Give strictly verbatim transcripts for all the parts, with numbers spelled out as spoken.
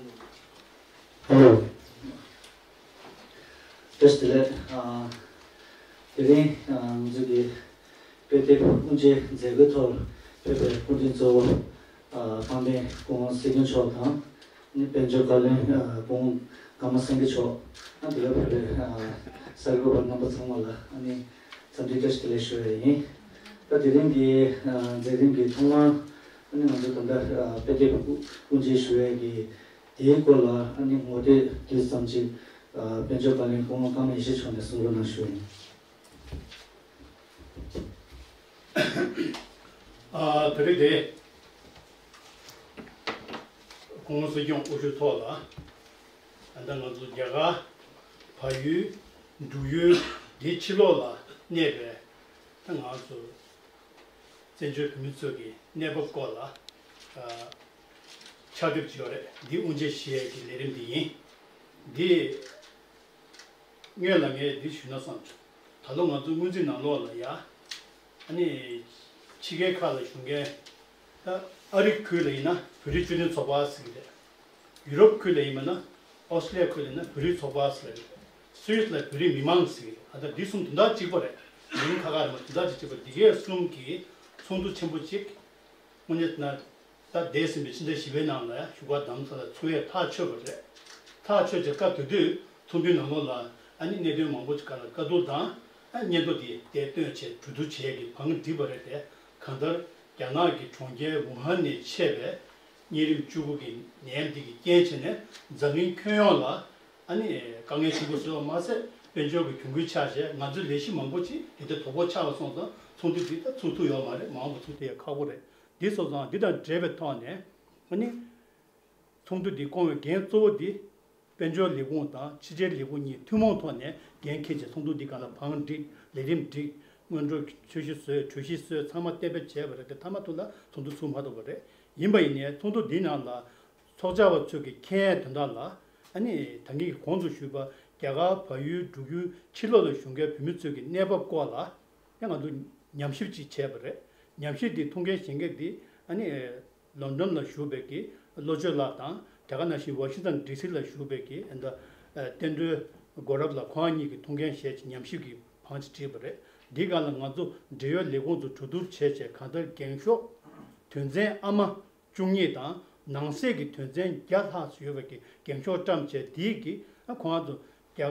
ཧེ་ལོ། བཀྲ་ཤིས་བདེ་ལེགས། ཨ། དེ་རིང་ཨ་ང་ཚོ་གི་དཔེ་དེབ་དབུ་འབྱེད་མཛད་སྒོའི་ཐོག་ཕེབས་པའི་སྐུ་མགྲོན་གཙོ་བོ་ཨ་དཔལ་ལྡན་སྐུ་ངོ་སྲིད་སྐྱོང་མཆོག་དང་། ཨ་ནི་དཔལ་འབྱོར་བཀའ་བློན་ཨ་སྐུ་ངོ་ཀརྨ་སེང་གེ་མཆོག་ཨ་དེ་ག་ཕེབས་པའི་ཨ་གསར་འགོད་པ་རྣམ་པ་ཚང་མ་ལ་ཨ་ནི་འཚམས་འདྲི་བཀྲ་ཤིས་བདེ་ལེགས་ཞུ་ཡ་ཡིན། ད་དེ་རིང་གི་ཨ་མཛད་རིམ་གྱི་ཐོག་མར་ཨ་ནི་ང་ཚོ་ད་ལྟ་ཨ་དཔེ་དེབ་དབུ་འབྱེད་ཞུ་ཡ་གི་དེའི་སྐོར་ལ་ཨ་ནི་ངོ་སྤྲོད་དུས་ཙམ་ཅིག་ཨ་དཔལ་འབྱོར་བཀའ་བློན་སྐུ་ངོ་ཀརྨ་ཡེ་ཤེས་མཆོག་ནས་གསུང་རོགས་གནང་ཞུ་ཡིན། ཨ་དེ་རིང་དེ་སྐུ་ངོ་སྲིད་སྐྱོང་དབུ་བཞུགས་ཐོག་ལ་ད་ལྟ་ང་ཚོ་རྒྱ་གར་བལ་ཡུལ་འབྲུག་ཡུལ་འདིའི་ཕྱི་ལོགས་ལ་གནས་པའི་ད་ང་ཚོ་བཙན་བྱོལ་བོད་མི་ཚོ་གི་གནས་བབ་སྐོར་ལ་ཨ་ཕྱག་དེབ་ཅིག་ཡོད་རེད། འདི་དབུ་འབྱེད་བྱེད་ཡས་ཀྱི་ལས་རིམ་འདི་ཡིན། འདི་སྔོན་ལ་ངས་འདི་ཞུས་ན་བསམ་བྱུང་། ད་ལོ་ང་ཚོ་སྔོན་རྩིས་ནང་ལོགས་ལ་ཡ། ཨ་ནི། ཕྱི་རྒྱལ་ཁག་ལ་བཞུགས་མཁན། ད་ཨ་རི་ཁུལ་ལ་ཡིན་ན་བོད་རིགས་སྤྱི་མཐུན་ཚོགས་པ་ཟེར་གྱི་རེད། ཡུ་རོབ་ཁུལ་ལ་ཡིན་པ་ན་ཨོ་སི་ཀྲི་ལི་ཡ་ཁུལ་ལ་ཡིན་ན་བོད་རིགས་ཚོགས་པ་ཟེར་གྱི་རེད། སུད་སི་ལ་བོད་རིགས་མི་མང་ཟེར་གྱི་རེད། ཨ་ད་འདི་གསུམ་དོན་དག་གཅིག་པ་རེད། མིང་ཁ་ཁ་རེད་མ་དོན་དག་གཅིག་གཅིག་པ་རེད། འདི་གས་གསུམ་གྱི་ཚོགས་འདུ་ཆེན་པོ་གཅིག་དངོས་གནས་ན། ད་འདས་ཟིན་པའི་ཕྱི་ཟླ་བཞི་པའི་ནང་ལ་ཡང་བཞུགས་སྒར་རྡ་རམ་ས་ལར་ཚོགས་ཡས་ཐག་ཆོད་པ་རེད། ཐག་ཆོད་རྗེས་སྐབས་དེ་དུས་ཚོགས་འདུའི་ནང་ལོགས་ལ་ཨ་ནི་གནད་དོན་མང་པོ་ཞིག་སྒང་ལ་བཀའ་བསྡུར་དང་ཨ་སྙན་ཐོ་དེ་དེ་བཏོན་བྱས་གྲོས་བསྡུར་བྱས་ཀྱི་བང་བསྒྲིགས་པ་རེད་དེ། གང་ལྟར་རྒྱ་ནག་གི་གྲོང་ཁྱེར་ཝུ་ཧན་ནས་མཆེད་པའི་གཉན་རིམས་བཅུ་དགུ་གི་ནད་ཡམས་འདི་གི་རྐྱེན་བྱས་ནས་འཛམ་གླིང་ཁྱོན་ཡོངས་ལ་ཨ་ནི་དཀའ་ངལ་ཆེན་པོ་བཟོས་པ་མ་ཟད། དཔལ་འབྱོར་གྱི་གྱོང་གུན་ཆགས་བྱས་ང་ཚོའི་ལས་གཞི་མང་པོ་ཅིག་དེ་ལྟར་དོ་ཕོག་ཆགས་པ་སོང་ཙང་ཚོགས་འདུ་འདི་ད་ཚུགས་ཐུབ་ཡོད་མ་རེད། མ་འོངས་པ་ཚུགས་ཐུབ་ཡ་ཁག་པོ་རེད། འདི་སོང་ཙང་འདི་དང་འབྲེལ་བའི་ཐོག་ནས་ཨ་ནི། ཚོགས་འདུ་འདི་སྐོང་བའི་འགན་གཙོ་བོ་འདི་དཔལ་འབྱོར་ལས་ཁུངས་དང་ཕྱི་དྲིལ་ལས་ཁུངས་གཉིས་ཐུན་མོང་ཐོག་ནས་འགན་འཁྱེར་བྱས་ཚོགས་འདུ་འདི་སྒང་ལ་བང་བསྒྲིགས། ལས་རིམ་བསྒྲིགས། སྔོན་འགྲོ་ཚོས་གཞི་བཟོས། གྲོས་གཞི་བཟོས། ཚང་མ་གཏན་འབེབས་བྱས་པ་རེད་དེ། མཐའ་མ་ཐུག་ལ་ཚོགས་འདུ་ཚུགས་མ་ཐུབ་པ་རེད། ཡིན་པ་ཡིན་ནའི་ཚོགས་འདུ་འདིའི་ནང་ལ་ཚོགས་བཅར་བ་ཚོས་ཀྱི་མཁྱེན་ཡས་དོན་དག་ལ་ཨ་ནི་ད་གིན་གྱི་གོང་དུ་ཞུས་པ་རྒྱ་གར་བལ་ཡུལ་འབྲུག་ཡུལ་ཕྱི་ལོགས་ལ་བཞུགས་མཁན་བོད་མི་ཚོས་ཀྱི་གནས་བབ་སྐོར་ལ་ཡང་ང་ཚོ་ཉམས་ཞིབ་ཅིག་བྱས་པ་རེད། ཉམས་ཞིབ་འདི་ཐུགས་འགན་བཞེས་མཁན་འདི་ཨ་ནི། ལོན་ཌོན་ལ་བཞུགས་པའི་གི་བློ་ཆོས་ལགས་དང་། དེ་ག་ནང་བཞིན་ཝ་ཤིང་ཏོན་ཌི་སི་ལ་བཞུགས་པའི་གི་ཨ་ད་བསྟན་སྒྲོལ་སྒོ་རབ་ལགས། ཁོང་གཉིས་ཀྱིས་ཐུགས་འགན་བཞེས་བྱས་ཉམས་ཞིབ་ཀྱི་བང་ཅིག་བསྒྲིགས་པ་རེད། འདིའི་སྒང་ལ་ང་ཚོ་འབྲེལ་ཡོད་ལས་ཁུངས་ཚོ་གྲོས་བསྡུར་བྱས་བྱས། གང་ལྟར་འགེངས་ཤོག་དོན་ཚན་ཨ་མ་བཅུ་གཉིས་དང་ནང་གསེས་ཀྱི་དོན་ཚན་བརྒྱ་ལྷག་ཙམ་ཡོད་པའི་གི་འགེངས་ཤོག་བཀྲམ་བྱས། འདིའི་གི་ཨ་ཁོང་ཚོ་རྒྱ་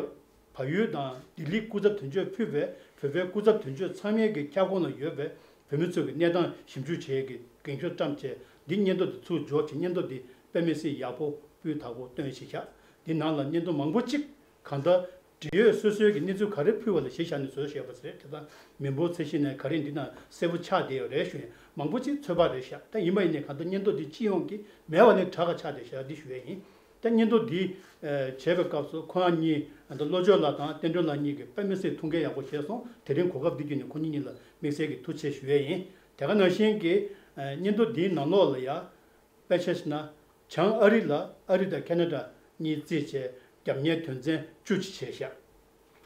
བལ་ཡུལ་དང་ལྡི་ལིའི་སྐུ་ཚབ་དོན་གཅོད་ཕུད་པའི་བོད་པའི་སྐུ་ཚབ་དོན་གཅོད་ཚང་མའི་གི་ཁྱབ་ཁོངས་ལ་ཡོད་པའི་བོད་མི་ཚོ་གི་གནས་སྟངས་ཞིབ་འཇུག་བྱེད་ཡས་ཀྱི་འགེངས་ཤོག་བཀྲམ་བྱས། འདི་སྙན་ཐོ་དེ་ཚུར་འབྱོར་བྱས། སྙན་ཐོ་དེ་དཔེ་མི་སྲིད་ཡག་པོ་སྤུས་དག་པོ་བཏོན་བཞག་འདི་ནང་ལ་སྙན་ཐོ་མང་པོ་གཅིག་གང་ལྟར་འབྲེལ་ཡོད་སོ་སོའི་གི་གནས་ཚུལ་ག་རེ་ཕུལ་བ་ལ་གཞི་བཞག་ནས་བཟོས་བཞག་པ་རེད། དེ་དག་མི་འབོར་ཚད་གཞི་ནས་ག་རེ་འདི་ན་གསལ་པོ་ཆགས་བསྡད་ཡོད་རེད་ཞུ་ཡིན། མང་པོ་གཅིག་ཚོད་དཔག་རེད་ཤག་ད་ཡིན་པ་ཡིན་ནའི་གང་ལྟར་སྙན་ཐོ་འདི་སྤྱི་ཡོངས་ཀྱི་མེད་པ་ནས་དྲག་ག་ཆགས་བསྡད་ཤག་འདི་ཞུ་ཡས་ཡིན། ད་སྙན་ཐོ་འདི་ཨ་བྱས་པའི་སྐབས་སུ་ཁོང་གཉིས་ཨ་ད་བློ་ཆོས་ལགས་དང་བསྟན་སྒྲོལ་ལགས་གཉིས་ཀྱིས་དཔེ་མི་སྲིད་ཐུགས་འགན་ཡག་པོ་བཞེས་སོང་། དེ་རིང་གོ་སྐབས་འདི་བརྒྱུད་ནས་ཁོང་གཉིས་གཉིས་ལ་དམིགས་བསལ་གྱི་ཐུགས་རྗེ་ཆེ་ཞུ་ཡས་ཡིན། དེ་ག་ནང་བཞིན་གྱི་ཨ་སྙན་ཐོ་འདིའི་ནང་ལོགས་ལ་ཡ་དཔེ་ཆ་བཞག་ན་བྱང་ཨ་རི་ལ་ཨ་རི་དང་ཁེ་ན་ཌ་གཉིས་བརྩིས་བྱས་རྒྱབ་གཉེར་དོན་ཚན་བཅུ་ཅིག་བྱས་ཤག་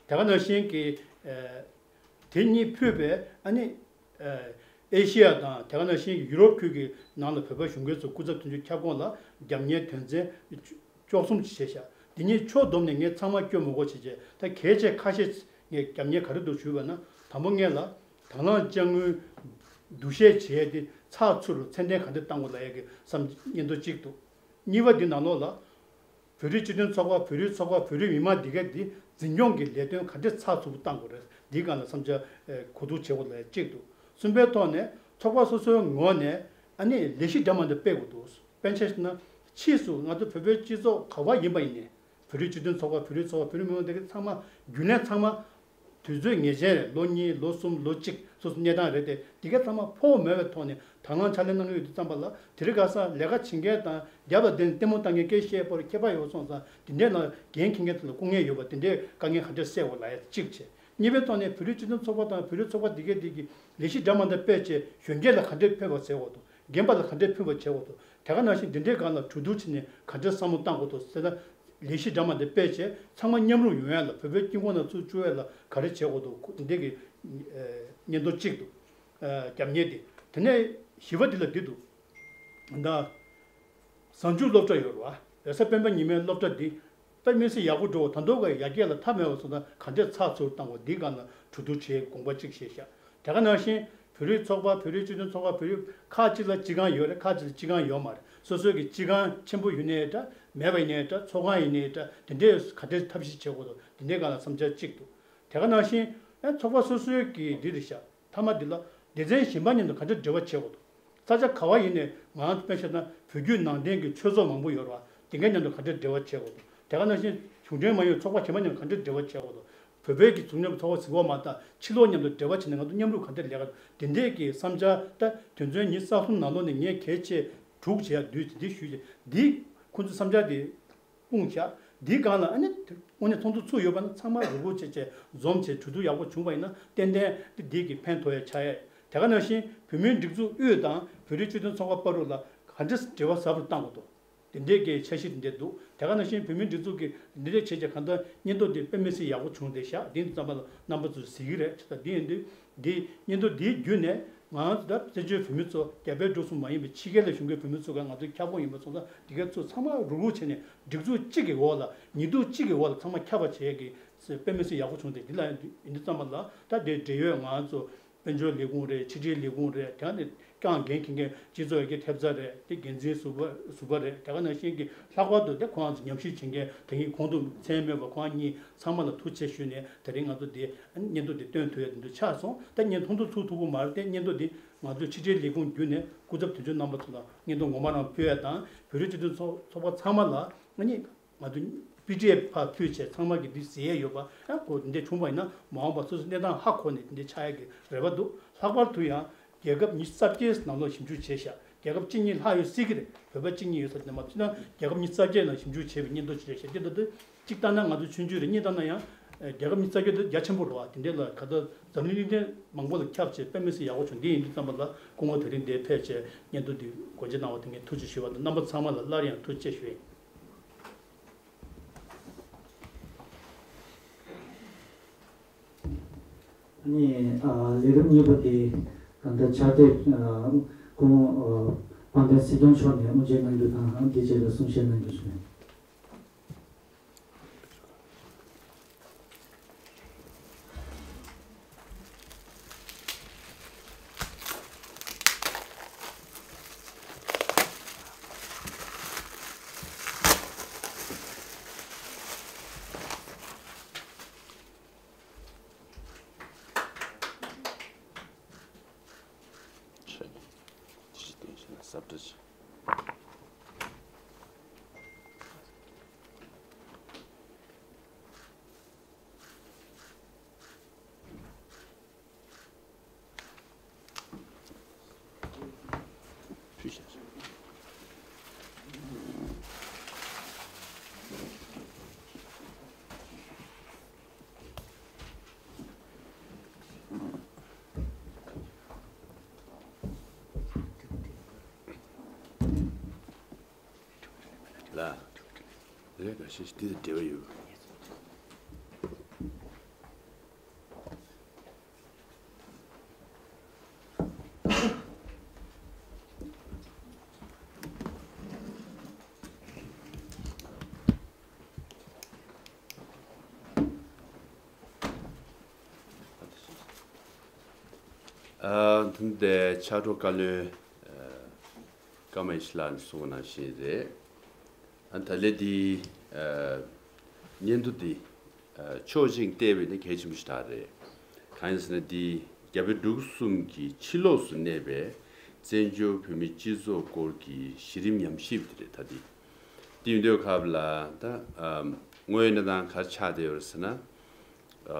དེ་ག་ནང་བཞིན་གྱི་ཨ་དེ་གཉིས་ཕུད་པའི་ཨ་ནི་ཨ་ཨེ་ཤི་ཡ་དང་དེ་ག་ནང་བཞིན་གྱི་ཡུ་རོབ་ཁུལ་གྱི་ནང་ལ་བོད་པ་གཞུང་སྒེར་ཚོ་སྐུ་ཚབ་དོན་གཅོད་ཁྱབ་ཁོངས་ལ་རྒྱབ་གཉེར་དོན་ཚན་བཅུ་བཅུ་གསུམ་ཅིག་བྱས་ཤག་འདི་གཉིས་ཕྱོགས་བསྡོམས་ནས་ངས་ཚང་མ་སྐྱོར་མི་དགོས་བྱས་བྱས། ད་གལ་ཆེ་ཁ་ཤས་ངས་རྒྱབ་གཉེར་ག་རེ་འདུག་ཞུས་པ་ན། དང་པོ་ངས་ལ་དང་བླངས་དཔྱ་དངུལ་བསྡུ་གཞས་བྱས་ཏེ་ཚགས་ཚུད་ལ་ཚད་ལྡན་ག་འདྲ་བཏང་དགོས་ལབ་ཡས་ཀྱི་བསམ་སྙན་ཐོ་གཅིག་འདུག་གཉིས་པ་འདི་ནང་ལོགས་ལ་བོད་རིགས་སྤྱི་མཐུན་ཚོགས་པ། བོད་རིགས་ཚོགས་པ། བོད་རིགས་མི་མང་འདི་གས་འདི་འཛིན་སྐྱོང་གི་ལས་དོན་ག་འདྲ་ཚགས་ཚུད་པོ་བཏང་དགོས་རེད། འདིའི་སྒང་ལ་བསམ་འཆར་གོ་བསྡུར་བྱེད་དགོས་ལབ་ཡས་གཅིག་འདུག་གསུམ་པའི་ཐོག་ནས་ཚོགས་པ་སོ་སོའི་ངོས་ནས་ཨ་ནི་ལས་གཞི་འདྲ་མི་འདྲ་སྤེལ་དགོས་འདུག་དཔེར་ན་ཆ་བཞག་ན་ཕྱིས་སུ་ང་ཚོ་བོད་པའི་སྤྱི་ཚོགས་ག་བ་ཡིན་པ་ཡིན་ནའི་བོད་རིགས་སྤྱི་མཐུན་ཚོགས་པ། བོད་རིགས་ཚོགས་པ། བོད་རིགས་མི་མང་དེ་གའི་ཚང་མ་རྒྱུན་ལས་ཚང་མ་དུས་ཚོད་ངེས་ཅན་རེད། ལོ་གཉིས་ལོ་གསུམ་ལོ་གཅིག་སོ་སོ་གནས་སྟངས་རེད་དེ། དེ་གའི་ཚང་མ་ཕོགས་མེད་པའི་ཐོག་ནས་དང་བླངས་ཕྱག་ལས་གནང་གི་ཡོད་དུས་ཙམ་པ་ལ། དེ་རིང་ཁ་སང་ལས་ཀ་བྱེད་མཁན་དང་རྒྱབ་ལ་བསྡད་ནས་ལྟད་མོ་ལྟ་མཁན་སྐད་བཤད་པར་ཁྱད་པར་ཡོད་སོང་ཙང་། དེ་འདྲའི་ནང་འགན་འཁྱེར་མཁན་ཚོ་ལ་སྐུ་ངལ་ཡོད་པ་དེ་འདྲའི་དཀའ་ངལ་ག་འདྲ་སེལ་དགོས་ལབ་ཡ་གཅིག་བྱས། གཉིས་པའི་ཐོག་ནས་བོད་རིགས་སྤྱི་མཐུན་ཚོགས་པ་དང་བོད་རིགས་ཚོགས་པ་དེ་གའི་དེ་གི་ལས་གཞི་འདྲ་མི་འདྲ་སྤེལ་བྱས་གཞོན་སྐྱེས་ལ་ག་འདྲས་ཕན་པ་བྱེད་དགོས་འདུག་རྒན་པ་ལ་ག་འདྲས་ཕན་པ་བྱེད་དགོས་འདུག་དེ་ག་ནང་བཞིན་འདི་འདྲའི་སྒང་ལ་གྲོས་བསྡུར་བྱས་ནས་ག་འདྲས་བསམ་བློ་བཏང་དགོས་འདུག་ཟེར་ན། ལས་གཞི་འདྲ་མི་འདྲ་སྤེལ་བྱས་ཚང་མ་མཉམ་རུབ་ཡོང་ཡ་ལ། བོད་པའི་དཀྱིལ་འཁོར་ནང་ཚུར་བཅུག་ཡ་ལ་ག་རེ་བྱེད་དགོས་འདུག་འདི་གི་ཨ་སྙན་ཐོ་གཅིག་འདུག་ཨ་རྒྱབ་གཉེར་འདི། དེ་ནས་བཞི་པ་འདི་ལ་འདི་འདུག་ད་གཟའ་མཇུག་སློབ་གྲྭ་ཡོད་རེད་བ། རེས་གཟའ་སྤེན་པ་ཉི་མའི་སློབ་གྲྭ་འདི་དཔེ་མི་སྲིད་ཡག་པོ་འགྲོ་བ། ད་དུང་ག་ཡར་རྒྱས་ལ་མཐའ་མེད་པ་སོང་ཙང་ག་འདྲས་ཚགས་ཚུད་བཏང་བ་འདིའི་སྒང་ལ་གྲོས་བསྡུར་བྱེད་དགོངས་པ་གཅིག་བཞེས་ཤག་དེ་ག་ནང་བཞིན་བོད་རིགས་ཚོགས་པ། བོད་རིགས་སྤྱི་མཐུན་ཚོགས་པ། བོད་རིགས་ཁག་ཅིག་ལ་སྤྱི་ཁང་ཡོད་རེད། ཁག་ཅིག་ལ་སྤྱི་ཁང་ཡོད་མ་རེད། སོ་སོའི་གི་སྤྱི་ཁང་ཆེན་པོ་ཡིན་ནའི་འདྲ། མེད་པ་ཡིན་ནའི་འདྲ། ཚོགས་ཁང་ཡིན་ནའི་འདྲ། དེ་འདྲས་ག་འདྲས་ཐབས་ཤེས་བྱེད་དགོས་འདུག་དེ་འདྲའི་སྒང་ལ་བསམ་འཆར་གཅིག་འདུག་དེ་ག་ནང་བཞིན་ཨ་ཚོགས་པ་སོ་སོའི་གི་འདི་རེད་ཤག་མཐའ་མ་འདི་ལ་སྡེ་ཚན་གཞན་པ་མཉམ་དུ་ག་འདྲ་འབྲེལ་བ་བྱེད་དགོས་འདུག་ས་ཆ་ག་བ་ཡིན་ནའི་ང་རང་ཚོ་དཔེ་བཞག་ན་བོད་བརྒྱུད་ནང་བསྟན་གྱི་ཆོས་ཚོགས་མང་པོ་ཡོད་རེད་བ། དེ་འགའ་མཉམ་དུ་ག་འདྲ་འབྲེལ་བ་བྱེད་དགོས་འདུག་དེ་ག་ནང་བཞིན་གཞུང་འབྲེལ་མ་ཡིན་པའི་ཚོགས་པ་གཞན་པ་མཉམ་དུ་ག་འདྲ་འབྲེལ་བ་བྱེད་དགོས་འདུག་བོད་པའི་གི་གཟུགས་བརྙན་ཚོགས་པ་ཟེར་བ་མ་གཏོགས་ཕྱི་ལོགས་མཉམ་དུ་འབྲེལ་བ་བྱས་ནས་ང་ཚོ་མཉམ་རུབ་ག་འདྲ་ལས་ཀ་དེ་འདྲས་ཀྱི་བསམ་འཆར་ད་དོན་ཚན་ཉི་ཤུ་རྩ་གསུམ་ནང་ལོགས་ནས་ངས་གལ་ཆེ་དྲུག་བྱས་ཡ་བསྡུས་དེ་འདྲས་ཞུས་བྱས་འདི་ཁོང་ཚོའི་བསམ་འཆར་དེ། དཔུང་བཞག་འདིའི་སྒང་ལ་ཨ་ནི་དངོས་གནས་ཚོགས་འདུ་ཚུགས་ཡོད་པ་ན་ཚང་མ་རུག་རུག་བྱས་བྱས་འཛོམས་བྱས་གྲོས་བསྡུར་ཡག་པོ་བྱུང་བ་ཡིན་ན་ཏན་ཏན་དེ་འདི་གི་ཕན་ཐོགས་ཡ་ཆགས་ཡ། དེ་ག་ནང་བཞིན་བོད་མིའི་སྒྲིག་འཛུགས་དབུས་དང་བོད་རིགས་སྤྱི་མཐུན་ཚོགས་པ་བར་ལ་ག་འདྲས་འབྲེལ་བ་ཟབ་རུ་བཏང་དགོས་འདུག་དེ་འདྲས་ཀྱི་འཆར་གཞི་དེ་འདྲས་འདུག་དེ་ག་ནང་བཞིན་བོད་མིའི་སྒྲིག་འཛུགས་ཀྱིས་འདི་འདྲས་བྱས་བྱས་གང་ལྟར་སྙན་ཐོ་འདི་དཔེ་མི་སྲིད་ཡག་པོ་བྱུང་བསྡད་ཤག་འདི་ཙམ་པ་ལ་རྣམ་པ་ཚོས་གཟིགས་ཀྱི་རེད། བྱས་ཙང་འདི་ཡིན་དུས། འདི་སྙན་ཐོ་འདིའི་བརྒྱུད་ནས་ང་ཚོ་ད་བཙན་བྱོལ་བོད་མི་ཚོ་རྒྱ་བལ་འབྲུག་གསུམ་མ་ཡིན་པའི་ཕྱི་རྒྱལ་ལ་བཞུགས་མཁན་བོད་མི་ཚོ་ག་ང་ཚོའི་ཁྱབ་ཁོངས་ཡིན་པ་སོང་ཙང་འདི་ག་ཚོ་ཚང་མ་རུག་རུག་བྱས་ནས་སྒྲིག་འཛུགས་གཅིག་གི་འོག་ལ་ཉིས་ལྡོག་གཅིག་གི་འོག་ལ་ཚང་མ་ཁྱབ་པ་བྱེད་ཡས་ཀྱི་དཔེ་མི་སྲིད་ཡག་པོ་བྱུང་སྟེ། འདི་ལ་ཡིན་དུས་ཙམ་པ་ལ་ད་དེ་འབྲེལ་ཡོད་ང་ཚོ་དཔལ་འབྱོར་ལས་ཁུངས་རེད། ཕྱི་དྲིལ་ལས་ཁུངས་རེད། དེ་ནས་རྐྱང་འགན་འཁྱེར་མཁན་སྤྱི་ཚོགས་ཡར་རྒྱས་ཐེབས་རྩ་རེད། དེ་འགན་འཛིན་ཟུར་པ་ཟུར་པ་རེད། དེ་ག་ནང་བཞིན་གྱི་ལྷག་པར་དུ་དེ་ཁོང་ཚོ་ཉམས་ཞིབ་བྱེད་མཁན་དེ་གཉིས་གོང་དུ་མཚན་སྨོས་པ་ཁོང་གཉིས་ཚང་མ་ལ་ཐུགས་རྗེ་ཆེ་ཞུས་ནས་དེ་རིང་ང་ཚོ་དེ་སྙན་ཐོ་དེ་བཏོན་ཐུབ་ཡ་དེ་འདྲ་ཆགས་སོང་། ད་སྙན་ཐོ་འདི་ཚུགས་ཐུབ་ཀྱི་མ་རེད་དེ། སྙན་ཐོ་འདི་ང་ཚོའི་ཕྱི་དྲིལ་ལས་ཁུངས་བརྒྱུད་ནས་སྐུ་ཚབ་དོན་གཅོད་རྣམ་པ་ཚོ་ལ་སྙན་ཐོ་ངོ་མ་རང་ཕུལ་ཡ་དང་། བོད་རིགས་སྤྱི་མཐུན་ཚོགས་ཚོགས་པ་ཚང་མ་ལ་ང་གཉིས་ང་ཚོ་པི་ཌི་ཨེཕ་ཕར་ཕུལ་བྱས་ཚང་མ་གིས་འདི་གཟིགས་ཡས་ཡོད་པ། ཡང་ཁོ་འདི་བྱུང་བ་ཡིན་ན་མ་འོངས་པ་སོ་སོའི་གནས་སྟངས་ཧ་གོ་ནས་འདི་འདྲ་ཆགས་ཡ་གི་རེ་བ་འདུག་ལྷག་པར་དུ་ཡང་རྒྱལ་ཁབ་ཉི་ཤུ་རྩ་བརྒྱད་ནང་ལོགས་ཞིབ་འཇུག་བྱས་ཤག་རྒྱལ་ཁབ་གཅིག་གཉིས་ལྷག་ཡོད་སྲིད་ཀྱི་རེད། བོད་པ་གཅིག་གཉིས་ཡོད་ས་དེ་མ་ཚད་ན་རྒྱལ་ཁབ་ཉི་ཤུ་རྩ་བརྒྱད་ནང་ཞིབ་འཇུག་བྱས་པའི་སྙན་ཐོ་ཞིག་རེད་ཤག་འདི་ལྟ་དུས་གཅིག་ལྟ་ན་ང་ཚོ་ཆུང་ཆུང་རེད། གཉིས་ལྟ་ན་ཡང་རྒྱལ་ཁབ་ཉི་ཤུ་རྩ་བརྒྱད་དེ་རྒྱ་ཆེན་པོ་རེད་བ། དེ་འདྲ་ལ་ག་ད་འཛམ་གླིང་གླིང་ཕྲན་མང་པོ་ལ་ཁྱབ་བྱས་དཔེ་མི་སྲིད་ཡག་པོ་བྱུང་། འདི་ཡིན་དུས་ཙམ་པ་ལ་སྐུ་ངོ་དེ་རིང་འདིར་ཕེབས་བྱས་སྙན་ཐོ་འདི་སྒོ་འབྱེད་གནང་བ་དེ་ངས་ཐུགས་རྗེ་ཆེ་ཞུ་བ་དང་། རྣམ་པ་ཚང་མ་ལ་སླར་ཡང་ཐུགས་རྗེ་ཆེ་ཞུ་ཡིན། ནི་ཨ་ལས་རིམ་གཉིས་པ་དེ་གང་ལྟར་ཕྱག་དེབ་ཨ་སྐུ་ངོ་ཨ་དཔལ་ལྡན་སྲིད་སྐྱོང་མཆོག་ནས་དབུ་འབྱེད་གནང་རྒྱུ་དང་། དེ་རྗེས་ལ་གསུང་བཤད་གནང་རྒྱུ་ཞུ། ལ། རེད། འགའ་ཤས་ཤིག་འདི་དང་འབྲེལ་བ་ཡོད། ཨ་ད་ལྟའི་ཕྱག་རོགས་བཀའ་བློན་ཨ་ཀརྨ་ཡེ་ཤེས་ལགས་ནས་གསུངས་པ་ནང་བཞིན་རེད། ཨ་ད་ལན་འདི་ཨ་སྙན་ཐོ་འདི་ཨ་ཕྱོགས་གཅིག་བལྟས་པ་ཡིན་ན་གལ་ཆེན་པོ་ཞིག་རེད། གང་ཡིན་ཟེར་ན་འདི་རྒྱ་བལ་འབྲུག་གསུམ་གྱི་ཕྱི་ལོགས་སུ་གནས་པའི་བཙན་བྱོལ་བོད་མིའི་སྤྱི་ཚོགས་སྐོར་གྱི་གཞི་རིམ་ཉམས་ཞིབ་དེ་རེད། ད་འདི་འདི་ཡིན་དུས་སྐབས་ལ་ད་ཨ་དངོས་ཡོད་གནས་སྟངས་ག་རེ་ཆགས་བསྡད་ཡོད་རེད་ཟེར་ན། ཨ་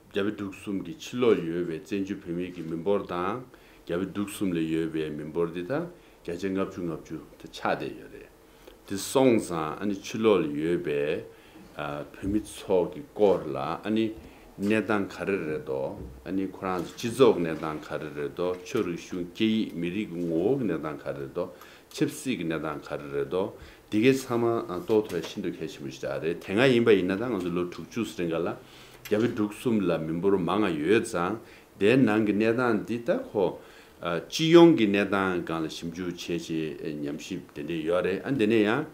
རྒྱ་བལ་འབྲུག་གསུམ་གྱི་ཕྱི་ལོགས་ཡོད་པའི་བཙན་བྱོལ་བོད་མིའི་གི་མི་འབོར་དང་། རྒྱ་བལ་འབྲུག་གསུམ་ལ་ཡོད་པའི་མི་འབོར་འདི་ད་བརྒྱ་ཆ་ལྔ་བཅུ་ལྔ་བཅུ་ད་ཆགས་བསྡད་ཡོད་རེད། དེ་སོང་ཙང་ཨ་ནི་ཕྱི་ལོགས་ལ་ཡོད་པའི་ཨ་བོད་མི་ཚོ་གི་སྐོར་ལ་ཨ་ནི་གནས་སྟངས་ག་རེ་རེད་དོ། ཨ་ནི་ཁོ་རང་ཚོ་སྤྱི་ཚོགས་གནས་སྟངས་ག་རེ་རེད་དོ། ཆོས་རིག་གཞུང་སྐད་ཡིག་མི་རིགས་ཀྱི་ངོ་བོ་གི་གནས་སྟངས་ག་རེ་རེད་དོ། ཆབ་སྲིད་ཀྱི་གནས་སྟངས་ག་རེ་རེད་དོ། འདི་གའི་ཚང་མ་ཨ་རྟོགས་ཐུབ་ཡ་ཤིན་ཏུ་གལ་ཆེན་པོ་ཞིག་རེད། དེ་སྔ་ཡིན་པ་ཡིན་ན་ད་ང་ཚོ་ལོ་དྲུག་ཅུ་ཙམ་རིང་ག་ལ་རྒྱ་བལ་འབྲུག་གསུམ་ལ་མི་འབོར་མང་ང་ཡོད་ཙང་། དེའི་ནང་གི་གནས་སྟངས་འདི་ད་ཁོ་ ཨ། སྤྱི་ཡོངས་ཀྱི་གནས་སྟངས་སྒང་ལ་ཞིབ་འཇུག་བྱས་བྱས་ཉམས་ཞིབ་དེ་འདྲས་ཡོད་རེད། ཨ། དེ་ནས་ཡང་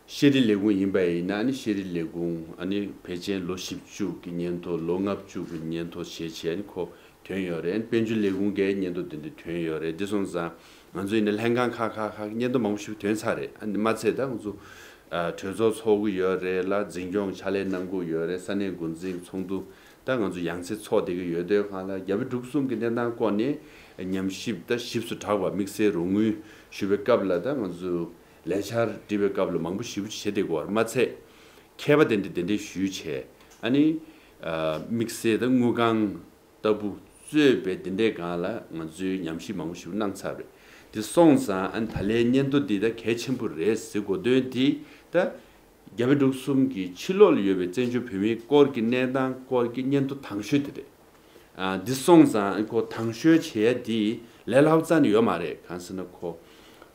ཤེས་རིག་ལས་ཁུངས་ཡིན་པ་ཡིན་ན། ཨ་ནི་ཤེས་རིག་ལས་ཁུངས། ཨ་ནི་ཕལ་ཆེར་ལོ་བཞི་བཅུ་གི་སྙན་ཐོ། ལོ་ལྔ་བཅུ་གི་སྙན་ཐོ་བྱས་བྱས། ཨ་ནི་ཁོ་ཐོན་ཡོད་རེད། དཔལ་འབྱོར་ལས་ཁུངས་ཀྱི་སྙན་ཐོ་དེ་འདྲ་ཐོན་ཡོད་རེད། འདི་སོང་ཙང་ང་ཚོ་ཡིན་ན་ལྷན་ཁང་ཁག་ཁག་ཁག་གི་སྙན་ཐོ་མང་པོ་ཞིག་ཐོན་ཚར་རེད། ཨ་ནི་མ་ཚད་ད་ང་ཚོ། ཨ། གྲོས་ཚོགས་ཚོགས་ཀྱི་ཡོད་རེད་ལ། འཛིན་སྐྱོང་ཕྱག་ལས་གནང་གི་ཡོད་རེད། ས་གནས་འགོ་འཛིན་ཚོགས་འདུ། ད་ང་ཚོ་ཡང་སེ་ཚོགས་བསྡད་ཀྱི་ཡོད་དུས་སྒང་ལ། རྒྱ་བལ་འབྲུག་གསུམ་གྱི་གནས་སྟངས་སྐོར་ནས་ཉམས་ཞིབ་ད་ཞིབ་ཏུ་དྲགས་པ། དམིགས་བསལ་རོགས་དངུལ་ཞུ་བའི་སྐབས་ལ། ད་ང་ཚོ་ལས་འཆར་འབྲི་བའི་སྐབས་ལ་མང་པོ་ཞེ་པོ་བྱེད་བསྡད་ཀྱི་ཡོད་རེད། མ་ཚད་མཁས་པ་དེ་འདྲ་དེ་འདྲ་ཞུས་བྱས། ཨ་ནི། ཨ། དམིགས་བསལ་ད་དངུལ་ཁང་ལྟ་བུ་གཙོས་པའི་དེ་འདྲའི་སྒང་ལ་ང་ཚོས་ཉམས་ཞིབ་མང་པོ་ཞིག་གནང་ཚར་བ་རེད། དེ་སོང་ཙང་། ཨ་ནི་ད་ལན་སྙན་ཐོ་འདི་ད་གལ་ཆེན་པོ་རེད་ཟེར་གོ་དོན་དེ། ད་རྒྱ་བལ་འབྲུག་གསུམ་གྱི་ཕྱི་ལོགས་ལ་ཡོད་པའི་བཙན་བྱོལ་བོད་མིའི་སྐོར་གྱི་གནས་སྟངས་སྐོར་གྱི་སྙན་ཐོ་དང་ཤོས་དེ་རེད། ཨ། འདི་སོང་ཙང་ཁོ་དང་ཤོས་བྱེད་ཡ་འདི་ལས་སླ་པོ་རྩ་ནས་ཡོད་མ་རེད། གང་ཟེར་ན་ཁོ་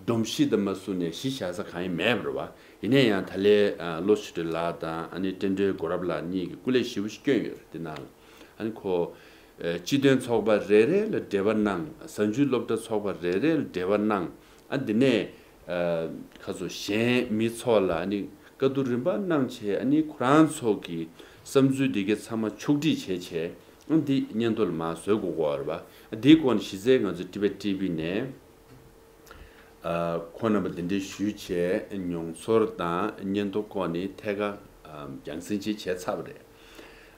སྒྲོམ་གཞི་དང་མ་བཟུང་ནས་གཞི་བཞག་ས་གང་ཡང་མེད་པ་རེད་བ། ཡིན་ན་ཡང་ད་ལན། ཨ། བློ་ཆོས་སྒྲོན་ལགས་དང་། ཨ་ནི་བསྟན་སྒྲོན་དགའ་རབ་ལགས་གཉིས་ཀྱིས་སྐུ་ལས་ཞེ་པོ་ཞིག་བསྐྱོན་ཡོད་རེད། འདི་ནང་ལ། ཨ་ནི་ཁོ། ཨ། སྤྱི་མཐུན་ཚོགས་པ་རེ་རེ་ལ་འབྲེལ་བ་གནང་། གཟའ་མཇུག་སློབ་གྲྭ་ཚོགས་པ་རེ་རེ་ལ་འབྲེལ་བ་གནང་། ཨ། འདི་ནས། ཨ། ཁ་སོ་གཞན་མི་ཚོ་ལ་ཨ་ནི་བཀའ་བསྡུར་རིམ་པ་གནང་བྱས། ཨ་ནི་ཁོ་རང་ཚོ་གི་བསམ་ཚུལ་འདི་གའི་ཚང་མ་ཕྱོགས་སྒྲིག་བྱས་བྱས། ཨ། འདི་སྙན་ཐོ་ལ་མར་བཟོ་དགོས་ཀྱི་ཡོད་རེད་བ། ཨ། འདིའི་སྐོར་ནས་གཞི་རྩའི་ང་ཚོ་ཊི་བེཊ་ཊི་ཝི་ནས། ཨ། ཁོང་རྣམ་པ་འདི་འདྲའི་ཞུས་བྱས་མྱོང་ཚོར་དང་སྙན་ཐོ་སྐོར་ནས་ཐད་ཀར། ཨ། རྒྱང་སྲིང་ཅིག་བྱས་ཚར་བ་རེད།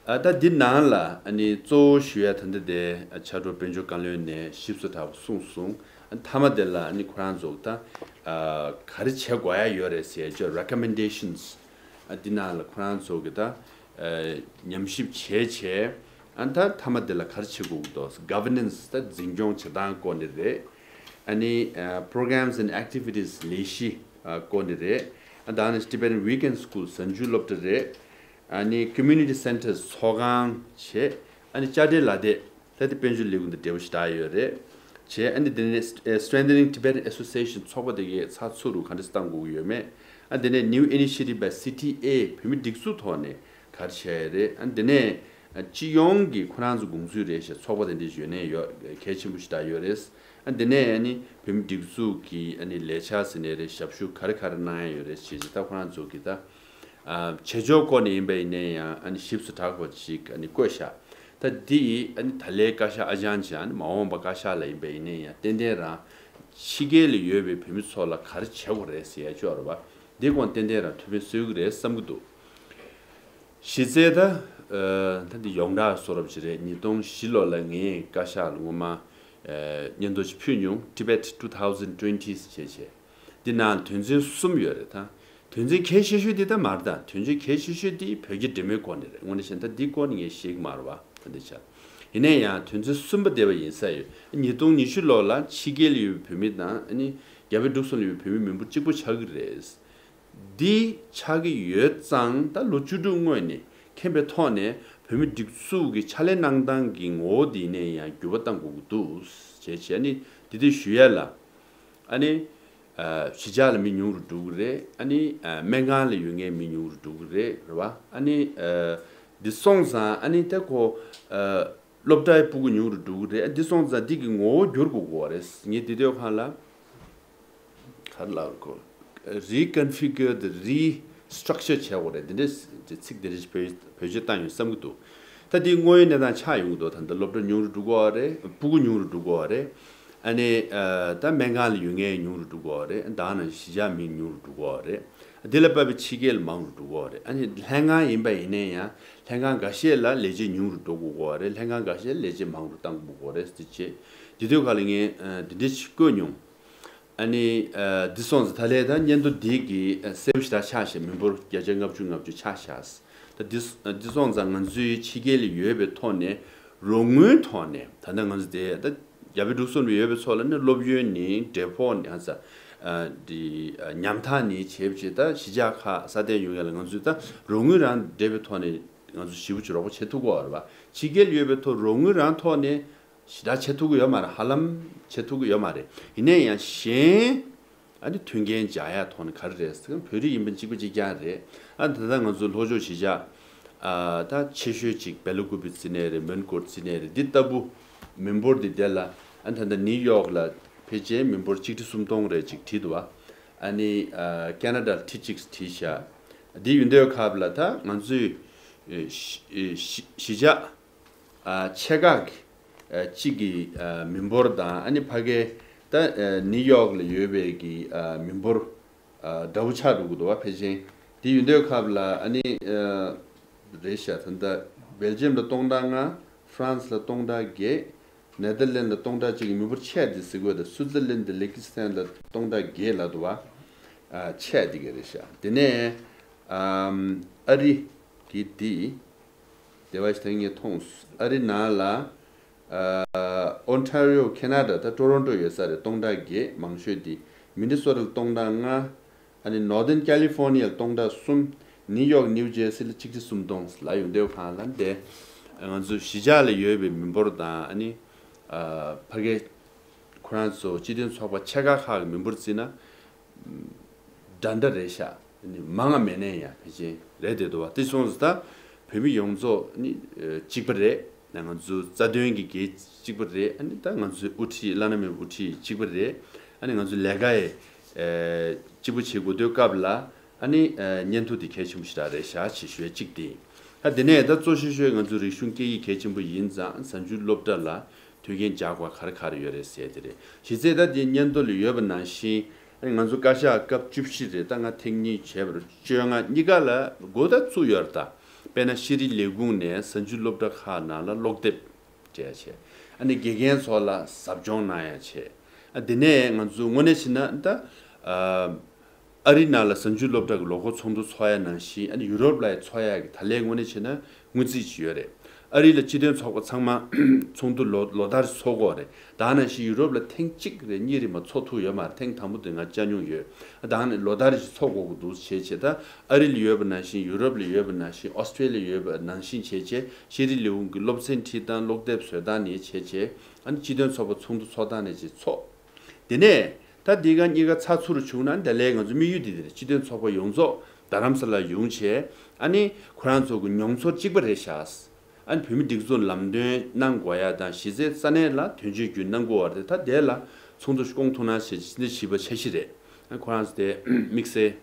ཨ། ད་འདི་ནང་ལ་ཨ་ནི་གཙོ་བོ་ཞུ་ཡ་ད་ལྟ་དེ་ཕྱག་རོགས་དཔལ་འབྱོར་བཀའ་བློན་ནས་ཞིབ་ཏུ་དྲགས་པ་གསུངས་སོང་། ཨ། མཐའ་མ་དེ་ལ་ཨ་ནི་ཁོ་རང་ཚོ་ད། ཨ། ག་རེ་བྱེད་དགོས་ཡ་ཡོད་རེད་ཟེར་ཡ་ཅིག་རེ་ཀོ་མེན་ཌེ་ཤན་སི། ཨ། འདི་ནང་ལ་ཁོ་རང་ཚོ་གི་ད། ཨ། ཉམས་ཞིབ་བྱས་བྱས། ཨ། ད་མཐའ་མ་དེ་ལ་ག་རེ་བྱེད་དགོས་ཀྱི་འདུག་ག་ཝར་ནན་སི། ད་འཛིན་སྐྱོང་བྱེད་སྟངས་སྐོར་ནས་རེད། ཨ་ནི། ཨ། པོ་རོ་གྷ་རམ་སི་ཨེན་ཌི་ཨེག་ཊི་ཝི་ཊི་སི་ལས་གཞི། ཨ། སྐོར་ནས་རེད། ཨ། ད་ནི་ཊི་བེ་ཊན་ཝིག་ཨེན་སི་ཀུལ་གཟའ་མཇུག་སློབ་གྲྭ་རེད། ཨ་ནི་ཀོ་མུ་ནི་ཊི་སེན་ཊར་སི་ཚོགས་ཁང་བྱས། ཨ་ནི་དཔྱ་ཁྲལ་ལག་དེབ། ད་དེ་དཔལ་འབྱོར་ལས་ཁུངས་དང་འབྲེལ་བ་ཞེ་དྲག་ཡོད་རེད། བྱས། ཨ་ནི་དེ་ནས་Strengthening Tibetan Association ཚོགས་པ་དེ་གའི་ཚགས་ཚུད་རུ་ག་འདྲས་བཏང་དགོས་ཀྱི་ཡོད་མེད། ཨ། དེ་ནས་New Initiative by C T A བོད་མི་སྒྲིག་འཛུགས་ཐོག་ནས་ག་རེ་བྱས་ཡོད་རེད། ཨ། དེ་ནས་སྤྱི་ཡོངས་ཀྱི་ཁོ་རང་ཚོ་དགོངས་ཚུལ་རེད་ཤག་ཚོགས་པ་དེ་འདྲས་ཡོད་ནའི་ཡོད། གལ་ཆེན་པོ་ཞེ་དྲག་ཡོད་རེད། ཨ། དེ་ནས་ཨ་ནི་བོད་མི་སྒྲིག་འཛུགས་ཀྱི་ཨ་ནི་ལས་འཆར་ཟེར་ནའི་རེད། ཞབས་ཞུ་ག་རེ་ག་རེ་གནང་ཡ་ཡོད་རེད་ཅེས་ད་ཁོ་རང་ཚོ་གི་ད། ཨ། བྱེད་ཕྱོགས་སྐོར་ནས་ཡིན་པ་ཡིན་ནའི་ཡང་ཨ་ནི་ཞིབ་ཏུ་དྲགས་པ་ཅིག་ཨ་ནི་བཀོད་ཤག་ད་འདི་ཨ་ནི་ད་ལན་བཀའ་ཤག་ཨ་ཅང་ཅིག་ཨ་ནི་མ་འོངས་པ་བཀའ་ཤག་ལ་ཡིན་པ་ཡིན་ནའི་ཡང་ཏན་ཏན་རང་ཕྱི་རྒྱལ་ལ་ཡོད་པའི་བོད་མི་ཚོ་ལ་ག་རེ་བྱེད་དགོས་རེད་ཟེར་ཡ་ཅིག་ཡོད་རེད་པ། འདི་སྐོར་ཏན་ཏན་རང་ཐུགས་ཕན་གསོས་ཀྱི་རེད་བསམ་གྱི་འདུག་གཞི་རྩའི་ད། ཨ། ད་འདི་ཡོངས་གྲགས་བཟོ་འདྲ་ཅིག་རེད། ཉིས་སྟོང་བཞི་ལོ་ལ་ངས་བཀའ་ཤག་ལ་སྔོན་མ། ཨ། སྙན་ཐོ་ཞིག་ཕུལ་མྱོང་། Tibet two thousand twenty ཞེས་བྱས། འདི་ནང་དོན་ཚན་གསུམ་ཡོད་རེད་ད། དོན་ཚན་གལ་ཆེ་ཤོས་འདི་ད་མ་རེད་ད། དོན་ཚན་གལ་ཆེ་ཤོས་འདི་བོད་རྒྱ་འབྲེལ་མོལ་སྐོར་ནས་རེད། དངོས་གནས་བཤད་ན་ད་འདི་སྐོར་ནས་ངས་ཤེས་ཀྱི་མ་རེད་བ། ད་འདི་ཆ། ཡིན་ན་ཡང་དོན་ཚན་གསུམ་པ་དེ་བ་ཡིན་ས་ཡོད། ཉིས་སྟོང་ཉི་ཤུ་ལོ་ལ་ཕྱི་རྒྱལ་ལ་ཡོད་པའི་བོད་མི་དང་ཨ་ནི་རྒྱ་བལ་འབྲུག་གསུམ་ལ་ཡོད་པའི་བོད་མི་མི་འབོར་གཅིག་པ་ཆགས་ཀྱི་རེད། འདི་ཆགས་ཀྱི་ཡོད་ཙང་། ད་ལོ་བཅུ་དྲུག་སྔོན་ནས་མཁྱེན་པའི་ཐོག་ནས་བོད་མི་སྒྲིག་འཛུགས་ཀྱི་ཕྱག་ལས་གནང་སྟངས་ཀྱི་ངོ་བོ་འདི་ནས་ཡང་འགྱུར་བ་གཏང་དགོས་ཀྱི་འདུག་ཅེས་བྱས་ནས་འདི་དུས་ཞུ་ཡ་ལ། ཨ་ནི། ཨ། གཞིས་ཆགས་ལ་མི་ཉུང་རུ་འགྲོ་གི་རེད། ཨ་ནི། ཨ། སྨན་ཁང་ལ་ཡོད་མཁན་མི་ཉུང་རུ་འགྲོ་གི་རེད། རེད་བ། ཨ་ནི། ཨ། འདི་སོང་ཙང་ཨ་ནི་ད་ཁོ། ཨ། སློབ་གྲྭའི་སྤུ་གུ་ཉུང་རུ་འགྲོ་གི་རེད། ཨ། འདི་སོང་ཙང་འདི་གི་ངོ་བོ་བསྒྱུར་དགོས་ཀྱི་རེད། ངས་འདི་དུས་སྒང་ལ། ག་རེ་ལབ་དགོས། Reconfigure the restructure བྱེད་དགོས་རེད། འདི་འདྲའི་ཚིག་འདི་འདྲ་ཞིག་བེད་བེད་སྤྱོད་བཏང་ཡོང་བསམ་གྱི་འདུག་ད་འདི་དངོས་ཡོད་གནས་སྟངས་ཆགས་ཡོང་གི་འདུག་ད་ལྟ་སློབ་གྲྭ་ཉུང་རུ་འགྲོ་གི་ཡོད་རེད། སྤུ་གུ་ཉུང་རུ་འགྲོ་གི་ཡོད་རེད། ཨ་ནི། ཨ། ད་སྨན་ཁང་ལ་ཡོད་མཁན་ཉུང་རུ་འགྲོ་གི་ཡོད་རེད། ད་ནང་གཞིས་ཆགས་མི་ཉུང་རུ་འགྲོ་གི་ཡོད་རེད། འདི་ལ་དཔག་པའི་ཕྱི་རྒྱལ་ལ་མང་རུ་འགྲོ་གི་ཡོད་རེད། ཨ་ནི་ལྷན་ཁང་ཡིན་པ་ཡིན་ན་ཡང་ལྷན་ཁང་འགའ་ཤས་ལ་ལས་བྱེད་ཉུང་རུ་འགྲོ་དགོས་ཀྱི་ཡོད་རེད། ལྷན་ཁང་འགའ་ཤས་ལ་ལས་བྱེད་མང་རུ་གཏང་དགོས་ཀྱི་ཡོད་རེད་ཟེར་བྱས། འདི་དུས་སྒང་ལ་ངས། ཨ། འདི་འདྲ་ཞིག་བཀོད་མྱོང་། ཨ་ནི། ཨ། འདི་སོང་ཙང་ད་ལན་ད་སྙན་ཐོ་འདི་གི། ཨ། གསལ་པོ་ཞེ་དྲག་ཆགས་ཤག་མི་འབོར་བརྒྱ་ཆ་ལྔ་བཅུ་ང་བཅུ་ཆགས་ཤག་ད་འདི་འདི་སོང་ཙང་ང་ཚོའི་ཕྱི་རྒྱལ་ལ་ཡོད་པའི་ཐོག་ནས་རོགས་དངུལ་ཐོག་ནས། ད་ལྟ་ང་ཚོ་དེ་ད་རྒྱ་བལ་འབྲུག་གསུམ་ལ་ཡོད་པའི་ཚོ་ལ་ནི་སློབ་ཡོན་ནི་འབྲས་སྤོགས་ནི། ཨ་ཙ། ཨ། འདི། ཨ། ཉམ་ཐག་ནི་བྱས་བྱས། ད་གཞིས་ཆགས་ཁག་སྲ་བརྟན་ཡོང་ཡ་ལ་ང་ཚོས་ད་རོགས་དངུལ་རང་འབྲེལ་བའི་ཐོག་ནས་ང་ཚོ་ཞེ་པོ་ཅིག་རོགས་པ་བྱེད་ཐུབ་ཀྱི་ཡོད་རེད་པ། ཕྱི་རྒྱལ་ཡོད་པའི་ཐོག་རོགས་དངུལ་རང་ཐོག་ནས་ཞེ་དྲག་བྱེད་ཐུབ་ཀྱི་ཡོད་མ་རེད། ཧ་ལམ་བྱེད་ཐུབ་ཀྱི་ཡོད་མ་རེད། ཡིན་ན་ཡང་གཞན། ཨ་ནི་མཐུན་རྐྱེན་སྦྱར་ཡག་ཐོག་ནས་ག་རེ་རེད་ཟེར་ན། བོད་རིགས་ཡིན་པ་གཅིག་པ་གཅིག་རྐྱང་རེད། ཨ། ད་ལྟ་ང་ཚོ་ལྷོ་ཕྱོགས་གཞིས་ཆགས། ཨ། ད་ཆེ་ཤོས་གཅིག་སྦེལ་ཀོབ་བརྩི་ནའི་རེད། མོན་གྷོ་བརྩི་ནའི་རེད། འདི་ལྟ་བུ་མི་འབོར་འདི་དེ་ལ། ཨ་ནི་ད་ལྟ་ནིའུ་ཡོག་ལ་ཕལ་ཆེར་མི་འབོར་ཆིག་ཁྲི་སུམ་སྟོང་རེ་ཅིག་བྲིས་འདུག་བ། ཨ་ནི་ཨ་ཁེ་ན་ཌ་ལ་ཁྲི་གཅིག་བྲིས་ཤག་འདི་ཡོད་དུས་སྐབས་ལ་ད་ང་ཚོས་ཨེ་གཞི་གཞི་བཞག་ཨ་ཆེ་ཁག་གི་ཨ་གཅིག་གི་ཨ་མི་འབོར་དང་ཨ་ནི་ཕ་གའི་ད་ཨ་ནིའུ་ཡོག་ལ་ཡོད་པའི་གི་ཨ་མི་འབོར་ཨ་འདྲ་བོ་ཆགས་འགྲོ་གི་འདུག་བ། ཕལ་ཆེར་འདི་ཡོད་དུས་སྐབས་ལ་ཨ་ནི་ཨ་རེད་ཤག་ད་ལྟ་སྦེལ་ཇམ་ལ་སྟོང་ཕྲག་ལྔ། ཧྥ་རན་སི་ལ་སྟོང་ཕྲག་བརྒྱད། ནེ་དར་ལན་ལ་སྟོང་ཕྲག་གཅིག་གི་མི་འབོར་ཆེ་བ་དེ་ཟེར་དགོས་དང་། སུའུ་ཙར་ལན་དང་ལི་ཁི་སི་ཐན་ལ་སྟོང་ཕྲག་བརྒྱད་ལབ་འདུག་བ། ཨ་ཆེ་བ་དེ་ག་རེད་ཤག་དེ་ནས་ཨམ་ཨ་རི་གི་དེ་དེ་བ་ཞིག་ད་ངས་མཐོང་སོང་། ཨ་རི་ནང་ལ་ཨ་ཨོན་ཊ་རི་ཡོ་ཁེ་ན་ཌ་ད་ཊོ་རོན་ཊོ་ཡོད་ས་རེད། སྟོང་ཕྲག་བརྒྱད་མང་ཤོས་དེ། མི་ནི་སོ་ཊ་ལ་སྟོང་ཕྲག་ལྔ། ཨ་ནི་ནོར་ཐརན་ཀེ་ལི་ཧྥོར་ནི་ཡ་ལ་སྟོང་ཕྲག་གསུམ། ནིའུ་ཡོག་ནིའུ་ཇེར་སི་ལ་ཆིག་ཁྲི་སུམ་སྟོང་ལ་ཡོད་དུས་སྒང་ལ་འདི་ང་ཚོ་གཞིས་ཆགས་ལ་ཡོད་པའི་མི་འབོར་དང་ཨ་ནི་ཨ་ཕ་གི་ཁོ་རང་ཚོ་སྤྱི་མཐུན་ཚོགས་པ་ཆེ་ཁག་ཁག་གི་མི་འབོར་བརྩིས་ན་འདྲ་འདྲ་རེད་ཤག་ཨ་ནི་མང་ང་མེད་ནའི་ཡང་ཕལ་ཆེར་རེད་བསྡད་འདུག་བ། དེ་སོང་ཙང་ད་བོད་མི་ཡོངས་རྫོགས་ནི་ཨ་གཅིག་པ་རེད། ང་ཚོ་རྩ་དོན་གྱི་འགན་གཅིག་པ་རེད། ཨ་ནི་ད་ང་ཚོའི་དབུ་ཁྲིད་བླ་ན་མེད་པའི་དབུ་ཁྲིད་གཅིག་པ་རེད། ཨ་ནི་ང་ཚོ་ལས་ཀ་ཡི་ཨེ་གཅིག་པུ་བྱེད་དགོས་དུས་སྐབས་ལ་ཨ་ནི་ཨེ་བརྙན་ཐུང་དེ་གལ་ཆེན་པོ་ཞེ་དྲག་རེད་ཤག་ཅེས་ཞུ་ཡ་གཅིག་དེ་ཡིན། ཨ་དེ་ནས་ད་གཙོ་ཆེ་ཤོས་ང་ཚོ་རིག་གཞུང་སྐད་ཡིག་གལ་ཆེན་པོ་ཡིན་ཙང་གཟའ་མཇུག་སློབ་གྲྭ་ལ་མཐུན་རྐྱེན་སྦྱར་དགོས་ག་རེ་ག་རེ་ཡོད་རེད་ཟེར་དེ་རེད། གཞི་རྩའི་ད་དེ་སྙན་ཐོ་ལ་ཡོད་པ་ནང་བཞིན་ཨ་ནི་ང་ཚོ་བཀའ་ཤག་སྐབས་བཅུ་བཞི་རེད། ད་ང་ཐེངས་གཉིས་བྱས་པ་རེད། བཅོ་ལྔ་གཉིས་ཀ་ལ་འགོ་ད་བཙུགས་ཡོད་རེད་ད། དཔེར་ན་ཤེས་རིག་ལས་ཁུངས་ནས་གཟའ་མཇུག་སློབ་གྲྭ་ཁག་ནང་ལ་ཀློག་དེབ་སྤྲད་ཡ་བྱས། ཨ་ནི་དགེ་རྒན་ཚོ་ལ་ཟབ་སྦྱོང་གནང་ཡ་བྱས། ཨ་དེ་ནས་ང་ཚོ་དངོས་གནས་བྱས་ན་ད་ཨ་ཨ་རི་ནང་ལ་གཟའ་མཇུག་སློབ་གྲྭ་གི་ལོ་འཁོར་ཚོགས་འདུ་ཚོགས་ཡ་ནང་བཞིན་ཨ་ནི་ཡུ་རོབ་ལ་ཡང་ཚོགས་ཡ་གི་ད་ལན་དངོས་གནས་བྱས་ན་སྔོན་རྩིས་ཅིག་ཡོད་རེད། ཨ་རི་ལ་སྤྱི་མཐུན་ཚོགས་པ་ཚང་མ་ཚོགས་འདུ་ལོ་ལོ་ལྟར་ཚོགས་ཀྱི་ཡོད་རེད། ད་ནང་བཞིན་ཡུ་རོབ་ལ་ཐེངས་གཅིག་རེ་གཉིས་རེ་མ་ཚོགས་ཐུབ་ཡོད་མ་རེད། ཐེངས་དང་པོ་དེ་ང་བཅར་མྱོང་ཡོད། ད་ནི་ལོ་ལྟར་ཞིག་ཚོགས་དགོས་ཀྱི་འདུག་བྱས་བྱས་ད་ཨ་རི་ལ་ཡོད་པ་ནང་བཞིན་ཡུ་རོབ་ལ་ཡོད་པ་ནང་བཞིན་ཨོ་སི་ཊྲེ་ལི་ཡ་ཡོད་པ་ནང་བཞིན་བྱས་བྱས་ཤེས་རིག་ལས་ཁུངས་ཀྱི་སློབ་ཚན་ཁྲིད་སྟངས་ཀློག་དེབ་བཟོ་སྟངས་ནས་བྱས་བྱས་ཨ་ནི་སྤྱི་མཐུན་ཚོགས་པ་ཚོགས་འདུ་ཚོགས་སྟངས་ནས་བྱས་ཚོགས། དེ་ནས་ད་འདི་ག་གཉིས་ཀ་ཚགས་ཚུད་རུ་བྱུང་ན་དེ་ལས་ང་ཚོ་དམིགས་ཡུལ་འདི་དེ་རེད། སྤྱི་མཐུན་ཚོགས་པ་ཡོངས་རྫོགས་རྡ་རམ་ས་ལར་ཡོང་བྱས་ཨ་ནི་ཁོ་རང་ཚོ་གི་མྱོང་ཚོར་གཅིག་པ་རེད་ཤག་ཨ་ནི་བོད་མི་སྒྲིག་འཛུགས་ལམ་སྟོན་གནང་དགོས་ཡ་དང་གཞི་རྩའི་ས་གནས་ལ་དོན་གཅོད་བརྒྱུད་གནང་དགོས་བ་རེད། ད་དེ་ལ་ཚོགས་འདུ་སྐོང་ཐུབ་ན་བྱས་ཕྱི་ཟླ་བཞི་པ་འཆར་གཞི་རེད། ཨ་ཁོ་རང་ཚོ་དེ་དམིགས་བསལ་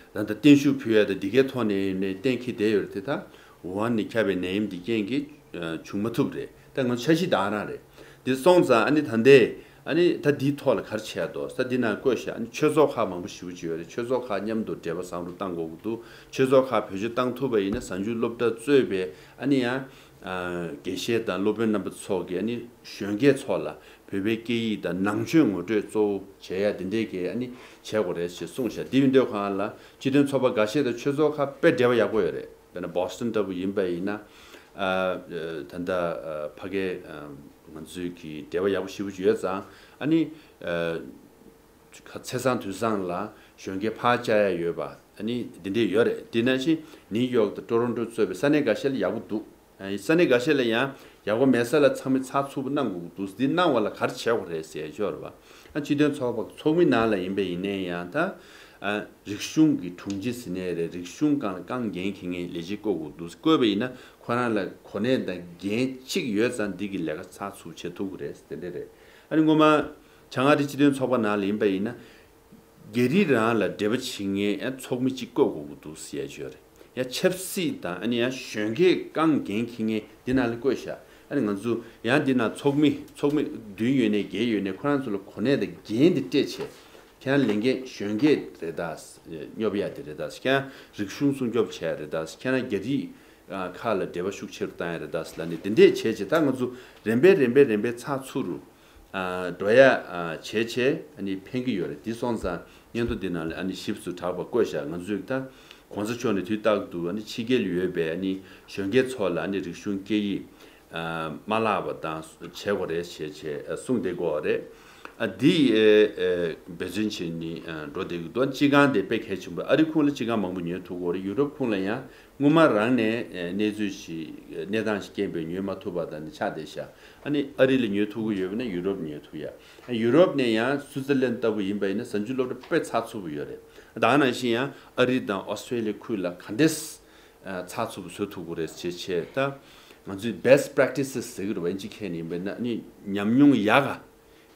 ད་ལྟ་བརྟན་བཞུགས་ཕུལ་ཡ་དང་འདི་གའི་ཐོག་ནས་ནས་གཏན་འཁེལ་བསྡད་ཡོད་རེད། དེ་ད་ཝུ་ཧན་ནས་ཁྱབ་པའི་ནད་ཡམས་འདི་རྐྱེན་གྱིས་ཨ་བྱུང་མ་ཐུབ་རེད། ད་ང་ཚོ་འཆར་གཞི་དེ་རང་རེད། འདི་སོང་ཙང་ཨ་ནི་ད་ལྟའི་ཨ་ནི་ད་འདིའི་ཐོག་ལ་ག་རེ་བྱས་འདུག་ད་འདི་ནང་བཀོད་ཤག་ཨ་ནི་ཆོས་ཚོགས་ཁག་མང་པོ་ཞེ་པོ་ཅིག་ཡོད་རེད། ཆོས་ཚོགས་ཁག་མཉམ་དུ་འབྲེལ་བ་བཟང་རུ་གཏང་དགོས་ཀྱི་འདུག་ཆོས་ཚོགས་ཁག་བེད་སྤྱོད་བཏང་ཐུབ་པ་ཡིན་ན་གཟའ་མཇུག་སློབ་གྲྭ་གཙོས་པའི་ཨ་ནི་ཡང་ཨ་དགེ་བཤེས་དང་སློབ་དཔོན་རྣམ་པ་ཚོ་གིས་ཨ་ནི་གཞོན་སྐྱེས་ཚོ་ལ་བོད་པའི་སྐད་ཡིག་དང་ནང་ཆོས་ངོ་སྤྲོད་གཙོ་བོ་བྱེད་ཡ་དེ་འདྲས་ཀྱི་ཨ་ནི་བྱེད་དགོས་རེད་ཞེས་གསུངས་ཤག་འདི་ཡིན་དུས་སྒང་ལ་སྤྱི་མཐུན་ཚོགས་པ་འགའ་ཤས་དང་ཆོས་ཚོགས་ཁག་དཔེ་འབྲེལ་བ་ཡག་པོ་ཡོད་རེད། དཔེར་ན་Boston་འདྲ་པོ་ཡིན་པ་ཡིན་ན་ཨ་ད་ལྟ་ཨ་ཕ་གའི་ཨ་ང་ཚོའི་གི་འབྲེལ་བ་ཡག་པོ་ཞེ་པོ་ཅིག་ཡོད་ཙང་ཨ་ནི་ཨ་ཚེས་བཟང་དུས་བཟང་ལ་གཞོན་སྐྱེས་ཕར་བཅར་ཡ་ཡོད་པ་ཨ་ནི་འདི་འདྲས་ཡོད་རེད། དེ་ནང་བཞིན་ནིའུ་ཡོག་དང་ཊོ་རོན་ཊོ་གཙོས་པའི་ས་གནས་འགའ་ཤས་ལ་ཡག་པོ་འདུག་ཨ་ས་གནས་འགའ་ཤས་ལ་ཡང་ཡག་པོ་མེད་ས་ལ་ཚང་མས་ཚགས་ཚུད་པོ་གནང་དགོས་ཀྱི་འདུག་འདི་གནང་བ་ལ་ག་རེ་བྱེད་དགོས་རེད་ཟེར་ཡ་ཅིག་ཡོད་རེད་པ། ཨ་སྤྱི་མཐུན་ཚོགས་པ་ཚོགས་མི་ནང་ལ་ཡིན་པ་ཡིན་ནའི་ཡང་ད་ཨ་རིག་གཞུང་གི་དྲུང་ཆེ་ཟེར་ནའི་རེད། རིག་གཞུང་སྒང་ལ་རྐང་འགན་འཁྱེར་མཁན་ལས་བྱེད་བསྐོ་དགོས་འདུག་བསྐོས་པ་ཡིན་ན་ཁོ་རང་ལ་གོ་གནས་དང་འགན་གཅིག་ཡོད་ཙང་འདི་གི་ལས་ཀ་ཚགས་ཚུད་བྱེད་ཐུབ་ཀྱི་རེད་དེ་འདྲ་རེད། ཨ་ནི་སྔོན་མ་བྱང་ཨ་རི་སྤྱི་མཐུན་ཚོགས་པ་ནང་ལ་ཡིན་པ་ཡིན་ན། རྒྱ་རིགས་རང་ལ་འབྲེལ་བ་བྱེད་མཁན་ཡང་ཚོགས་མི་གཅིག་བསྐོ་དགོས་ཀྱི་འདུག་ཟེར་ཡ་ཅིག་ཡོད་རེད། ཡང་ཆབ་སྲིད་དང་ཨ་ནི་ཡང་གཞོན་སྐྱེས་རྐང་འགན་འཁྱེར་མཁན་འདི་ནང་ལ་བསྐོས་ཤག་ཨ་ནི་ང་ཚོ་ཡང་འདི་ནང་ཚོགས་མི་ཚོགས་མི་བདུན་ཡོད་ནའི་བརྒྱད་ཡོད་ནའི་ཁོ་རང་ཚོ་ལ་གོ་གནས་དང་འགན་འདི་སྤྲད་བྱས། ཁྱེད་རང་ལས་འགན་གཞོན་སྐྱེས་རེད་ད། སྙོབ་ཡ་དེ་རེད་ད། ཁྱེད་རང་རིག་གཞུང་སྲུང་སྐྱོབ་བྱས་རེད་ད། ཁྱེད་རང་རྒྱ་རིགས་ཁག་ལ་འབྲེལ་བ་ཤུགས་ཆེ་རུ་བཏང་ཡ་རེད་ད་ལབ་ནས་དེ་འདྲས་བྱས་བྱས་ད་ང་ཚོ་རིམ་པས་རིམ་པས་རིམ་པས་ཚགས་ཚུད་རུ། ཨ་འགྲོ་ཡ་ཨ་བྱས་བྱས་ཨ་ནི་ཕན་གྱི་ཡོད་རེད། དེ་སོང་ཙང་སྙན་ཐོ་འདི་ནང་ལ་ཨ་ནི་ཞིབ་ཏུ་དྲག་པ་བཀོད་བཞག་ང་ཚོས་ད་གོང་ས་མཆོག་ནས་དུས་རྟག་ཏུ་ཨ་ནི་ཕྱི་རྒྱལ་ཡོད་པའི་ཨ་ནི་གཞོན་སྐྱེས་ཚོ་ལ་ཨ་ནི་རིག་གཞུང་སྐད་ཡིག་ཨ་མ་བརླག་པ་དང་བྱེད་དགོས་རེད་བྱས་བྱས་ཨ་གསུངས་བསྡད་ཀྱི་ཡོད་རེད། ཨ་འདི་ཨེ་ཨེ་འབད་བརྩོན་བྱས་ནས་ཨ་འགྲོ་བསྡད་ཀྱི་འདུག་སྤྱི་ཁང་དེ་དཔེ་གལ་ཆེན་པོ། ཨ་རི་ཁུངས་ལ་སྤྱི་ཁང་མང་པོ་ཉོ་ཐུབ་ཀྱི་ཡོད་རེད། ཡུ་རོབ་ཁུངས་ལ་ཡང་སྔོན་མ་རང་ནས་ཨེ་གནས་ཚུལ་ཞིག་གནས་སྟངས་ཤིག་རྐྱེན་པས་ཉོས་མ་ཐུབ་པ་དང་ནི་ཆགས་བསྡད་ཤག་ཨ་ནི་ཨ་རི་ལ་ཉོ་ཐུབ་ཀྱི་ཡོད་པ་ན་ཡུ་རོབ་ཉོ་ཐུབ་ཡ། ཨ་ཡུ་རོབ་ནས་ཡང་སུའུ་ཙར་ལན་ལྟ་བུ་ཡིན་པ་ཡིན་ན་གཟའ་མཇུག་སློབ་གྲྭ་དཔེ་ཚགས་ཚུད་པོ་ཡོད་རེད། ད་ག་ནང་བཞིན་ཡང་ཨ་རི་དང་ཨོ་སི་ཊྲེ་ལི་ཡ་ཁུལ་ལ་ག་འདྲས་ཨ་ཚགས་ཚུད་པོ་བཟོ་ཐུབ་ཀྱི་རེད་ཅེས་བྱས་ད། ང་ཚོས་best practices ཟེར་གྱི་རེད་བ། ཨིན་ཇི་སྐད་ནས་ཡིན་པས་ན་ནི་ཉམས་མྱོང་ཡག་ག་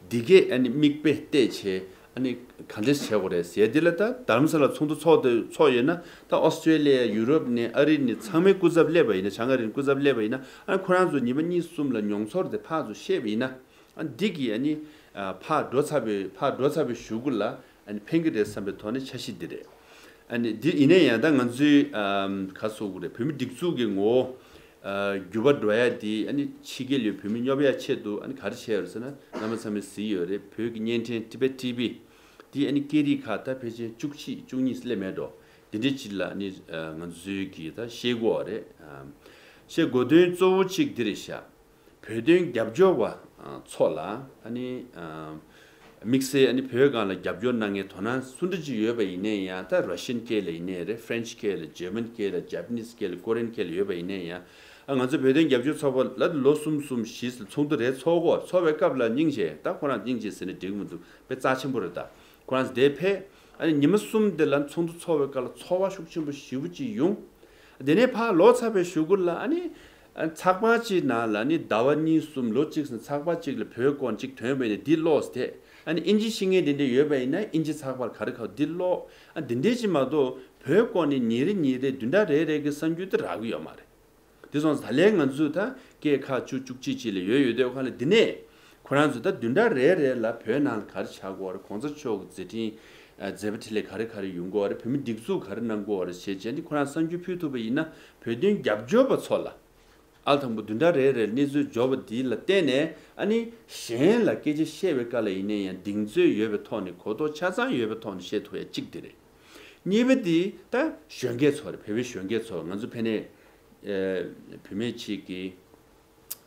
འདི་གས་ཨ་ནི་མིག་དཔེ་བལྟས་བྱས་ཨ་ནི་ག་འདྲས་བྱེད་དགོས་རེད་ཟེར། འདི་ལ་ད་རྡ་རམ་ས་ལ་ཚོགས་འདུ་ཚོགས་དེ་ཚོགས་ཡོད་ན། ད་ཨོ་སི་ཀྲེ་ལི་ཡ། ཡུ་རོབ་ནས། ཨ་རི་ནས། ཚང་མའི་སྐུ་ཚབ་སླེབས་པ་ཡིན་ན། བྱང་ཨ་རི་ནས་སྐུ་ཚབ་སླེབས་པ་ཡིན་ན། ཨ་ཁོ་རང་ཚོ་ཉི་མ་གཉིས་གསུམ་ལ་མྱོང་ཚོར་དེ་ཕར་ཚུར་བཤད་པ་ཡིན་ན། ཨ་འདི་གིས་ཨ་ནི་ཕར་འགྲོ་ཚར་བའི་ཕར་འགྲོ་ཚར་བའི་གཞུག་གུ་ལ་ཨ་ནི་ཕན་གྱི་རེད་བསམ་པའི་ཐོག་ནས་འཆར་གཞི་འདི་རེད། ཨ་ནི་འདི་ཡིན་ན་ཡང་ད་ང་ཚོའི་ཨམ་ག་ཟེར་དགོས་རེད། བོད་མི་སྒྲིག་འཛུགས་ཀྱི་ངོ་བོ་ཨ་འགྱུར་བ་འགྲོ་ཡ་འདི། ཨ་ནི་ཕྱི་རྒྱལ་ཡོད་བོད་མི་སྙོབ་ཡ་ཆེད་དུ་ཨ་ནི་ག་རེ་བྱས་ཡོད་རེད་ཟེར་ན། རྣམ་པ་ཚང་མས་གཟིགས་ཡོད་རེད། བོད་ཀྱི་བརྙན་འཕྲིན་Tibet TV འདི་ཨ་ནི་སྐད་རིགས་ཁག་ད་ཕལ་ཆེར་བཅུ་གཅིག་བཅུ་གཉིས་སླེབས་མེད་འགྲོ། འདི་འདྲའི་ཅིག་ལ་ཨ་ནི་ཨ་ང་ཚོའི་གི་ད་ཤེས་དགོས་པ་རེད། ཨམ་ཤེས་དགོས་དོན་གཙོ་བོ་གཅིག་འདི་རེད་ཤག་བོད་དོན་རྒྱབ་སྐྱོར་བ་ཚོ་ལ་ཨ་ནི་དམིགས་བསལ་ཨ་ནི་བོད་སྒང་ལ་རྒྱབ་སྐྱོར་གནང་མཁན་དོ་སྣང་སུ་འདྲ་ཅིག་ཡོད་པ་ཡིན་ནའི་ཡང་། ད་Russian་སྐད་ལ་ཡིན་ནའི་རེད། French སྐད་ལ། German སྐད་ལ། Japanese སྐད་ལ། Korean སྐད་ལ་ཡོད་པ་ཡིན་ནའི་ཡང་། ཨ་ང་ཚོ་བོད་དོན་རྒྱབ་སྐྱོར་ཚོགས་པ་ལ་ལོ་གསུམ་གསུམ་བཞི་ཚོགས་འདུ་རེ་ཚོགས་གོ་ཚོགས་པའི་སྐབས་ལ་སྙིང་རྗེ། ད་ཁོ་རང་སྙིང་རྗེ་ཟེར་ནས་འགྲིག་མི་འདུག་དཔེ་རྩ་ཆེན་པོ་རེད། ད་ཁོ་རང་ཚོ་དེ་ཕེབས། ཨ་ནི་ཉི་མ་གསུམ་དེ་ལ་ཚོགས་འདུ་ཚོགས་པའི་སྐབས་ལ་ཚོར་བ་ཤུགས་ཆེན་པོ་ཞེ་པོ་ཅིག་ཡོང་། དེ་ནས་ཕར་ལོག་ཚར་བའི་གཞུག་གུ་ལ་ཨ་ནི་ཚགས་པར་གཅིག་ནང་ལ་ནི་ཟླ་བ་གཉིས་གསུམ་ལོ་གཅིག་ཙམ་ཚགས་པར་གཅིག་ལ་བོད་སྐོར་གཅིག་ཐོན་པས་ནས་འདི་ཀློགས་ཏེ། ཨ་ནི་ཨིན་ཇི་ཤེས་མཁན་དེ་འདྲ་ཡོད་པ་ཡིན་ན་ཨིན་ཇི་ཚགས་པར་ག་རེ་ག་འདི་ཀློག་ཨ་འདི་འདྲས་ཅིག་མ་གཏོགས་བོད་སྐོར་ནས་ཉིན་རེ་ཉིན་རེ་བདུན་ཕྲག་རེ་རེ་གི་གསར་འགྱུར་དེ་རག་གི་ཡོད་མ་རེད། དེ་སོང་ཙང་ད་ལན་ང་ཚོས་ད་སྐད་ཁག་བཅུ་བཅུ་གཅིག་ཅིག་ལ་ཡོད་ཡོད་དུས་ག་ལ་འདི་ནས་ཁོ་རང་ཚོ་ད་བདུན་ཕྲག་རེ་རེ་ལ་བོད་ནང་ལ་ག་རེ་ཆགས་ཀྱི་ཡོད་རེད། གོང་ས་མཆོག་གི་མཛད་འཕྲིན་མཛད་པ་འཕྲིན་ལས་ག་རེ་ག་རེ་ཡོང་གི་ཡོད་རེད། བོད་མི་སྒྲིག་འཛུགས་ག་རེ་གནང་གི་ཡོད་རེད་ཞེས་བྱས་འདི་ཁོ་རང་གསར་འགྱུར་ཕུལ་ཐུབ་པ་ཡིན་ན། བོད་དོན་རྒྱབ་སྐྱོར་བ་ཚོ་ལ་ཨ་དང་པོ་བདུན་ཕྲག་རེ་རེར་གནས་ཚུལ་འབྱོར་བ་འདི་ལ་བརྟེན་ནས་ཨ་ནི་གཞན་ལ་སྐད་ཆ་བཤད་པའི་སྐབས་ལ་ཡིན་ནའི་ཡང་གདེང་ཚོད་ཡོད་པའི་ཐོག་ནས་གོ་རྟོགས་ཆ་ཚང་ཡོད་པའི་ཐོག་ནས་བཤད་ཐུབ་ཡ་གཅིག་དེ་རེད། གཉིས་པ་དེ་ད་གཞོན་སྐྱེས་ཚོ་རེད། བོད་པའི་གཞོན་སྐྱེས་ཚོ། ང་ཚོ་ཕ་ནས་ཨ་བུད་མེད་ཅིག་གིས་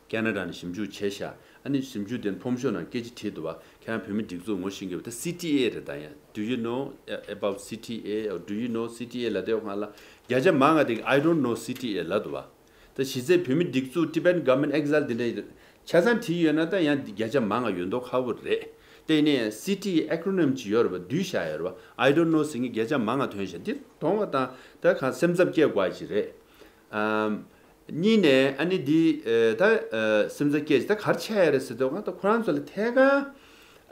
ཁེ་ན་ཌ་ནས་ཞིབ་འཇུག་བྱས་ཤག་ཨ་ནི་ཞིབ་འཇུག་དེ་ཕོམ་ཤོ་ནང་སྐད་ཆ་དྲིས་འདུག་བ། ཁྱེད་རང་བོད་མི་སྒྲིག་འཛུགས་ངོ་ཤེས་ཀྱི་ཡོད་པ། ད་C T A རེད། ད་ཡང་Do you know about C T A or do you know C T A ལབ་དུས་སྒང་ལ་བརྒྱ་ཆ་མང་ང་དེ་གིས་I don't know C T A ལབ་འདུག་བ། ད་གཞི་རྩའི་བོད་མི་སྒྲིག་འཛུགས་Tibetan Government Exile འདི་འདྲ་ཆ་ཚང་བྲིས་ཡོད་ན་ད་ཡང་བརྒྱ་ཆ་མང་ང་ཡོད་མདོག་ཁ་པོ་རེད། དེ་ནས་C T A acronym ཅིག་ཡོད་རེད་བ། བསྡུས་བཞག་ཡོད་རེད་བ། I don't know ཟེར་མཁན་བརྒྱ་ཆ་མང་ང་ཐོན་ཤག་འདི་མཐོང་བ་དང་ད་གང་སེམས་འཚབ་སྐྱེ་དགོས་ཅིག་རེད། ཨམ། གཉིས་ནས་ཨ་ནི་འདི་ཨེ་ད་ཨེ་སེམས་འཚབ་སྐྱེ་ཅིག་ད་ག་རེ་ཆགས་ཡོད་རེད་ཟེར་དུས་སྒང་ད་ཁོ་རང་ཚོ་ལ་ཐད་ཀར་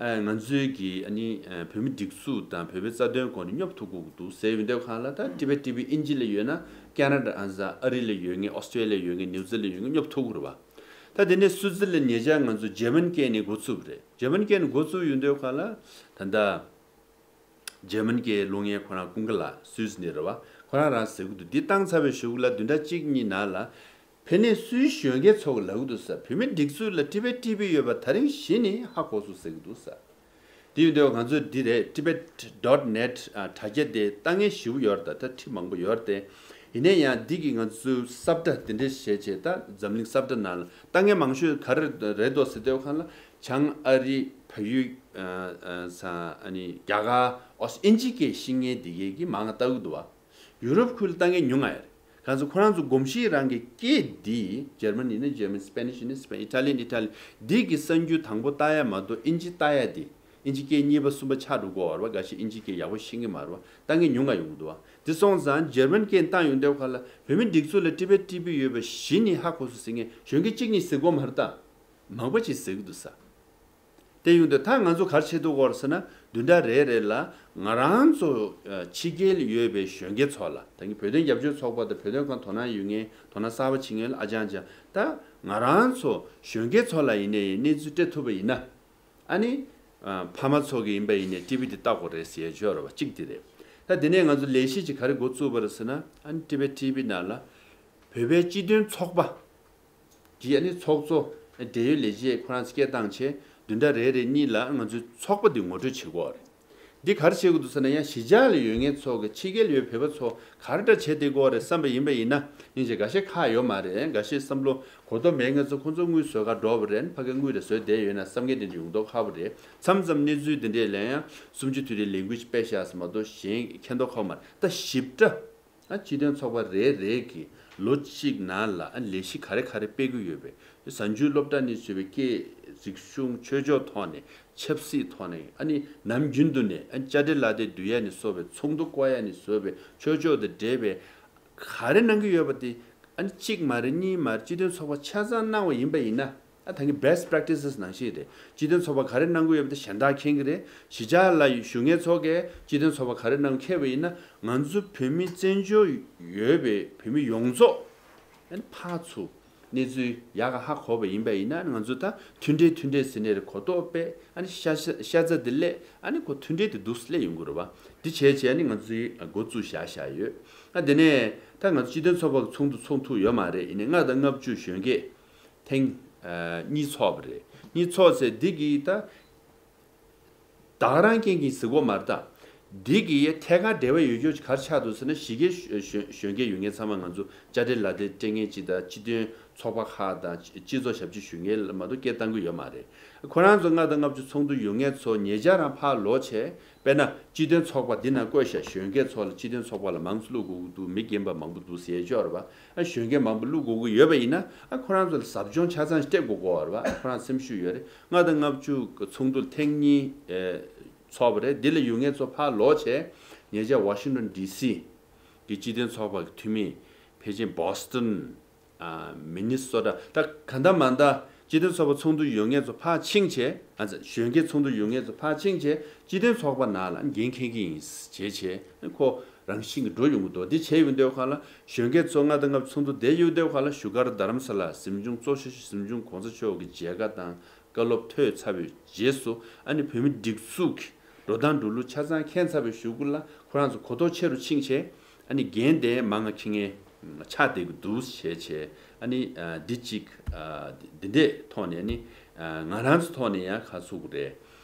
ཨེ་ང་ཚོའི་གི་ཨ་ནི་ཨེ་བོད་མི་སྒྲིག་འཛུགས་དང་བོད་པའི་རྩ་དོན་སྐོར་ནས་སྙོབ་ཐུབ་དགོས་ཀྱི་འདུག་ཟེར་ཡོང་དུས་སྒང་ལ། ད་Tibet TV ཨིན་ཇི་ལ་ཡོད་ན་ཁེ་ན་ཌ་ཨ་ནི་ཨ་རི་ལ་ཡོད་མཁན། ཨོ་སི་ཀྲེ་ལི་ཡ་ཡོད་མཁན། ནིའུ་ཛི་ལན་ཡོད་མཁན་སྙོབ་ཐུབ་ཀྱི་རེད་བ། ད་དེ་ནས་སུའུ་ཙི་ལན་ཉེ་ཆར་ང་ཚོ་འཇར་མན་སྐད་ནས་འགོ་བཙུགས་པ་རེད། འཇར་མན་སྐད་ནས་འགོ་བཙུགས་ཡོང་དུས་སྒང་ལ་ད་ལྟ་འཇར་མན་སྐད་སློབ་གཉེར་ཁོ་རང་ཀུན་དགའ་ལགས་སུད་སི་ནས་རེད་བ། ཁོ་རང་རང་ཟེར་གྱི་འདུག་འདི་བཏང་ཚར་བའི་གཞུག་ལ་བདུན་ཕྲག་གཅིག་གཉིས་ནང་ལ་ཕ་ནས་སུད་སི་གཞོན་སྐྱེས་ཚོ་གིས་ལབ་ཀྱི་འདུག་ཟེར། བོད་མི་སྒྲིག་འཛུགས་ལ་Tibet TV ཡོད་པ་དེ་རིང་གཞི་ནས་ཧ་གོ་སོང་ཟེར་གྱི་འདུག་ཟེར། དེ་ཡིན་དུས་ང་ཚོས་འདི་རེད། Tibet dot net ཨ་དྲ་རྒྱ་དེ་ལྟ་མཁན་ཞེ་པོ་ཡོད་རེད། ད་ད་ཁྲི་མང་པོ་ཡོད་རེད་དེ། ཡིན་ན་ཡང་འདི་གི་ང་ཚོའི་སབ་ཊ་འདི་འདྲ་བྱས་བྱས། ད་འཛམ་གླིང་སབ་ཊ་ནང་ལ་ལྟ་མཁན་མང་ཤོས་ག་རེ་རེད་འདུག་ཟེར་དུས་སྒང་ལ་བྱང་ཨ་རི། བལ་ཡུལ། ཨ་ཨ་ས་ཨ་ནི་རྒྱ་གར། ཨོ་ཨིན་ཇི་སྐད་ཤེས་མཁན་དེ་གས་ཀྱིས་མང་ང་ལྟ་གི་འདུག་བ། ཡུ་རོབ་ཁུལ་ལ་ལྟ་མཁན་ཉུང་ང་ཡོད་རེད། གང་ཚོ་ཁོ་རང་ཚོ་གོམས་གཤིས་རང་གི་སྐད་འདི་འཇར་མན་ཡིན་ན་འཇར་མན། སི་པེ་ནིཤ་ཡིན་ན་སི་པེ། ཨི་ཊ་ལི་ཡན། ཨི་ཊ་ལི་ཡན། འདི་གི་གསར་འགྱུར་དང་པོ་ལྟ་ཡ་མ་གཏོགས་ཨིན་ཇི་ལྟ་ཡ་འདི། ཨིན་ཇི་སྐད་གཉིས་པ་གསུམ་པ་ཆགས་འགྲོ་གི་ཡོད་རེད་བ། འགའ་ཤས་ཨིན་ཇི་སྐད་ཡག་པོ་ཤེས་ཀྱི་མ་རེད་བ། ལྟ་མཁན་ཉུང་ང་ཡོང་གི་འདུག་བ། དེ་སོང་ཙང་འཇར་མན་སྐད་ལྟ་ཡོང་དུས་སྒང་ལ་བོད་མི་སྒྲིག་འཛུགས་ལ་Tibet TV ཡོད་པ་གཞི་ནས་ཧ་གོ་སོང་ཟེར་མཁན་གཞོན་སྐྱེས་གཅིག་གཉིས་ཟེར་གྱི་ཡོད་མ་རེད། ད་མང་པོ་ཅིག་ཟེར་གྱི་འདུག་ཟེར། དེ་ཡོང་དུས་ད་ང་ཚོ་ག་རེ་བྱེད་ཐུབ་ཀྱི་ཡོད་རེད་ཟེར་ན། བདུན་ཕྲག་རེ་རེ་ལ་ང་རང་ཚོ་ཕྱི་རྒྱལ་ཡོད་པའི་གཞོན་སྐྱེས་ཚོ་ལ། ད་གིན་བོད་དོན་རྒྱབ་སྐྱོར་ཚོགས་པ་དང་བོད་དོན་སྒང་དོ་སྣང་ཡོད་མཁན། དོ་སྣང་གསར་པ་བྱེད་མཁན་ལ་ཨ་ཅང་ཅང་། ད་ང་རང་ཚོ་གཞོན་སྐྱེས་ཚོ་ལ་ཡིན་ནའི་གནས་ཚུལ་སྤྲད་ཐུབ་པ་ཡིན་ན། ཨ་ནི་ཨ་ཕ་མ་ཚོ་གིས་ཡིན་པ་ཡིན་ནའི་ཊི་ཝི་དེ་ལྟ་དགོས་རེད་ཟེར་ཡ་ཅིག་ཡོད་རེད་བ། གཅིག་དེ་རེད། ད་དེ་ནས་ང་ཚོ་ལས་གཞི་ཅིག་ག་རེ་འགོ་བཙུགས་པ་རེད་ཟེར་ན། ཨ་ནི་Tibet TV ནང་ལ་བོད་པའི་སྤྱི་མཐུན་ཚོགས་པ་གི་ཨ་ནི་ཚོགས་གཙོ་འབྲེལ་ཡོད་ལས་བྱེད་ཁོ་རང་སྐད་བཏང་བྱས། བདུན་ཕྲག་རེ་རེ་གཉིས་ལ་ང་ཚོའི་ཚོགས་པ་འདི་ངོ་སྤྲོད་བྱེད་དགོས་རེད། འདི་ག་རེ་བྱེད་དགོས་འདུག་ཟེར་ན། ཡང་གཞིས་ཆགས་ལ་ཡོད་མཁན་ཚོ་གི་ཕྱི་རྒྱལ་ཡོད་བོད་པ་ཚོ་ག་རེ་འདྲ་བྱེད་བསྡད་དགོས་རེད་བསམ་པ་ཡིན་པ་ཡིན་ན། སྙིང་རྗེ། འགའ་ཤས་ཁག་ཡོད་མ་རེད། འགའ་ཤས་བསམ་བློ་གོ་རྟོགས་མེད་མཁན་ཚོ་ཁོང་ཚོ་དངུལ་བཟོ་གར་འགྲོ་བ་རེད། ཕ་གིར་དངུལ་རེ་བཟོས་བསྡད་ཡོད་ན་བསམ་མཁན་དེ་འདྲ་ཡོང་མདོག་ཁ་པོ་རེད། མཚམས་མཚམས་གནས་ཚུལ་འདི་འདྲས་ལ་ཡང་གསུམ་བཅུ་དུས་དྲན་ལས་འགུལ་ཅིག་སྤེལ་ཤག་ཟེར་མ་གཏོགས་གཞན་མཁྱེན་མདོག་ཁ་པོ་མ་རེད། ད་ཞིབ་ཕྲ། ཨ་སྤྱི་མཐུན་ཚོགས་པ་རེ་རེ་གིས་ལོ་གཅིག་ནང་ལ་ཨ་ལས་གཞི་ག་རེ་ག་རེ་སྤེལ་གྱི་ཡོད་པས། གཟའ་མཇུག་སློབ་གྲྭ་ནས་བཟོས་པའི་སྐད། རིག་གཞུང་། ཆོས་ཕྱོགས་ཐོག་ནས། ཆབ་སྲིད་ཐོག་ནས། ཨ་ནི་ནམ་རྒྱུན་དུ་ནས་ཨ་བཅར་འདྲི་ལག་དེབ་བསྡུ་ཡ་ནས་བཟོ་བའི། ཚོགས་འདུ་བསྐོང་ཡ་ནས་བཟོ་བའི། ཆོས་ཕྱོགས་དང་འབྲེལ་བའི་ག་རེ་གནང་གི་ཡོད་པ་དེ་ ཨ་ནི་གཅིག་མ་རེད་གཉིས་མ་རེད་སྤྱི་དོན་ཚོགས་པ་ཆ་ཚང་གནང་བ་ཡིན་པ་ཡིན་ན། ཨ་ད་གིན་best practices་ནང་བཞིན་རེད། སྤྱི་དོན་ཚོགས་པ་ག་རེ་གནང་གི་ཡོད་པ་དེ་གཞན་དག་མཁྱེན་གི་རེད། གཞིས་ཆགས་ལ་བཞུགས་མཁན་ཚོ་གིས་སྤྱི་དོན་ཚོགས་པ་ག་རེ་གནང་མཁྱེན་པ་ཡིན་ན། ང་ཚོ་བོད་མི་བཙན་བྱོལ་ཡོད་པའི་བོད་མི་ཡོངས་རྫོགས་ཨ་ནི་ཕར་ཚུར་གནས་ཚུལ་ཡག་ག་ཧ་གོ་བ་ཡིན་པ་ཡིན་ན། ང་ཚོ་ད་མཐུན་སྒྲིལ་མཐུན་སྒྲིལ་ཟེར་ནས་རེ་གོ་རྟོགས་སྤེལ། ཨ་ནི་ཤ་ཤ་ཤ་ཚ་དེ་སླེབས། ཨ་ནི་ཁོ་མཐུན་སྒྲིལ་དེ་འདུག་སླེབས་ཡོང་གི་རེད་བ། འདི་བྱས་བྱས་ཨ་ནི་ང་ཚོའི་འགོ་བཙུགས་བཞག་བཞག་ཡོད། ཨ་དེ་ནས་ད་ང་ཚོ་སྤྱི་མཐུན་ཚོགས་པ་གི་ཚོགས་འདུ་ཚོགས་ཐུབ་ཡོད་མ་རེད། ཡིན་ནའི་ལྔ་དང་ལྔ་བཅུ་གཞོན་སྐྱེས་ཐེངས་ཨ་གཉིས་ཚོགས་པ་རེད། གཉིས་ཚོགས་ཚེ་འདི་གི་ད་ད་ག་རང་རྐྱེན་གྱིས་ཟེར་གོ་མ་རེད་ད། འདི་གི་ཐད་ཀར་འབྲེལ་བ་ཡོད་རྒྱུ་ག་རེ་ཆགས་འདུག་ཟེར་ན། གཞིས་སྐྱེས་གཞོན་གཞོན་སྐྱེས་ཡོད་མཁན་ཚང་མ་ང་ཚོ་དཔྱ་ཁྲལ་ལག་དེབ་སྤྲད་མཁན་གཅིག་དང་སྤྱི་མཐུན་ཚོགས་པ་ཁག་དང་སྤྱི་ཚོགས་ཞབས་ཕྱི་ཞུ་མཁན་ལ་མ་གཏོགས་སྐད་བཏང་གི་ཡོད་མ་རེད། ཁོ་རང་ཚོ་ལྔ་དང་ལྔ་བཅུ་ཚོགས་འདུ་ཡོད་མཁན་ཚོ་ཉེ་ཆར་རང་ཕར་ལོག་བྱས། དཔེར་ན་སྤྱི་མཐུན་ཚོགས་པ་འདི་ནང་བཀོད་བཞག་གཞོན་སྐྱེས་ཚོ་ལ་སྤྱི་མཐུན་ཚོགས་པ་ལ་མང་ཙམ་བླུག་དགོས་ཀྱི་འདུག་མི་རྒན་པ་མང་པོ་འདུག་ཟེར་ཡས་ཅིག་ཡོད་རེད་པ། ཨ་གཞོན་སྐྱེས་མང་པོ་བླུག་དགོས་ཀྱི་ཡོད་པ་ཡིན་ན། ཨ་ཁོ་རང་ཚོ་ལ་ཟབ་སྦྱོང་ཆ་ཚང་ཞིག་སྤྲད་དགོས་ཀྱི་ཡོད་རེད་པ། ཨ་ཁོ་རང་སེམས་ཤུགས་ཡོད་རེད། ལྔ་དང་ལྔ་བཅུ་གི་ཚོགས་འདུ་ཐེངས་གཉིས་ཨེ་ཚོགས་པ་རེད། འདི་ལ་ཡོད་མཁན་ཚོ་ཕར་ལོག་བྱས། ཉེ་ཆར་ཝ་ཤིང་ཊོན་ཌི་སི་གི་སྤྱི་མཐུན་ཚོགས་པ་གི་འཐུས་མི་ཕལ་ཆེར་བྷོ་སི་ཊོན། ཨ་མི་ནི་སོ་ཊ། ད་གང་ལྟར་མ་ལྟར་སྤྱི་མཐུན་ཚོགས་པ་ཚོགས་འདུ་ཡོད་མཁན་ཚོ་ཕར་ཕྱིན་བྱས། ཨ་ཙི། གཞོན་སྐྱེས་ཚོགས་འདུ་ཡོད་མཁན་ཚོ་ཕར་ཕྱིན་བྱས། སྤྱི་མཐུན་ཚོགས་པ་ནང་ལ་འགན་འཁྱེར་གྱི་ཡིན་བྱས་བྱས། ཁོ་རང་བཞིན་གྱིས་འགྲོ་ཡོང་གི་འདུག་འདི་བྱས་ཡོང་དུས་སྒང་ལ་གཞོན་སྐྱེས་ཚོ་ལྔ་དང་ལྔ་བཅུ་ཚོགས་འདུ་བསྡད་ཡོད་དུས་སྒང་ལ་བཞུགས་སྒར་རྡ་རམ་ས་ལ་གཟིམ་ཆུང་གཙོ་ཆེ་ཤོས་གཟིམ་ཆུང་གོང་ས་མཆོག་གི་མཇལ་ཁ་དང་བཀའ་སློབ་ཐོས་ཚར་བའི་རྗེས་སུ། ཨ་ནི་བོད་མི་སྒྲིག་འཛུགས་ཀྱི་འགྲོ་སྟངས་འགྲོ་ལུགས་ཆ་ཚང་མཁྱེན་ཚར་བའི་གཞུག་གུ་ལ་ཁོ་རང་ཚོ་གོ་རྟོགས་ཆེ་རུ་ཕྱིན་བྱས། ཨ་ནི་འགན་དེ་མང་ང་འཁྱེར་མཁན་ཆགས་བསྡད་ཀྱི་འདུག་བྱས་བྱས། ཨ་ནི་ཨ་འདི་གཅིག་ཨ་འདི་འདྲའི་ཐོག་ནས་ཨ་ནི་ཨ་ང་རང་ཚོ་ཐོག་ནས་ཡང་ཁ་ཚུགས་རེད།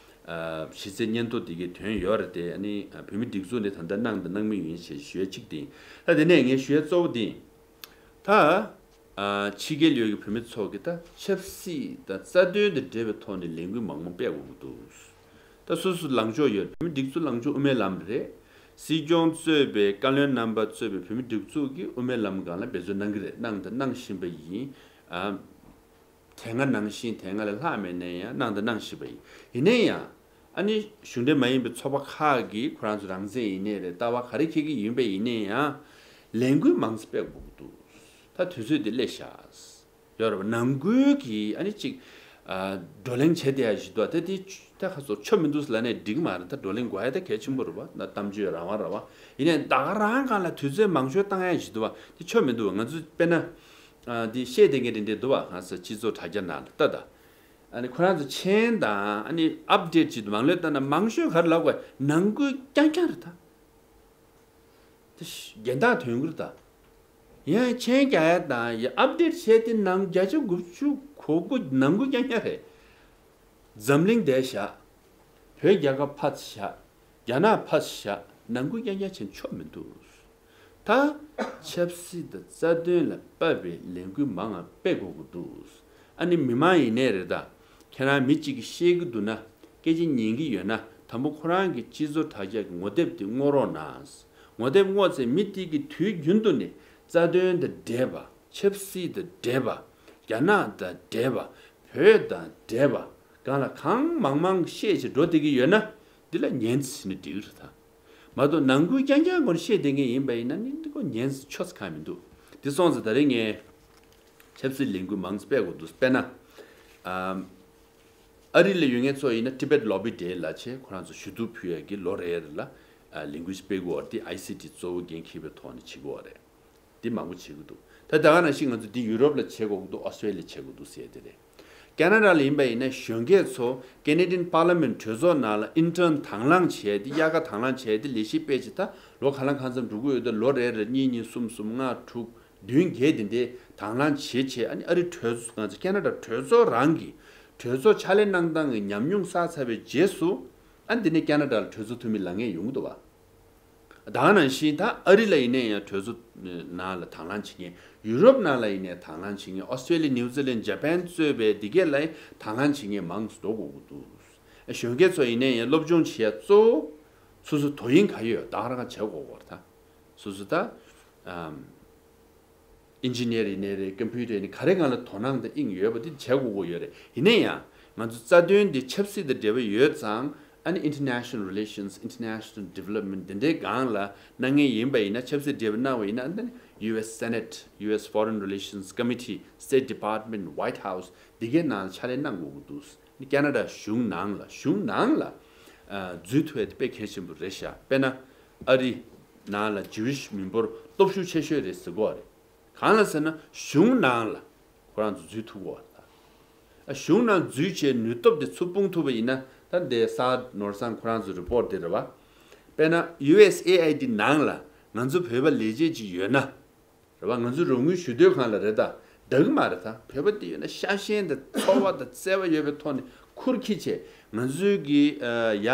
ཨ་གཞི་རྩའི་སྙན་ཐོ་འདི་གའི་དོན་ཡོད་རེད་དེ། ཨ་ནི་ཨ་བོད་མི་སྒྲིག་འཛུགས་ནས་ད་ལྟ་གནང་དང་གནང་མུས་ཡིན་ཞེས་ཞུ་ཡ་གཅིག་དེ་ཡིན། ད་དེ་ནས་ངས་ཞུ་ཡ་གཙོ་བོ་དེ་ཡིན། ད་ཨ་ཕྱི་རྒྱལ་ཡོད་ཀྱི་བོད་མི་ཚོ་གིས་ད་ཆབ་སྲིད་དང་རྩ་དོན་དང་འབྲེལ་བའི་ཐོག་ནས་ལས་འགུལ་མང་མང་སྤེལ་དགོས་ཀྱི་འདུག་ད་སོ་སོ་ལངས་ཕྱོགས་ཡོད། བོད་མི་སྒྲིག་འཛུགས་ལངས་ཕྱོགས་དབུ་མའི་ལམ་རེད། སྲིད་སྐྱོང་གཙོས་པའི་བཀའ་བློན་རྣམ་པ་གཙོས་པའི་བོད་མི་སྒྲིག་འཛུགས་ཀྱིས་དབུ་མའི་ལམ་སྒང་ལ་འབད་རྩོལ་གནང་གི་རེད། གནང་དང་གནང་བཞིན་པ་ཡིན། ཨ་དེ་སྔ་ནང་བཞིན་དེ་སྔ་ལས་ལྷག་མེད་ནའི་ཡང་གནང་དང་གནང་བཞིན་པ་ཡིན། ཡིན་ནའི་ཡང་ཨ་ནི་གཞུང་འབྲེལ་མ་ཡིན་པའི་ཚོགས་པ་ཁག་གིས་ཁོ་རང་ཚོ་རང་བཙན་ཡིན་ནའི་རེད། ལྟ་བ་ག་རེ་འཁྱེར་གྱི་ཡིན་པ་ཡིན་ནའི་ཡང་ལས་འགུལ་མང་ཙམ་སྤེལ་དགོས་ཀྱི་འདུག་ད་དུས་ཚོད་འདི་སླེབས་ཤག་ཡོད་རེད་པ། ནང་ཁུལ་གྱི་ཨ་ནི་གཅིག་ཨ་བགྲོ་གླེང་བྱེད་བསྡད་ཡ་ཞིག་འདུག་ད་དེ་ད་ཁ་སོ་ཆོ་མི་འདུག་ལབ་ནས་འགྲིག་མ་རེད། ད་བགྲོ་གླེང་དགོས་ཡ་ད་གལ་ཆེན་པོ་རེད་པ། ད་གཏམ་བརྗོད་རང་དབང་རེད་པ། ཡིན་ནའི་ད་ག་རང་སྒང་ལ་དུས་ཚོད་མང་ཤོས་བཏང་ཡ་ཞིག་འདུག་པ། དེ་ཆོ་མི་འདུག་ང་ཚོ་དཔེར་ན་ཨ་དེ་བཤད་བསྡད་མཁན་དེ་འདྲ་འདུག་པ། གང་ཟེར་སྤྱི་ཚོགས་དྲ་རྒྱ་ནང་ལ་ལྟ་ད། ཨ་ནི་ཁོ་རང་ཚོ་མཆན་དང་ཨ་ནི་ཨབ་ཌེཊ་ཅིག་མང་ལོས་བཏང་ན་མང་ཤོས་ག་རེ་ལབ་དགོས། ནང་ཁུལ་རྐྱང་རྐྱང་རེད་ད། དེ་ཤ་རྒྱན་དག་དོན་ཁུར་དང་། ཡང་མཆན་རྒྱག་ཡ་དང་ཡ་ཨབ་ཌེཊ་བྱས་ཏེ་ནང་བརྒྱ་ཆ་དགུ་བཅུ་གོ་དགུ་ནང་ཁུལ་རྐྱང་རྐྱང་རེད། འཛམ་གླིང་བསྡད་བཞག་བོད་རྒྱལ་ཁབ་ཕར་བཞག་རྒྱ་ནག་ཕར་བཞག་ནང་ཁུལ་རྐྱང་རྐྱང་བྱས་ཆོ་མི་འདུག་ད་ཆབ་སྲིད་དང་རྩ་དོན་ལ་དཔག་པའི་ལས་འགུལ་མང་ང་སྤེལ་དགོས་ཀྱི་འདུག་ཨ་ནི་མི་མང་ཡིན་ནའི་རེད་ད། ཁྱེད་རང་མི་གཅིག་གིས་བཤད་ཀྱི་འདུག་ན། སྐད་ཆ་ཉན་གྱི་ཡོད་ན། དང་པོ་ཁོ་རང་གི་སྤྱི་ཚོགས་དྲ་རྒྱ་གི་ངོ་དེབ་དེ་བསྔོག་རོགས་གནང་། ངོ་དེབ་བསྔོགས་ཚེ་མི་དེ་གིས་དུས་རྒྱུན་དུ་ནས་རྩ་དོན་དང་འབྲེལ་བ། ཆབ་སྲིད་དང་འབྲེལ་བ། རྒྱ་ནག་དང་འབྲེལ་བ། བོད་དང་འབྲེལ་བ། སྒང་ལ་གང་མང་མང་བཤད་བྱས་འགྲོ་བསྡད་ཀྱི་ཡོད་ན། འདི་ལ་ཉན་ཟིན་ན་འགྲིག་གི་རེད་ད། མ་གཏོགས་ནང་ཁུལ་རྐྱང་རྐྱང་སྒོ་ནས་བཤད་བསྡད་མཁན་ཡིན་པ་ཡིན་ན་ནི་འདི་ཀོ་ཉན་ཆོག་ས་གང་མི་འདུག་འདི་སོང་ཙང་ད་རེས་ངས་ཆབ་སྲིད་ལས་འགུལ་མང་ཙམ་སྤེལ་དགོས་འདུག་དཔེར་ན། ཨམ། ཨ་རི་ལ་ཡོད་མཁན་ཚོ་ཡིན་ན་Tibet Lobby Day ལབ་བྱས་ཁོ་རང་ཚོ་ཞུ་གཏུག་ཕུལ་ཡ་གི་ལོ་རེ་རེ་ལ་ཨ་ལས་འགུལ་ཞིག་སྤེལ་གི་ཡོད་རེད། དེ་ཨའི་སི་ཊི་གཙོ་བོ་འགན་འཁྱེར་བའི་ཐོག་ནས་བྱེད་ཀྱི་ཡོད་རེད། འདི་མང་པོ་བྱེད་ཀྱི་འདུག་ད་ད་ག་ནང་བཞིན་ང་ཚོ་འདི་ཡུ་རོབ་ལ་བྱེད་དགོས་ཀྱི་འདུག་ཨོ་སི་ཊྲེ་ལི་ཡ་བྱེད་དགོས་འདུག་ཟེར་དེ་རེད། ཁེ་ན་ཌ་ལ་ཡིན་པ་ཡིན་ན་གཞོན་སྐྱེས་ཚོ་Canadian Parliament གྲོས་ཚོགས་ནང་ལ་ཨིན་ཊརན་དང་བླངས་བྱས་ཏེ། དབྱར་ཁ་དང་བླངས་བྱས་ཏེ་ལས་གཞི་སྤེལ་བྱས། ད་ལོ་ག་ལ་གང་འཚམ་འགྲོ་གི་ཡོད། ད་ལོ་རེ་རེ་གཉིས་གཉིས་གསུམ་གསུམ་ལྔ་དྲུག་བདུན་བརྒྱད་དེ་འདྲའི་དང་བླངས་བྱས་བྱས། ཨ་ནི་ཨ་རི་གྲོས་ཚོགས་ང་ཚོ་ཁེ་ན་ཌ་གྲོས་ཚོགས་རང་གི་གྲོས་ཚོགས་ཕྱག་ལས་གནང་སྟངས་ཀྱི་ཉམས་མྱོང་བསགས་ཚར་བའི་རྗེས་སུ། ཨ་ནི་འདི་ནས་ཁེ་ན་ཌ་ལ་གྲོས་ཚོགས་འཐུས་མི་ལངས་མཁན་ཡོང་གི་འདུག་བ། ད་ག་ནང་བཞིན་ད་ཨ་རི་ལ་ཡིན་ན་ཡང་གྲོས་ཚོགས་ནང་ལ་དང་བླངས་བྱེད་མཁན། ཡུ་རོབ་ནང་ལ་ཡིན་ན་ཡང་དང་བླངས་བྱེད་མཁན། ཨོ་སི་ཊྲེ་ལི་ཡ། ནིའུ་ཛི་ལན། ཇ་པན་གཙོས་པའི་འདི་གས་ལ་ཡང་དང་བླངས་བྱེད་མཁན་མང་དུ་འགྲོ་དགོས་ཀྱི་འདུག་གཞོན་སྐྱེས་ཚོ་ཡིན་ན་ཡང་སློབ་སྦྱོང་བྱེད་ཡ་གཙོ་བོ་སོ་སོ་དོ་དབྱིངས་ག་ཡོད་ད་ག་རང་བྱེད་དགོས་ཀྱི་ཡོད་རེད་ད། སོ་སོ་ད་ཨམ། ཨིན་ཇི་ནི་ཡར་ཡིན་ནའི་རེད། ཀམ་པུ་ཊར་ཡིན་ནའི་ག་རེ་སྒང་ལ་དོ་སྣང་དང་དབྱིངས་ཡོད་པ་དེ་བྱེད་དགོས་ཀྱི་ཡོད་རེད། ཡིན་ན་ཡང་ང་ཚོ་རྩ་དོན་འདི་ཆབ་སྲིད་དང་འབྲེལ་བ་ཡོད་ཙང་། ཨ་ནི་International Relations, International Development དེ་འདྲའི་སྒང་ལ་གནང་མཁན་ཡིན་པ་ཡིན་ན། ཆབ་སྲིད་འབྲེལ་བ་གནང་བ་ཡིན་ན། ཨ་ནི་US Senate, US Foreign Relations Committee, State Department, White House འདི་གའི་ནང་ལ་ཕྱག་ལས་གནང་དགོས་ཀྱི་འདུག་ཨ་ནི་ཁེ་ན་ཌ་གཞུང་ནང་ལ། གཞུང་ནང་ལ་ཨ་འཛུལ་ཐུབ་ཡ་དེ་དཔེ་གལ་ཆེན་པོ་རེད་ཤག་དཔེར་ན་ཨ་རི་ནང་ལ་ཇིའུ་ཤི་མི་འབོར་སྟོབས་ཤུགས་ཆེ་ཤོས་རེད་ཟེར་གྱི་ཡོད་རེད། གང་ལ་ཟེར་ན་གཞུང་ནང་ལ་ཁོ་རང་ཚོ་འཛུལ་ཐུབ་ཀྱི་ཡོད་རེད་ད། ཨ་གཞུང་ནང་འཛུལ་བྱས་ནུས་སྟོབས་དེ་ཚུར་སྤུངས་ཐུབ་པ་ཡིན་ན། ད་འདི་གསར་ནོར་བཟང་ཁོ་རང་ཚོའི་རི་པོར་ཊ་དེ་རེད་བ། དཔེར་ན་ཡུ་ཨེས་ཨེ་ཨའི་ཌི་ནང་ལ་ང་ཚོ་བོད་པ་ལས་བྱེད་ཅིག་ཡོད་ན་རེད་བ། ང་ཚོ་རོགས་དངུལ་ཞུ་སྡོད་ཁང་ལ་རེད་ད། འདྲ་གི་མ་རེད་ད། བོད་པ་དེ་ཡོད་ན་ཤ་ཞེན་དང་ཚོར་བ་དང་བརྩེ་བ་ཡོད་པའི་ཐོག་ནས་ཁུར་འཁྱེར་བྱས་ང་ཚོའི་གི་ཨ་ཡ་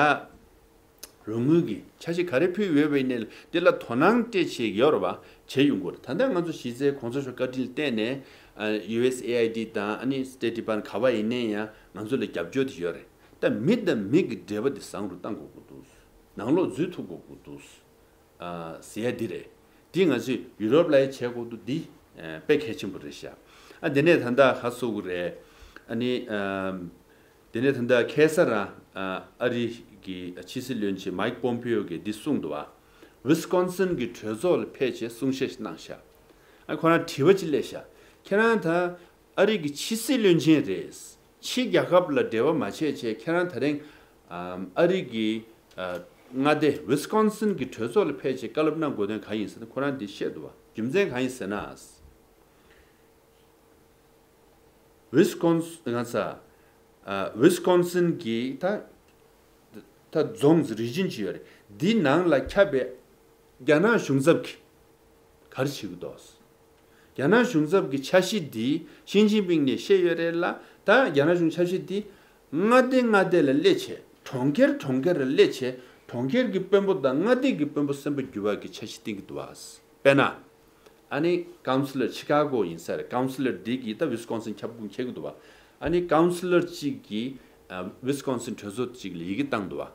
རོགས་དངུལ་གྱི་འཆར་གཞི་ག་རེ་ཕུལ་ཡོད་པ་ཡིན་ནའི་དེ་ལ་དོ་སྣང་སྤྲད་བྱེད་ཡོད་རེད་བ། བྱེད་ཡོང་གི་རེད། ད་ལྟ་ང་ཚོ་གཞི་རྩའི་གོང་ས་མཆོག་བཀའ་དྲིན་ལ་བརྟེན་ནས་ཨ་ཡུ་ཨེས་ཨེ་ཨའི་ཌི་དང་ཨ་ནི་སི་ཊེཊ་ཌི་པཱར་མེན་ཊི་ག་པར་ཡིན་ནའི་ཡང་ང་ཚོ་ལ་རྒྱབ་སྐྱོར་དེ་ཡོད་རེད། ད་མི་དང་མི་གི་འབྲེལ་བ་དེ་བཟང་རུ་གཏང་དགོས་ཀྱི་འདུག་ནང་ལོགས་འཛུལ་ཐུབ་དགོས་ཀྱི་འདུག་ཨ་ཟེར་ཡ་འདི་རེད། འདི་ང་ཚོས་ཡུ་རོབ་ལ་ཡང་བྱེད་དགོས་འདུག་འདི་ཨ་དཔེ་གལ་ཆེན་པོ་རེད་ཤག་ཨ་དེ་ནས་ད་ལྟ་ག་རེ་ཟེར་དགོས་རེད། ཨ་ནི་ཨ་དེ་ནས་ད་ལྟ་ཁ་སང་རང་ཨ་ཨ་རི་གི་ཕྱི་སྲིད་བློན་ཆེན་མའིག་པོམ་པེའོ་གིས་འདི་གསུངས་འདུག་བ། ཝི་སི་ཀོན་སིན་གྱི་གྲོས་ཚོགས་ལ་ཕེབས་བྱས་གསུང་བཤད་ཞིག་གནང་ཤག་ཨ་ཁོ་རང་དྲི་བ་ཅིག་སླེབས་ཤག་ཁྱེད་རང་ད་ཨ་རི་གི་ཕྱི་སྲིད་བློན་ཆེན་རེད། ཕྱི་རྒྱལ་ཁབ་ལ་འབྲེལ་བ་མ་བྱས་བྱས་ཁྱེད་རང་ད་རིང་ཨམ་ཨ་རི་གི་ཨ་མངའ་སྡེ་ཝི་སི་ཀོན་སིན་གྱི་གྲོས་ཚོགས་ལ་ཕེབས་བྱས་བཀའ་སློབ་གནང་དགོས་དོན་གང་ཡིན་ཟེར་ན། ཁོ་རང་འདི་བཤད་འདུག་བ། རྒྱུ་མཚན་གང་ཡིན་ཟེར་ན། ཝི་སི་ཀོན་སིན་ང་ཚ་ཨ་ཝི་སི་ཀོན་སིན་གྱི་ད་ད་རྫོང་རི་ཇན་ཅིག་ཡོད་རེད། འདི་ནང་ལ་ཁྱབ་པའི་རྒྱ་ནག་གཞུང་ཚབ་ཀྱིས་ག་རེ་བྱེད་ཀྱི་འདུག་རྒྱ་ནག་གཞུང་ཚབ་ཀྱི་འཆར་གཞི་འདི་ཞི་ཅིན་ཕིང་ནས་བཤད་ཡོད་རེད་ལ། ད་རྒྱ་ནག་གཞུང་འཆར་གཞི་འདི་མངའ་སྡེ་མངའ་སྡེ་ལ་སླེབས་བྱས། གྲོང་ཁྱེར་གྲོང་ཁྱེར་ལ་སླེབས་བྱས་གྲོང་ཁྱེར་གྱི་དཔོན་པོ་དང་མངའ་སྡེ་གི་དཔོན་པོ་སེམས་པ་འགྱུར་བ་གི་འཆར་གཞི་བཏིང་གི་འདུག་བ། དཔེར་ན། ཨ་ནི་ཀའུན་སི་ལར་ཆི་ཀ་གོ་ཡིན་ས་རེད། ཀའུན་སི་ལར་འདི་གིས་ད་ཝི་སི་ཀོན་སིན་ཁྱབ་ཁོངས་འཁྱེར་གི་འདུག་བ། ཨ་ནི་ཀའུན་སི་ལར་གཅིག་གིས་ཨ་ཝི་སི་ཀོན་སིན་གྲོས་ཚོགས་གཅིག་ལ་ཡི་གེ་བཏང་འདུག་བ།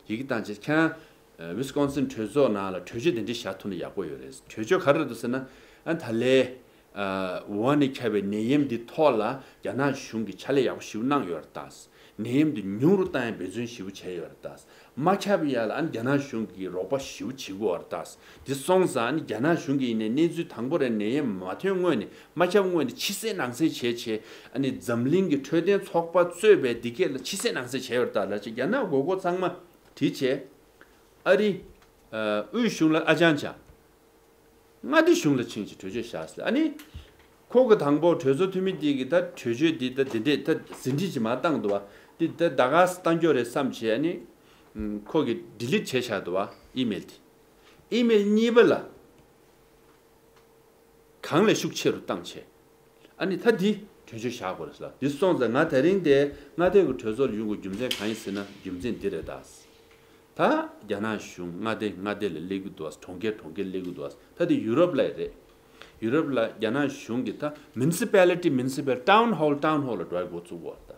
ཡི་གེ་བཏང་རྗེས་ཁྱེད་རང་ཝི་སི་ཀོན་སིན་གྲོས་ཚོགས་ནང་ལ་གྲོས་ཆོད་དེ་འདྲ་བཞག་ཐུབ་ན་ཡག་པོ་ཡོད་རེད། གྲོས་ཆོད་ག་རེ་རེད་འདུག་ཟེར་ན། ཨ་ད་ལས་ཨ་ཝུ་ཧན་ནས་ཁྱབ་པའི་ནད་ཡམས་འདི་ཐོག་ལ་རྒྱ་ནག་གཞུང་གིས་ཕྱག་ལས་ཡག་པོ་ཞེ་པོ་གནང་ཡོད་རེད་ད། ནད་ཡམས་འདི་ཉུང་རུ་བཏང་ཡ་འབད་བརྩོན་ཞེ་པོ་བྱས་ཡོད་རེད་ད། མ་ཁྱབ་ཡ་ལ་ཨ་ནི་རྒྱ་ནག་གཞུང་གིས་རོགས་པ་ཞེ་པོ་བྱེད་ཀྱི་ཡོད་རེད་ད། འདི་སོང་ཙང་ཨ་ནི་རྒྱ་ནག་གཞུང་གིས་ཡིན་ནའི་གནས་ཚུལ་དང་པོ་རེད། ནད་ཡམས་མ་ཐོན་སྔོན་ནས། མ་ཁྱབ་སྔོན་ནས་ཕྱི་གསལ་ནང་གསལ་བྱས་བྱས། ཨ་ནི་འཛམ་གླིང་གི་འཕྲོད་བསྟེན་ཚོགས་པ་གཙོས་པའི་འདི་གས་ལ་ཕྱི་གསལ་ནང་གསལ་བྱས་ཡོད་རེད་ད་ལབ་བྱས། རྒྱ་ནག་མགོ་སྐོར་ཚང་མ་བྲིས་བྱས། ཨ་རི་ཨ་དབུས་གཞུང་ལ་ཨ་ཅང་ཅང་མངའ་སྡེ་གཞུང་ལ་ཕྱིན་བྱས་གྲོས་ཆོད་བཞག་ཟེར། ཨ་ནི་ཁོ་གི་དང་པོ་གྲོས་ཚོགས་འཐུས་མི་དེ་གིས་ད་གྲོས་ཆོད་འདི་ད་འདི་འདྲས་ད་ཟིན་བྲིས་ཅིག་མར་བཏང་འདུག་བ། འདི་ད་ད་ག་སེ་བཏང་རྒྱུ་རེད་བསམ་བྱས། ཨ་ནི་ཁོ་གིས་ཌི་ལིཊ་བྱས་བཞག་འདུག་བ། ཨི་མེལ་དེ། ཨི་མེལ་གཉིས་པ་ལ་གང་ལས་ཤུགས་ཆེ་རུ་བཏང་བྱས། ཨ་ནི་ད་འདི་གྲོས་ཆོད་བཞག་དགོས་རེད་ཟེར་ལ། འདི་སོང་ཙང་ང་དེ་རིང་དེ་མངའ་སྡེ་གི་གྲོས་ཚོགས་ལ་ཡོང་དགོས་རྒྱུ་མཚན་གང་ཡིན་ཟེར་ན། རྒྱུ་མཚན་འདི་རེད་ད། ད་རྒྱ་ནག་གཞུང་མངའ་སྡེ་མངའ་སྡེ་ལ་སླེབས་ཀྱི་འདུག་བ། གྲོང་ཁྱེར་གྲོང་ཁྱེར་སླེབས་ཀྱི་འདུག་བ། ད་དེ་ཡུ་རོབ་ལ་རེད། ཡུ་རོབ་ལ་རྒྱ་ནག་གཞུང་གིས་ད་མུན་སི་པེ་ལི་ཊི་མུན་སི་པེ་ཊའུན་ཧོལ་ཊའུན་ཧོལ་ལ་འགྲོ་ཡ་འགོ་བཙུགས་པ་རེད་ད།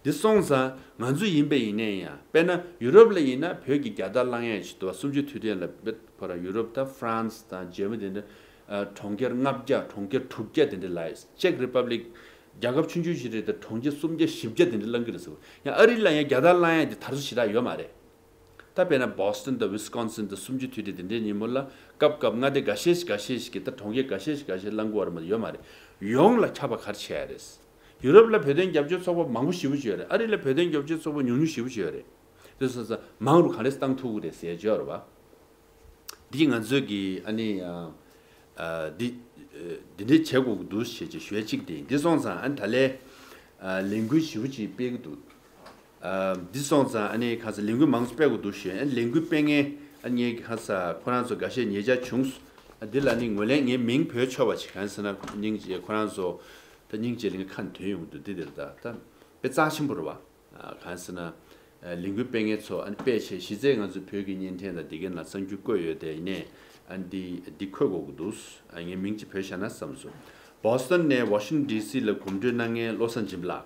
འདི་སོང་ཙང་ང་ཚོ་ཡིན་པ་ཡིན་ནའི་ཡང་། དཔེར་ན་ཡུ་རོབ་ལ་ཡིན་ན་བོད་ཀྱི་རྒྱལ་དར་བསླང་ཡས་ཅིག་འདུག་བ། གསུམ་བཅུའི་དུས་དྲན་ལ་བོད་ཕོ་ར་ཡུ་རོབ་དང་ཧྥ་རན་སི་དང་འཇར་མ་དེ་འདྲ་ཨ་གྲོང་ཁྱེར་ལྔ་བརྒྱ་གྲོང་ཁྱེར་དྲུག་བརྒྱ་དེ་འདྲ་ལ། ཅེག་རི་པབ་ལིག་རྒྱལ་ཁབ་ཆུང་ཆུང་ཞིག་རེད་དེ་གྲོང་ཁྱེར་སུམ་བརྒྱ་བཞི་བརྒྱ་དེ་འདྲ་བསླང་གི་རེད་ཟེར། ཡང་ཨ་རི་ལ་ཡང་རྒྱལ་དར་བསླང་ཡས་དེ་དར་སོ་ཞེ་དྲག་ཡོད་མ་རེད། ད་དཔེར་ན་བོ་སི་ཊོན་དང་ཝི་སི་ཀོན་སིན་དང་གསུམ་བཅུའི་དུས་དྲན་དེ་འདྲའི་ཉིན་མོ་ལ་སྐབས་སྐབས་མངའ་སྡེ་འགའ་ཤས་ཤིག་འགའ་ཤས་ཤིག་གིས་ད་གྲོང་ཁྱེར་འགའ་ཤས་ཤིག་འགའ་ཤས་བསླང་གི་ཡོད་རེད་མ་གཏོགས་ཡོད་མ་རེད། ཡོངས་ལ་ཁྱབ་པ་ག་རེ་བྱས་ཡ་རེད། ཡུ་རོབ་ལ་བོད་དོན་རྒྱབ་སྐྱོར་ཚོགས་པ་མང་པོ་ཞེ་པོ་ཅིག་ཡོད་རེད། ཨ་རི་ལ་བོད་དོན་རྒྱབ་སྐྱོར་ཚོགས་པ་ཉུང་ཉུང་ཞེ་པོ་ཅིག་ཡོད་རེད། དེ་སོང་ཙང་མང་རུ་ག་རེ་བཏང་ཐུབ་ཀྱི་རེད་ཟེར་ཡ་ཅིག་ཡོད་རེད་བ། འདི་ང་ཚོས་ཀྱི་ཨ་ནི་ཨ་ཨ་འདི་ཨ་འདི་འདྲས་བྱེད་དགོས་ཀྱི་འདུག་ཞེས་ཅིག་ཞུ་ཡ་གཅིག་དེ་ཡིན། འདི་སོང་ཙང་ཨ་ནི་ད་ལས་ཨ་ལས་འགུལ་ཞེ་པོ་ཅིག་སྤེལ་གྱི་འདུག་ཨ་འདི་སོང་ཙང་ཨ་ནི་ཁ་ས་ལས་འགུལ་མང་པོ་སྤེལ་དགོས་འདུག་ཞུ་ཡ། ཨ་ནི་ལས་འགུལ་སྤེལ་མཁན་ཨ་ནི་ངས་ཁ་ས་ཁོ་རང་ཚོ་འགའ་ཤས་ཉེ་ཆར་བྱུང་སོང་། ཨ་འདི་ལ་ནི་ངོས་ལེན། ངའི་མིང་བོས་ཆོག་པ་ཅིག་གང་ཟེར་ན་སྙིང་རྗེ། ཁོ་རང་ཚོ་ད་སྙིང་རྗེ་ལ་ངས་ཁ་ནས་ཐོན་ཡོང་གི་འདུག་འདི་འདིར་ད་ད་དཔེ་རྩ་ཆེན་པོ་རེད་བ། ཨ་གང་ཟེར་ན། ཨ་ལས་འགུལ་སྤེལ་མཁན་ཚོ་ཨ་ནི་དཔེ་ཆེ། གཞི་རྩའི་ང་ཚོ་བོད་ཀྱི་བརྙན་འཕྲིན་དང་འདི་གའི་ནང་གསར་འགྱུར་བཀོད་ཡོད་དེ། ཡིན་ནའི་ཨ་ནི་འདི་འདི་འཁོད་དགོས་ཀྱི་འདུག་ཨ་ངས་མིང་ཅིག་བོས་བཞག་ན་བསམ་སོང་། བོ་སི་ཊོན་ནས་ཝ་ཤིང་ཊོན་ཌི་སི་ལ་གོམ་བགྲོད་གནང་མཁན་བློ་བཟང་སྦྱིན་པ་ལགས།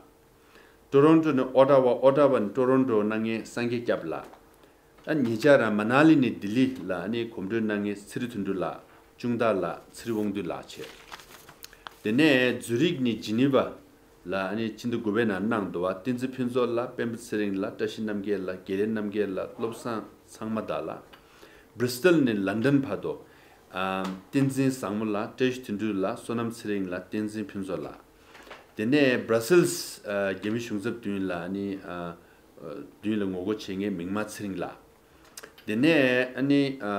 ཊོ་རོན་ཊོ་ནས་ཨོ་ཊ་ཝ། ཨོ་ཊ་ཝ་ནས་ཊོ་རོན་ཊོ་གནང་མཁན་སངས་རྒྱས་སྐྱབས་ལགས། ཨ་ཉེ་ཆར་རང་མ་ན་ལི་ནས་ལྡི་ལི་ལ་ཨ་ནི་གོམ་བགྲོད་གནང་མཁན་ཚེ་རིང་དོན་གྲུབ་ལགས། ཅུང་ཐར་ལགས། ཚེ་རིང་དབང་འདུས་ལགས་བྱས། དེ་ནས་ཛུ་རིག་ནས་ཇི་ནི་ཝ། ལ་ཨ་ནི་སྤྱི་ཟླ་དགུ་པའི་ནང་གནང་འདུག་བ། བསྟན་འཛིན་ཕུན་ཚོགས་ལགས། སྤེན་པ་ཚེ་རིང་ལགས། བཀྲ་ཤིས་རྣམ་རྒྱལ་ལགས། དགེ་ལེགས་རྣམ་རྒྱལ་ལགས། བློ་བཟང་ཚང་མ་དང་ལགས། བྷྲི་སི་ཊལ་ནས་ལན་ཌན་བར་དུ་ཨ་བསྟན་འཛིན་བཟང་མོ་ལགས། བཀྲ་ཤིས་དོན་གྲུབ་ལགས། བསོད་ནམས་ཚེ་རིང་ལགས། བསྟན་འཛིན་ཕུན་ཚོགས་ལགས། དེ་ནས་བྷ་ར་སིལ་ཨ་རྒྱ་མི་གཞུང་ཚབ་མདུན་ལ་ཨ་ནི་ཨ་མདུན་ལ་ངོ་རྒོལ་བྱེད་མཁན་མིག་དམར་ཚེ་རིང་ལགས། དེ་ནས་ཨ་ནི་ཨ་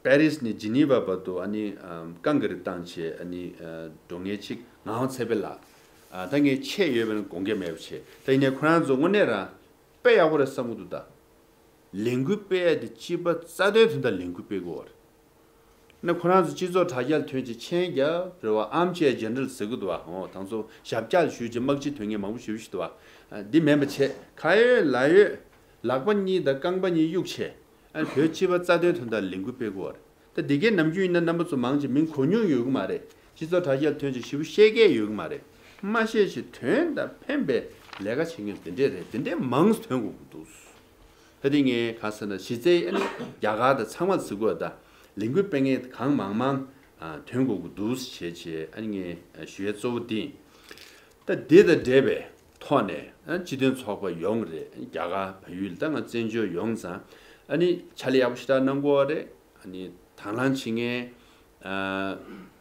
པེ་རིས་ནས་ཇི་ནི་ཝ་བར་དུ་ཨ་ནི་ཨ་རྐང་གི་རིགས་བཏང་བྱས་ཨ་ནི་ཨ་འགྲོ་མཁན་གཅིག་ངག་དབང་ཚེ་འཕེལ་ལགས། ཨ་ད་ངས་ཆད་ཡོད་པའི་དགོངས་འགལ་མེད་པ་བྱས། ད་ཡིན་ནའི་ཁོ་རང་ཚོ་དངོས་གནས་རང་དཔེ་ཡག་པོ་རེད་བསམ་གྱི་འདུག་ད། ལས་འགུལ་སྤེལ་ཡ་དེ་སྤྱི་པ་རྩ་དོན་དོན་དག་ལས་འགུལ་སྤེལ་དགོས་པ་རེད། ན་ཁོ་རང་ཚོ་སྤྱི་ཚོགས་དྲ་རྒྱ་ལ་ཐོན་བྱས་མཆན་རྒྱབ་རེད་བ། ཨམ་ཆེ་ཇེ་ནེ་རལ་ཟེར་གི་འདུག་བ། འོ་དང་ཚོ་ཞབས་བཀྱག་ཞུས་བྱས་དམག་སྤྱི་ཐོན་མཁན་མང་པོ་ཞེ་པོ་ཞིག་འདུག་བ། ཨ་འདི་མིན་པ་བྱས་ཁ་ཡོད་ལག་ཡོད། ལག་པ་གཉིས་དང་རྐང་པ་གཉིས་གཡུག་བྱས། ཨ་བོད་སྤྱི་པ་རྩ་དོན་དོན་དག་ལས་འགུལ་སྤེལ་དགོས་པ་རེད། ད་འདི་གའི་ནམ་རྒྱུན་ཡིན་ན་རྣམ་པ་ཚོ་མང་ཆེ་མིང་གོ་མྱོང་ཡོད་གི་མ་རེད། སྤྱི་ཚོགས་དྲ་རྒྱ་ལ་ཐོན་བྱས་ཞེ་པོ་བཤད་མཁན་ཡོད་གི་མ་རེད། མ་བཤད་བྱས་དོན་དང་ཕན་པའི་ལས་ཀ་བྱེད་མཁན་དེ་འདྲས་རེད། དེ་འདྲས་མང་ཙམ་ཐོན་དགོས་ཀྱི་འདུག་ད་དེ་ངས་ག་ཟེར་ན་གཞི་རྩའི་ཨ་ནི་རྒྱ་གར་དང་ཚང་མ་ཟེར་དགོས་ད། ལས་འགུལ་སྤེལ་མཁན་གང་མང་མང་ཨ་ཐོན་དགོས་ཀྱི་འདུག་བྱས་བྱས་ཨ་ནི་ངས་ཞུ་ཡ་གཙོ་བོ་འདི་ཡིན། ད་འདི་དང་འབྲེལ་བའི་ཐོག་ནས་ཨ་སྤྱི་མཐུན་ཚོགས་པ་ཡོངས་རེད། རྒྱ་གར་བལ་ཡུལ་ད་ང་བཙན་བྱོལ་ཡོངས་ཙང་ཨ་ནི་ཕྱག་ལས་ཡག་པོ་ཞེ་དྲག་གནང་དགོས་པ་རེད། ཨ་ནི་དང་བླངས་བྱེད་མཁན་ཨ་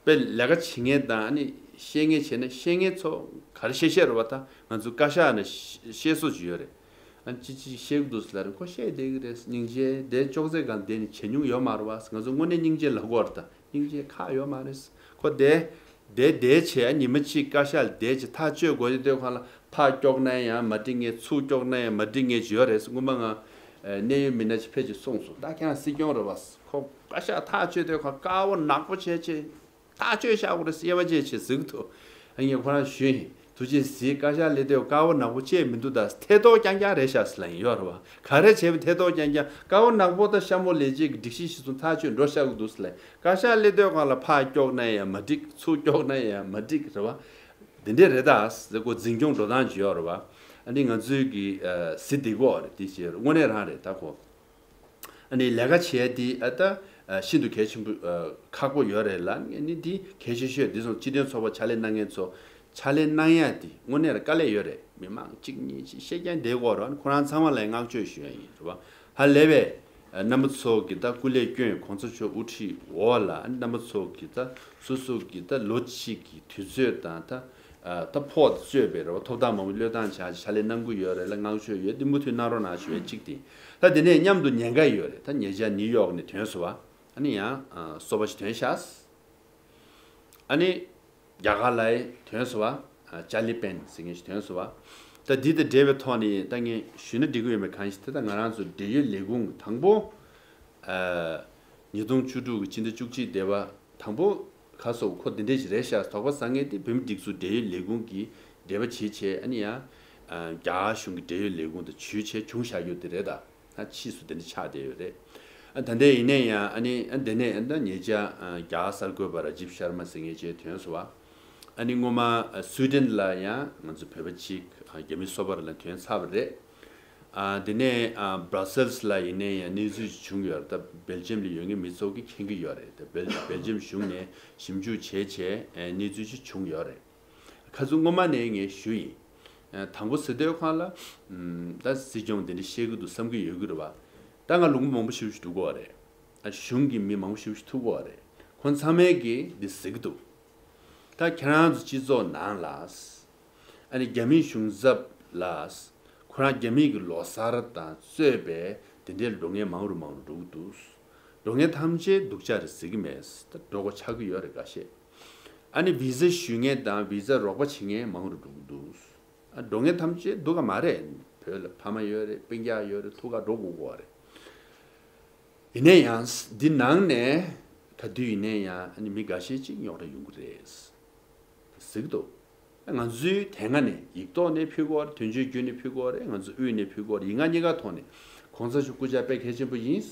དཔེ་ལས་ཀ་བྱེད་མཁན་དང་ཨ་ནི་བཤད་མཁན་བྱས་ན་བཤད་མཁན་ཚོ་ག་རེ་བཤད་བཤད་རེད་བ། ད་ང་ཚོ་བཀའ་ཤག་ནས་བཤད་བཤད་སྲོལ་ཅིག་ཡོད་རེད། ཨ་ཅི་ཅི་བཤད་གི་འདུག་ཟེར་ལ་རེད། ཁོ་བཤད་བསྡད་གི་རེད། སྙིང་རྗེ་དེ་ཅོག་ཙེ་སྒང་བསྡད་ནས་བྱེད་མྱོང་ཡོད་མ་རེད་བ། ང་ཚོ་དངོས་གནས་སྙིང་རྗེ་ལབ་དགོས་རེད། ད་སྙིང་རྗེ་ཁག་ཡོད་མ་རེད། ཁོ་དེ་དེ་དེ་བྱས་ཉི་མ་གཅིག་བཀའ་ཤག་ལ་བསྡད་ཅིག་ཐག་གཅོད་དགོས་ཡོད་དུས་སྒང་ལ་ཕར་ཀྱོག་ན་ཡང་མ་འགྲིག་མཁན། ཚུར་ཀྱོག་ན་ཡང་མ་འགྲིག་མཁན་ཅིག་ཡོད་རེད། སྔོན་མ་ང་གནད་ཡོད་མི་སྣ་ཅིག་ཕེབས་ཅིག་གསུངས་སོང་། ད་ཁྱེད་རང་སྲིད་སྐྱོང་རེད་བ། ཁོ་བཀའ་ཤག་ཐག་གཅོད་དུས་སྒང་དཀར་པོ་ནག་པོ་བྱས་བྱས། ཐག་གཅོད་བཞག་དགོས་རེད། དབྱེ་བ་འབྱེད་བྱེད་ཟེར་གི་འདུག་ཨ་ངས་ཁོ་རང་ཞུས་ཡིན། ཐུགས་རྗེ་གཟིགས། བཀའ་ཤག་སླེབས་དུས་དཀར་པོ་ནག་པོ་བཅད་མི་འདུག་ད་ཐལ་ཐོག་རྐྱང་རྐྱང་རེད་ཤག་ཟེར་ལབ་ཡིན། ཡོད་རེད་བ། ག་རེ་བྱས་པ་ཐལ་ཐོག་རྐྱང་རྐྱང་། དཀར་པོ་ནག་པོ་ད་ཤ་མོ་ལས་བྱེད་ཀྱི་སྒྲིག་གཞི་གཞི་བཟུང་ཐག་གཅོད་འགྲོ་བཞག་གི་འདུག་ཟེར་ལབ་ཡིན། བཀའ་ཤག་སླེབས་དུས་སྒང་ལ་ཕར་ཀྱོག་ན་ཡང་མ་འགྲིག་ཚུར་ཀྱོག་ན་ཡང་མ་འགྲིག་རེད་བ། དེ་འདྲས་རེད་ད་ཟེར། ཁོ་འཛིན་སྐྱོང་འགྲོ་སྟངས་ཅིག་ཡོད་རེད་བ། ཨ་ནི་ང་ཚོའི་གི་ཨ་གཟི་བདེ་པོ་རེད། དེ་བྱས་དངོས་གནས་རང་རེད་ད་ཁོ། ཨ་ནི་ལས་ཀ་བྱེད་ཡ་དེ་ཨ་ད་ཨ་ཤིན་ཏུ་གལ་ཆེན་པོ་ཨ་ཁག་པོ་ཡོད་རེད་ལ། ཨ་ནི་དེ་གལ་ཆེ་ཤོས་དེ་ཚོ་སྤྱི་མཐུན་ཚོགས་པ་ཕྱག་ལས་གནང་མཁན་ཚོ་ཕྱག་ལས་གནང་ཡ་དེ་དངོས་གནས་ར་དཀའ་ལས་ཡོད་རེད། མི་མང་གཅིག་གཉིས་ཅིག་བཤད་རྐྱང་བསྡད་དགོས་རེད། ཁོ་རང་ཚང་མ་ལ་བསྔགས་བརྗོད་ཞུ་ཡ་ཡིན་རེད་བ། ཧ་ལས་པའི་ཨ་རྣམ་པ་ཚོ་གི་ད་སྐུ་ལས་བསྐྱོན། གོང་ས་མཆོག་དབུ་ཁྲིད་འོག་ལ་ཨ་རྣམ་པ་ཚོ་གི་ད་སོ་སོ་གི་ད་ལོ་གཅིག་གི་དུས་ཚོད་དང་ད། ཨ་ད་ཕོགས་གཙོས་པའི་རེད་བ། ཐོབ་ཐང་མང་པོ་བློས་བཏང་བྱས་ཕྱག་ལས་གནང་གི་ཡོད་རེད་ལ། བསྔགས་བརྗོད་ཡོད། དེ་མུ་མཐུད་གནང་རོགས་གནང་ཞུ་བའི་གཅིག་དེ། ད་དེ་ནས་མཉམ་དུ་ཉེན་ཁ་ཡོད་རེད། ད་ཉེ་ཆར་ནིའུ་ཡོག་ནས་ཐོན་སོང་བ། ཨ་ནི་ཡང་ཨ་སོ་པ་ཞིག་ཐོན་ཤག་ཨ་ནི་རྒྱ་གར་ལ་ཐོན་སོང་བ། ཨ་ཅཱ་ལི་པེན་ཟེར་མཁན་ཞིག་ཐོན་སོང་བ། ད་འདི་དང་འབྲེལ་བའི་ཐོག་ནས་ད་ངས་ཞུས་ན་འགྲིག་གི་ཡོད་མེད་གང་ཞིག་དེ། ད་ང་རང་ཚོ་འབྲེལ་ཡོད་ལས་ཁུངས་དང་པོ་ཨ་ཉིས་སྟོང་བཅུ་དྲུག་གི་ཕྱི་ཟླ་བཅུ་གཅིག་འདས་པ་དང་པོ་ཁ་སོགས་ཁོ་འདི་འདྲས་ཞིག་རེད་ཤག་དོགས་པ་ཟ་མཁན་དེ་བོད་མིའི་སྒྲིག་འཛུགས་འབྲེལ་ཡོད་ལས་ཁུངས་ཀྱིས་འབྲེལ་བ་བྱེད་བྱས། ཨ་ནི་ཡང་ཨ་རྒྱ་གཞུང་གི་འབྲེལ་ཡོད་ལས་ཁུངས་དང་ཇུས་བྱས་བྱུང་བཞག་རྒྱུ་དེ་རེད། ད་ཨ་ཕྱིས་སུ་དེ་འདྲ་ཆགས་བསྡད་ཡོད་རེད། ཨ་ད་ལྟ་ཡིན་ན་ཡང་ཨ་ནི་ཨ་འདི་ནས་ཨ་ད་ཉེ་ཆར་ཨ་རྒྱ་གར་གསར་འགོད་པ་ར་ཇིབ་ཤར་མ་ཟེར་མཁན་ཅིག་ཐོན་སོང་བ། ཨ་ནི་སྔོན་མ་ཨ་སུའི་ཌེན་ལ་ཡང་ང་ཚོ་བོད་པ་གཅིག་ཨ་རྒྱ་མི་སོ་པ་ར་ལ་ཐོན་ཚར་བ་རེད། ཨ་དེ་ནས་ཨ་བྷ་ར་སེལ་སི་ལ་ཡིན་ནའི་ཡང་གནས་ཚུལ་ཅིག་བྱུང་ཡོད་རེད། ད་སྦེལ་ཇམ་ལ་ཡོད་མཁན་མི་ཚོ་གིས་མཁྱེན་གྱི་ཡོད་རེད། ད་སྦེལ་སྦེལ་ཇམ་གཞུང་ནས་ཞིབ་འཇུག་བྱས་བྱས་ཨ་གནས་ཚུལ་ཅིག་བྱུང་ཡོད་རེད། ཁ་སང་སྔོན་མ་ནས་ངས་ཞུས་ཡིན། ཨ་དང་པོ་ཟེར་དུས་སྒང་ལ་ཨམ་ད་སྲིད་སྐྱོང་དེ་འདྲ་བཤད་ཀྱི་འདུག་བསམ་གྱི་ཡོད་ཀྱི་རེད་བ། ད་ང་ལུང་པ་མང་པོ་ཞེ་པོ་ཞིག་འགྲོ་གི་ཡོད་རེད། ཨ་གཞུང་གི་མི་མང་པོ་ཞེ་པོ་ཞིག་ཐུག་གི་ཡོད་རེད། ཁོང་ཚང་མས་ཀྱིས་འདི་ཟེར་གྱི་འདུག་ད་ཁྱེད་རང་ཚོ་སྤྱི་ཚོགས་ནང་ལ་ཨ་ནི་རྒྱ་མིའི་གཞུང་ཚབ་ལ་ཁོ་རང་རྒྱ་མིའི་གི་ལོ་གསར་དང་གཙོས་པའི་དེ་འདྲའི་འགྲོ་མཁན་མང་རུ་མང་རུ་འགྲོ་གི་འདུག་འགྲོ་མཁན་ཐམས་ཅད་སྡུག་ཅག་རེད་ཟེར་གྱི་མེད། ད་འགྲོ་དགོས་ཆགས་ཀྱི་ཡོད་རེད་འགའ་ཤས། ཨ་ནི་བི་ཟ་ཞུ་མཁན་དང་བི་ཟ་རོགས་པ་བྱེད་མཁན་མང་རུ་འགྲོ་གི་འདུག་ཨ་འགྲོ་མཁན་ཐམས་ཅད་སྡུག་ག་མ་རེད། བོད་ལ་ཕ་མ་ཡོད་རེད། སྤུན་ཀྱག་ཡོད་རེད། ཐུག་ག་འགྲོ་དགོས་ཀྱི་ཡོད་རེད། ཡིན་ན་ཡང་འདི་ནང་ནས་ག་དུས་ཡིན་ན་ཡང་ཨ་ནི་མི་འགའ་ཤས་ཅིག་རྙོག་དྲ་ཡོང་གི་རེད་ཟེར་གྱི་འདུག་ང་ཚོའི་དེ་སྔ་ནས་ཡིག་ཐོག་ནས་ཕུལ་གྱི་ཡོད་རེད། དོན་གཅོད་བརྒྱུད་ནས་ཕུལ་གྱི་ཡོད་རེད། ང་ཚོ་དབུས་ནས་ཕུལ་གྱི་ཡོད་རེད། ཡིག་ངག་གཉིས་ཀ་ཐོག་ནས་གོང་ས་མཆོག་སྐུ་ཕྱྭ་དཔེ་གལ་ཆེན་པོ་ཡིན།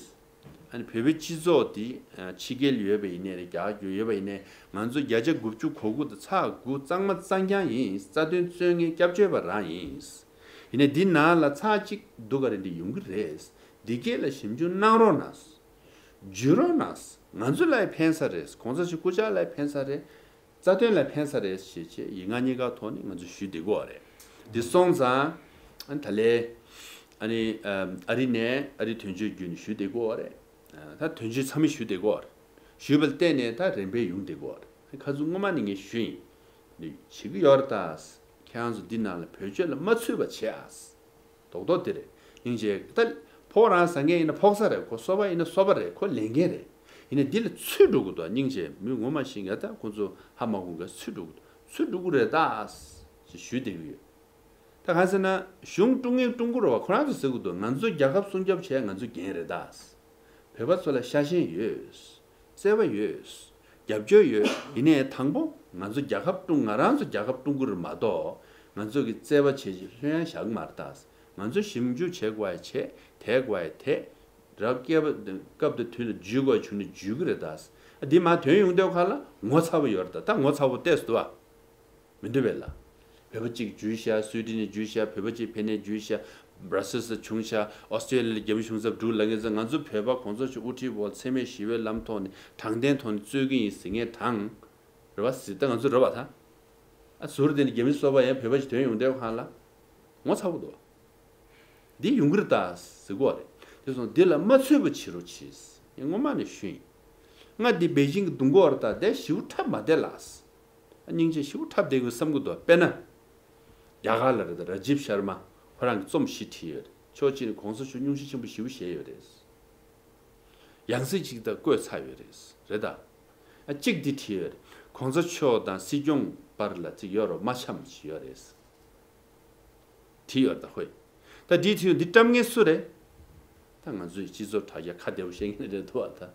ཨ་ནི་བོད་པའི་སྤྱི་ཚོགས་འདི་ཨ་ཕྱི་རྒྱལ་ཡོད་པ་ཡིན་ནའི་རེད། རྒྱ་གར་ཡོད་པ་ཡིན་ནའི་ང་ཚོ་བརྒྱ་ཆ་དགུ་བཅུ་གོ་དགུ་དང་ཚེག་དགུ་གཙང་མ་གཙང་རྐྱང་ཡིན། རྩ་དོན་རྩོད་མཁན་སྐྱབས་བཅོལ་བ་རང་ཡིན། ཡིན་ནའི་འདི་ནང་ལ་ཚེག་གཅིག་སྡུག་ག་རེ་འདྲ་ཡོང་གི་རེད། འདི་སྐད་ལ་ཞིབ་འཇུག་གནང་རོགས་གནང་། བརྒྱུད་རོགས་གནང་། ང་ཚོ་ལ་ཡང་ཕན་ས་རེད། གོང་ས་མཆོག་སྐུ་ཕྱྭ་ལ་ཡང་ཕན་ས་རེད། རྩ་དོན་ལ་ཕན་ས་རེད་ཞེས་བྱས་ཡིག་ངག་གཉིས་ཀ་ཐོག་ནས་ང་ཚོས་ཞུས་བསྡད་ཀྱི་ཡོད་རེད། འདི་སོང་ཙང་ཨ་ནི་ད་ལན་ཨ་ནི་ཨ་རི་ནས་ཨ་རི་དོན་གཅོད་བརྒྱུད་ནས་ཞུས་བསྡད་ཀྱི་ཡོད་རེད། ད་དོན་གཅོད་ཚང་མས་ཞུས་བསྡད་ཀྱི་ཡོད་རེད། ཞུས་པ་ལ་བརྟེན་ནས་ད་རིམ་པས་ཡོང་བསྡད་ཀྱི་ཡོད་རེད། ཁ་སང་སྔོན་མ་ནས་ངས་ཞུས་ཡིན། འདི་བྱེད་ཀྱི་ཡོད་རེད་ད། ཁྱེད་རང་ཚོ་འདི་ནང་ལ་བེད་སྤྱོད་ལ་མ་ཚུད་པ་བྱེད་ཨ། རྡོག་རྡོག་དེ་རེད། སྙིང་རྗེ། ད་ཕོག་རང་ཟ་མཁན་ཡིན་ན་ཕོག་ས་རེད། ཁོ་གསོད་པ་ཡིན་ན་གསོད་པ་རེད། ཁོ་ལས་འགན་རེད། ཡིན་ན་འདི་ལ་ཚུད་འགྲོ་གི་འདུག་སྙིང་རྗེ། མི་ངོ་མ་ཤེས་ངས་ད་ཁོ་ཚོ་ཧ་མ་གོ་མཁན་ཚུད་འགྲོ་གི་འདུག་ཚུད་འགྲོ་གི་རེད་ད་ཞེས་ཞུས་བསྡད་ཀྱི་ཡོད། ད་གང་ཟེར་ན་གཞུང་དཀྲུག་མཁན་དཀྲུག་གི་རེད་བ། ཁོ་རང་ཚོ་ཟེར་གི་འདུག་ང་ཚོ་རྒྱལ་ཁབ་སྲུང་སྐྱོབ་བྱས་ང་ཚོ་འགན་རེད་ད། བོད་པ་ཚོ་ལ་ཤ་ཞེན་ཡོད། བརྩེ་བ་ཡོད། རྒྱབ་སྐྱོར་ཡོད། ཡིན་ནའི་དང་པོ་ང་ཚོ་རྒྱལ་ཁབ་དཀྲུག་ང་རང་ཚོ་རྒྱལ་ཁབ་དཀྲུག་གི་རེད་མ་གཏོགས་ང་ཚོ་གི་བརྩེ་བ་བྱེད་ཅིག་ལྷོད་ཡངས་བཞག་གི་མ་རེད་ད། ང་ཚོ་ཞིབ་འཇུག་བྱེད་དགོས་ཡ་བྱེད། དེད་དགོས་ཡ་དེད། རབ་སྐྱེ་བ་སྐབས་དང་དུས་ལ་འཇུས་དགོས་ཡ་བྱུང་ནས་འཇུས་ཀྱི་རེད་ད། འདི་མ་དོན་ཡོང་དུས་ཁ་ལ་ངོ་ཚ་བོ་ཡོད་རེད་ད། ད་ངོ་ཚ་བོ་ཏོག་ཙམ་འདུག་བ། མི་འདུག་བས་ལ། བོད་པ་གཅིག་འཇུས་ཤག་སུའི་ཌེན་ནས་འཇུས་ཤག་བོད་པ་གཅིག་ཕེབས་ནས་འཇུས་ཤག་བྷ་ར་སེལ་སི་བྱུང་ཤག་ཨོ་སི་ཀྲེ་ལི་ཡ་ལ་རྒྱ་མི་གཞུང་ཚབ་འདུག་ལབ་མཁན་ཚོ། ང་ཚོ་བོད་པ་གོང་ས་མཆོག་དབུ་ཁྲིད་འོག་འཚེ་མེད་ཞི་བའི་ལམ་ཐོག་ནས་དྲང་བདེན་ཐོག་ནས་རྩོད་ཀྱི་ཡིན་ཟེར་མཁན་དང་། རེད་བ། ཟེར་ད་ང་ཚོ་རེད་བ་ད། ཨ་ཟུར་དེ་ནས་རྒྱ་མི་གསོད་པ་ཡང་བོད་པ་ཞིག་དོན་ཡོང་དུས་ཁ་ལ་ངོ་ཚ་བོ་འདུག་འདི་ཡོང་གི་རེད་ད་ཟེར་གོ་རེད། དེ་སོང་འདི་ལ་མ་ཚུད་པ་བྱེད་རོགས་གྱིས། ངས་སྔོན་མ་ནས་ཞུས་ཡིན། ང་འདི་པེ་ཅིང་གི་གདུང་གོ་བར་ད་དེ་ཞིའུ་འཁྲབ་མ་བསྡད་ལགས། སྙིང་རྗེ་ཞིའུ་འཁྲབ་བསྡད་དགོས་བསམ་གི་འདུག་དཔེར་ན། རྒྱ་གར་ལ་རེད་ད། ར་ཇིབ་ཤར་མ་ཁོ་རང་གི་རྩོམ་ཞིག་བྲིས་ཡོད་རེད། ཕྱོགས་གཅིག་ནས་གོང་ས་མཆོག་སྙུང་གཞི་ཆེན་པོ་ཞེ་པོ་བཞེས་ཡོད་རེད། ཡང་སྲིད་ཅིག་ད་བསྐོས་ཚར་ཡོད་རེད། རེད་ད། ཨ་གཅིག་འདི་བྲིས་ཡོད་རེད། གོང་ས་མཆོག་དང་སྲིད་སྐྱོང་བར་ལ་ཅིག་ཡོད་རོགས་མ་འཆམ་ཞིག་ཡོད་རེད། བྲིས་ཡོད་ད་ཧོས། ད་འདི་བྲིས་ཡོད་འདི་བཀྲམ་མཁན་སུ་རེད། ད་ང་ཚོའི་སྤྱི་ཚོགས་དྲ་རྒྱ་ཁ་བདེ་པོ་བཤད་མཁན་རེད་འདུག་བ་ད།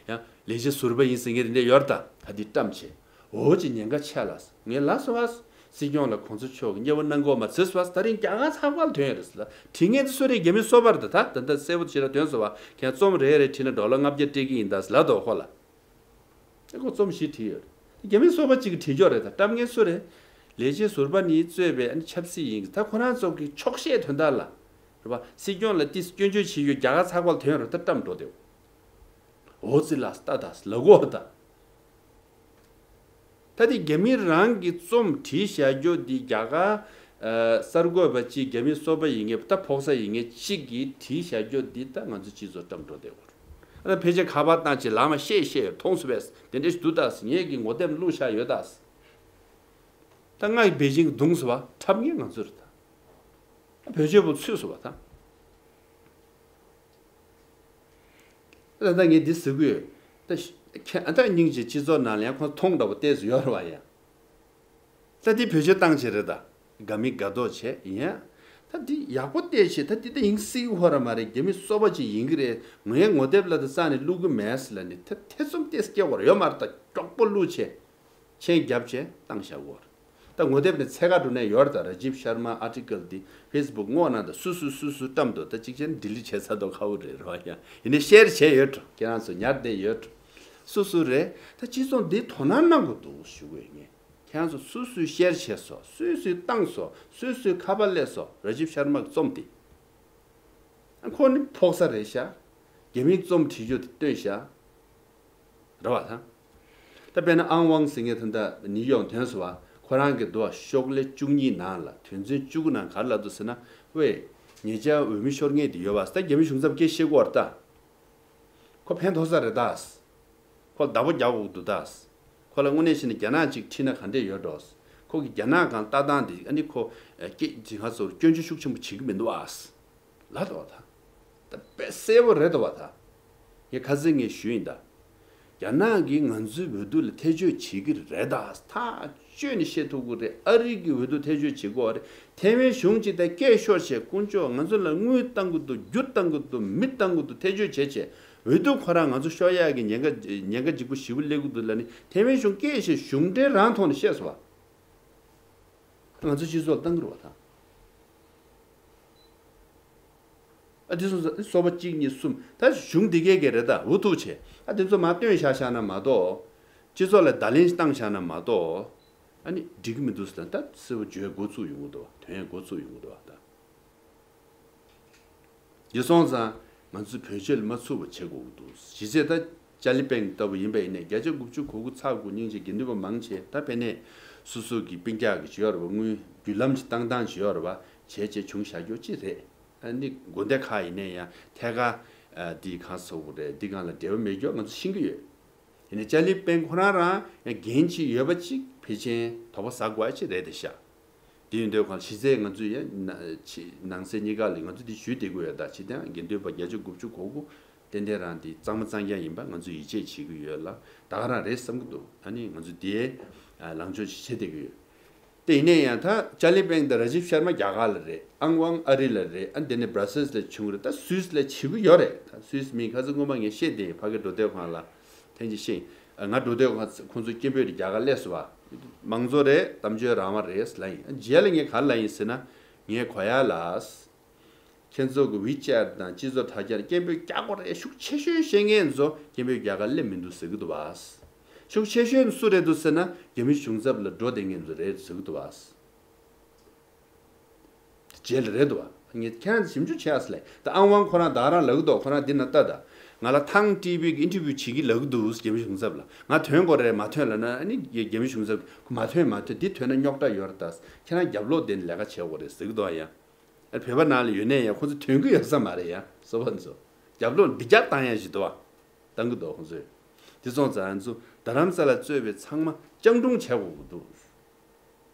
ཡང་ལས་བྱེད་ཟུར་པ་ཡིན་ཟེར་མཁན་རེ་འདྲ་ཡོད་ད། ད་འདི་བཀྲམ་བྱས། འོ་ཅི་ཉེན་ཁ་ཆེ་ལ། ངས་ལ་སོ་བ། སྲིད་སྐྱོང་ལ་གོང་ས་མཆོག་གི་མཉེས་པོ་གནང་དགོས་མ་ཚེ་སོ་བ། ད་རིང་རྒྱ་གར་ཚགས་པར་ཐོན་ཡོད་རེད་ཟེར་ལ། བྲིས་མཁན་དེ་སུ་རེད། རྒྱ་མི་གསོད་པ་རེད་ད། ད་ད་ད་གསལ་པོ་ཞེ་དྲག་ཐོན་སོང་བ། ཁྱེད་རྩོམ་རེ་རེ་བྲིས་ན་ཌོ་ལར་ལྔ་བརྒྱ་སྤྲད་ཀྱི་ཡིན་ད་ཟེར་ལབ་འདུག་ཁོ་ལ། ཨེ་ཁོ་རྩོམ་ཞིག་བྲིས་ཡོད་རེད། རྒྱ་མི་གསོད་པ་གཅིག་གིས་བྲིས་ཀྱོག་རེད་ད། བཀྲམ་མཁན་སུ་རེད། ལས་བྱེད་ཟུར་པ་ནི་གཙོས་པའི་ཨ་ནི་ཆབ་སྲིད་ཡིན་གྱི། ད་ཁོ་རང་ཚོ་གི་འཁྱོག་བཤད་དོན་དག་ལ། རེད་པ། སྲིད་སྐྱོང་ལ་ཏིས་སྐྱོན་བརྗོད་བྱེད་ཡོད་རྒྱ་གར་ཚགས་པར་ཐོན་རེད་ད། བཀྲམ་འགྲོ་དེ། འོ་ཙི་ལ་ལྟ་ད་ལ་གོ་ད། ད་དེ་རྒྱ་མི་རང་གི་རྩོམ་བྲིས་བཞག་རྒྱུ་འདི་རྒྱ་གར་ཨ་གསར་འགོད་པ་གཅིག་རྒྱ་མི་གསོད་པ་ཡིན་མཁན་ད་ཕོག་ས་ཡིན་མཁན་གཅིག་གིས་བྲིས་བཞག་རྒྱུ་འདི་ད་ང་ཚོ་སྤྱི་ཚོགས་བཀྲམ་འགྲོ་དེ་གོ། ཨ་ད་ཕལ་ཆེར་ཁ་པར་བཏང་བྱས་ལམ་མ་བཤད་བཤད་ཡོད་མཐོང་སོང་བས་དེ་འདྲ་ཞིག་འདུག་ད་ཟེར། ངེད་ཀྱིས་ངོ་དེབ་བླུགས་བཞག་ཡོད་ད་ཟེར། ད་ང་ཡི་པེ་ཅིང་གདུང་སོང་བ་འཁྲབ་མཁན་ང་ཚོ་རེད་ད། བོད་ཆོས་པོ་ཚུད་སོང་བ་ད། ད་ལྟ་ངས་འདི་ཟེར་གི་ཡོད། ད་ཤ་ཁྱེད་ཨ་ད་སྙིང་རྗེ་སྤྱི་ཚོགས་ནང་ལ་ཡང་ཁོང་མཐོང་འདྲ་པོ་ཏོག་ཙམ་ཡོད་རེད་བ་ཡ། ད་འདི་བེད་སྤྱོད་བཏང་བྱས་རེད་ད། དགའ་མི་དགའ་མདོག་བྱས་ཡིན་ཡ། ད་འདི་ཡག་པོ་བལྟས་བྱས་ད་འདི་ད་ཡིན་སྲིད་ཧོ་ར་མ་རེད། རྒྱ་མི་གསོད་པ་ཅིག་ཡིན་གི་རེད། ངའི་ངོ་དེབ་ལ་ད་རྩ་ནས་བླུག་གི་མེད་ཟེར་ལ་ནི་ཐེ་ཐེ་ཚོམ་ཏོག་ཙམ་སྐྱེ་བ་རེད། ཡོད་མ་རེད་ད། མགྱོགས་པོ་བླུགས་བྱས། མཆན་བརྒྱབ་བྱས་བཏང་བཞག་གོ། ད་ངོ་དེབ་ནས་ཚད་ཀ་འགྲོ་ནས་ཡོད་རེད་ད། ར་ཇིབ་ཤར་མ་ཨར་ཊི་ཀལ་འདི་ཕེ་སི་བུག་སྔོག་ན་ད་སུ་སུ་སུ་སུ་བཀྲམ་འདུག་ད་གཅིག་བྱས་ན་ཌི་ལིཊ་བྱས་ཚར་འདུག་ཁ་བོ་རེད་རོ་ཡ། ཡིན་ནའི་ཤེར་བྱས་ཡོད་འགྲོ། ཁྱེད་རང་ཚོ་ཉར་བསྡད་ཡོད་འགྲོ། སུ་སུ་རེད། ད་སྤྱི་ཚོགས་འདི་དོ་སྣང་གནང་དགོས་འདུག་ཞུ་དགོས་ངས། ཁྱེད་རང་ཚོ་སུ་སུས་ཤེར་བྱས་སོ། སུ་སུས་བཏང་སོ། སུ་སུས་ཁ་པར་སླེབས་སོ། ར་ཇིབ་ཤར་མ་གི་རྩོམ་འདི། ཁོ་ནི་ཕོག་ས་རེད་ཤག་རྒྱ་མིའི་རྩོམ་བྲིས་རྒྱུ་དེ་བཏོན་ཤག་རེད་བ་ད། ད་དཔེར་ན་ཨང་ཝང་ཟེར་མཁན་ད་ལྟ་ནིའུ་ཡོག་ཐོན་སོང་བ། ཁོ་རང་གི་འདུག་བ་ཤོག་ལྷེ་བཅུ་གཉིས་ནང་ལ་དོན་ཚན་བཅུ་དགུ་ནང་ག་རེ་ལབ་འདུག་ཟེར་ན། ཝེ། ཉེ་ཆར་འོས་མི་ཤོར་མཁན་དེ་ཡོད་བ། ད་རྒྱ་མི་གཞུང་ཚབ་སྐད་བཤད་ཀྱི་ཡོད་རེད་ད། ཁོ་ཕན་ཐོགས་ས་རེད་ད། ཁོ་ལ་བདག་པོ་རྒྱག་དགོས་འདུག་ད། ཁོ་ལ་དངོས་གནས་བྱས་ན་རྒྱ་ནག་ཅིག་ཁྲིད་ན་ག་འདྲས་ཡོད་འགྲོ། ཁོ་གི་རྒྱ་ནག་སྒང་ལྟ་སྟངས་དེ་ཨ་ནི་ཁོ་སྐད་ཅིག་ང་ཚོར་སྐྱོན་བརྗོད་ཤུགས་ཆེན་པོ་བྱེད་ཀྱི་མི་འདུག་ཨ། ལབ་འདུག་བ་ད། ད་དཔེ་གསལ་པོ་རེད་འདུག་བ་ད། ངས་ཁ་སང་ངས་ཞུས་ཡིན་ད། རྒྱ་ནག་གིས་ང་ཚོའི་འོས་བསྡུ་ལ་ཐེ་བྱུས་བྱེད་ཀྱི་རེད་ད། ཐག་བཅད་ནས་བཤད་ཐུབ་ཀྱི་རེད། ཨ་རི་གི་འོས་བསྡུ་ཐེ་བྱུས་བྱེད་ཀྱི་ཡོད་རེད། ཐའེ་ཝན་གཞུང་གཅིག་དང་སྐད་ཤོར་བྱས་དཀོན་མཆོག་ང་ཚོ་ལ་དངུལ་བཏང་གི་འདུག་རྒྱུ་བཏང་གི་འདུག་མི་བཏང་གི་འདུག་ཐེ་བྱུས་བྱས་བྱས་འོས་བསྡུ་ཁོ་རང་ང་ཚོ་ཤོར་ཡག་གི་ཉེན་ཁ་ཉེན་ཁ་ལྗིད་པོ་ཞེ་པོ་སླེབས་ཀྱི་འདུག་ལབ་ནས་ཐའེ་ཝན་གཞུང་སྐད་བཤད། གཞུང་འབྲེལ་རང་ཐོག་ནས་བཤད་སོང་བ། ང་ཚོ་སྤྱི་ཚོགས་ལ་བཏང་གི་རེད་བ་ད། ཨ་དེ་སོང་ཙང་སོ་པ་གཅིག་གཉིས་གསུམ་ད་གཞུང་འདི་གས་གས་རེད་ད། འུ་ཐུག་བྱས་ཨ་དེ་ཚོ་མར་བཏོན་བཞག་བཞག་ན་མ་གཏོགས། སྤྱི་ཚོགས་ལ་བརྡ་ལན་བཏང་བཞག་ན་མ་གཏོགས། ཨ་ནི་འགྲིག་གི་མི་འདུག་ཟེར་ད་གསལ་པོ་བརྗོད་འགོ་ཚུགས་ཡོང་གི་འདུག་བ། དོན་འགོ་ཚུགས་ཡོང་གི་འདུག་བ་ད། དེ་སོང་ཙང་ང་ཚོས་བོད་ཆས་ལ་མ་ཚུད་པ་བྱེད་དགོས་ཀྱི་འདུག་གཞི་རྩའི་ད་ ཅཱ་ལི་བེང་ལྟ་བུ་ཡིན་པ་ཡིན་ནའི་བརྒྱ་ཆ་དགུ་བཅུ་གོ་དགུ་ཚེག་དགུ་སྙིང་རྗེ་དགེ་འདུན་པ་མང་ཆེ་ད་དཔེར་ན་སོ་སོ་གི་སྤུན་ཀྱག་གི་བྱེད་ཡོད་རེད་བ། དངུལ་བརྒྱུད་ལམ་ཞིག་བཏང་སྟངས་བྱེད་ཡོད་རེད་བ། བྱས་བྱས་བྱུང་བཞག་རྒྱུ་ཅི་རེད། ཨ་ནི་དགོན་སྡེ་ཁག་ཡིན་ནའི་ཡང་ཐད་ཀར་འདི་གང་ཟེར་དགོས་རེད། འདི་སྒང་ལ་འབྲེལ་བ་མེད་རྒྱུ་ང་ཚོ་ཤེས་ཀྱི་ཡོད། ཡིན་ནའི་ཅཱ་ལི་བེང་ཁོ་རང་རང་ཡང་འགན་ཅིག་ཡོད་པ་ཅིག་ཕལ་ཆེར་དོགས་པ་ཟ་དགོས་ཅིག་རེད་དེ་ཤག་དེ་ཡིན་དུས་གང་གཞི་རྩའི་ང་ཚོས་ཡང་ན་ཕྱི་ནང་གསེས་གཉིས་ཀ་ལ་ང་ཚོ་འདི་ཞུས་བསྡད་ཀྱི་ཡོད། ད་ཕྱི་དང་དགེ་འདུན་པ་བརྒྱ་ཆ་དགུ་བཅུ་གོ་དགུ་ཏན་ཏན་རང་འདི་གཙང་མ་གཙང་རྐྱང་ཡིན་པ་ང་ཚོས་ཡིད་ཆེས་བྱེད་ཀྱི་ཡོད་ལ། ད་ག་རང་རེད་བསམ་གྱི་འདུག་ཨ་ནི་ང་ཚོ་དེའི་ལངས་ཕྱོགས་ཤིག་བྱེད་བསྡད་ཀྱི་ཡོད། དེ་ཡིན་ནའི་ཡང་ད་ཅཱ་ལི་བེང་དང་ར་ཇིབ་ཤར་མ་རྒྱ་གར་ལ་རེད། ཨང་ཝང་ཨ་རི་ལ་རེད། ཨ་འདི་ནས་བྷ་ར་སེལ་ལ་བྱུང་རེད། ད་སུད་སི་ལ་བྱེད་ཀྱི་ཡོད་རེད། ད་སུད་སི་མི་ཁ་སང་སྔོན་མ་ངས་བཤད་དེ་ཕ་གི་འགྲོ་སྡོད་ཁང་ལ་ཐེངས་གཅིག་བཤད། ང་འགྲོ་སྡོད་ཁང་ཁོང་ཚོ་སྐད་འབོད་རྒྱ་གར་སླེབས་སོང་བ། མང་གཙོ་རེད། གཏམ་བརྗོད་རང་དབང་རེད་ལབ་ཡིན། རྗེས་ལ་ངས་ག་རེ་ལབ་ཡིན་ཟེར་ན། ངས་གོ་ཡ་ལ། ཁྱེད་ཚོ་གི་ཝི་ཅེཊ་དང་སྤྱི་ཚོགས་དྲ་རྒྱར་སྐད་འབོད་རྒྱག་དགོས་རེད། ཤུགས་ཆེ་ཤོས་བཤད་མཁན་ཚོ་སྐད་འབོད་རྒྱག་ག་སླེབས་མི་འདུག་ཟེར་གི་འདུག་བ། ཤུགས་ཆེ་ཤོས་སུ་རེད་འདུག་ཟེར་ན་རྒྱ་མི་གཞུང་ཚབ་ལ་འགྲོ་བསྡད་མཁན་ཚོ་རེད་ཟེར་གི་འདུག་བ། རྗེས་ལ་རེད་འདུག་བ། ངས་ཁྱེད་རང་ཞིབ་འཇུག་བྱས་ཨ་ལས། ད་ཨང་ཝང་ཁོ་རང་ད་རང་ལབ་གི་འདུག་ཁོ་རང་འདི་ན་ལྟ་ད། ང་ལ་ཐང་ཊི་ཝི་གི་ཨིན་ཊར་བིའུ་བྱེད་ཀྱི་ལབ་གི་འདུག་རྒྱ་མི་གཞུང་ཚབ་ལ། ང་ཐོན་དགོས་རེད་མ་ཐོན་ལབ་ན་ཨ་ནི་རྒྱ་རྒྱ་མི་གཞུང་ཚབ་ཁོ་མ་ཐོན་མ་ཐོན། འདི་ཐོན་ན་རྙོག་དྲ་ཡོད་རེད། ད་ཁྱེད་རང་རྒྱབ་ལོག་དེ་ནས་ལས་ཀ་བྱེད་དགོས་རེད་ཟེར་གི་འདུག་ཨ། ཡང་ཨ་བོད་པ་ནང་ལ་ཡོད་ནའི་ཡང་ཁོ་ཚོ་ཐོན་གི་ཡོད་ས་མ་རེད། ཡང་སོ་པ་ཚོ་རྒྱབ་ལོག་འདི་རྒྱག་བཏང་ཡ་ཞིག་འདུག་བ། བཏང་གི་འདུག་ཁོ་ཚོས། དེ་སོང་ཙང་ང་ཚོ་རྡ་རམ་ས་ལ་གཙོས་པའི་ཚང་མ་སྤྱང་གྲུང་བྱེད་དགོས་ཀྱི་འདུག་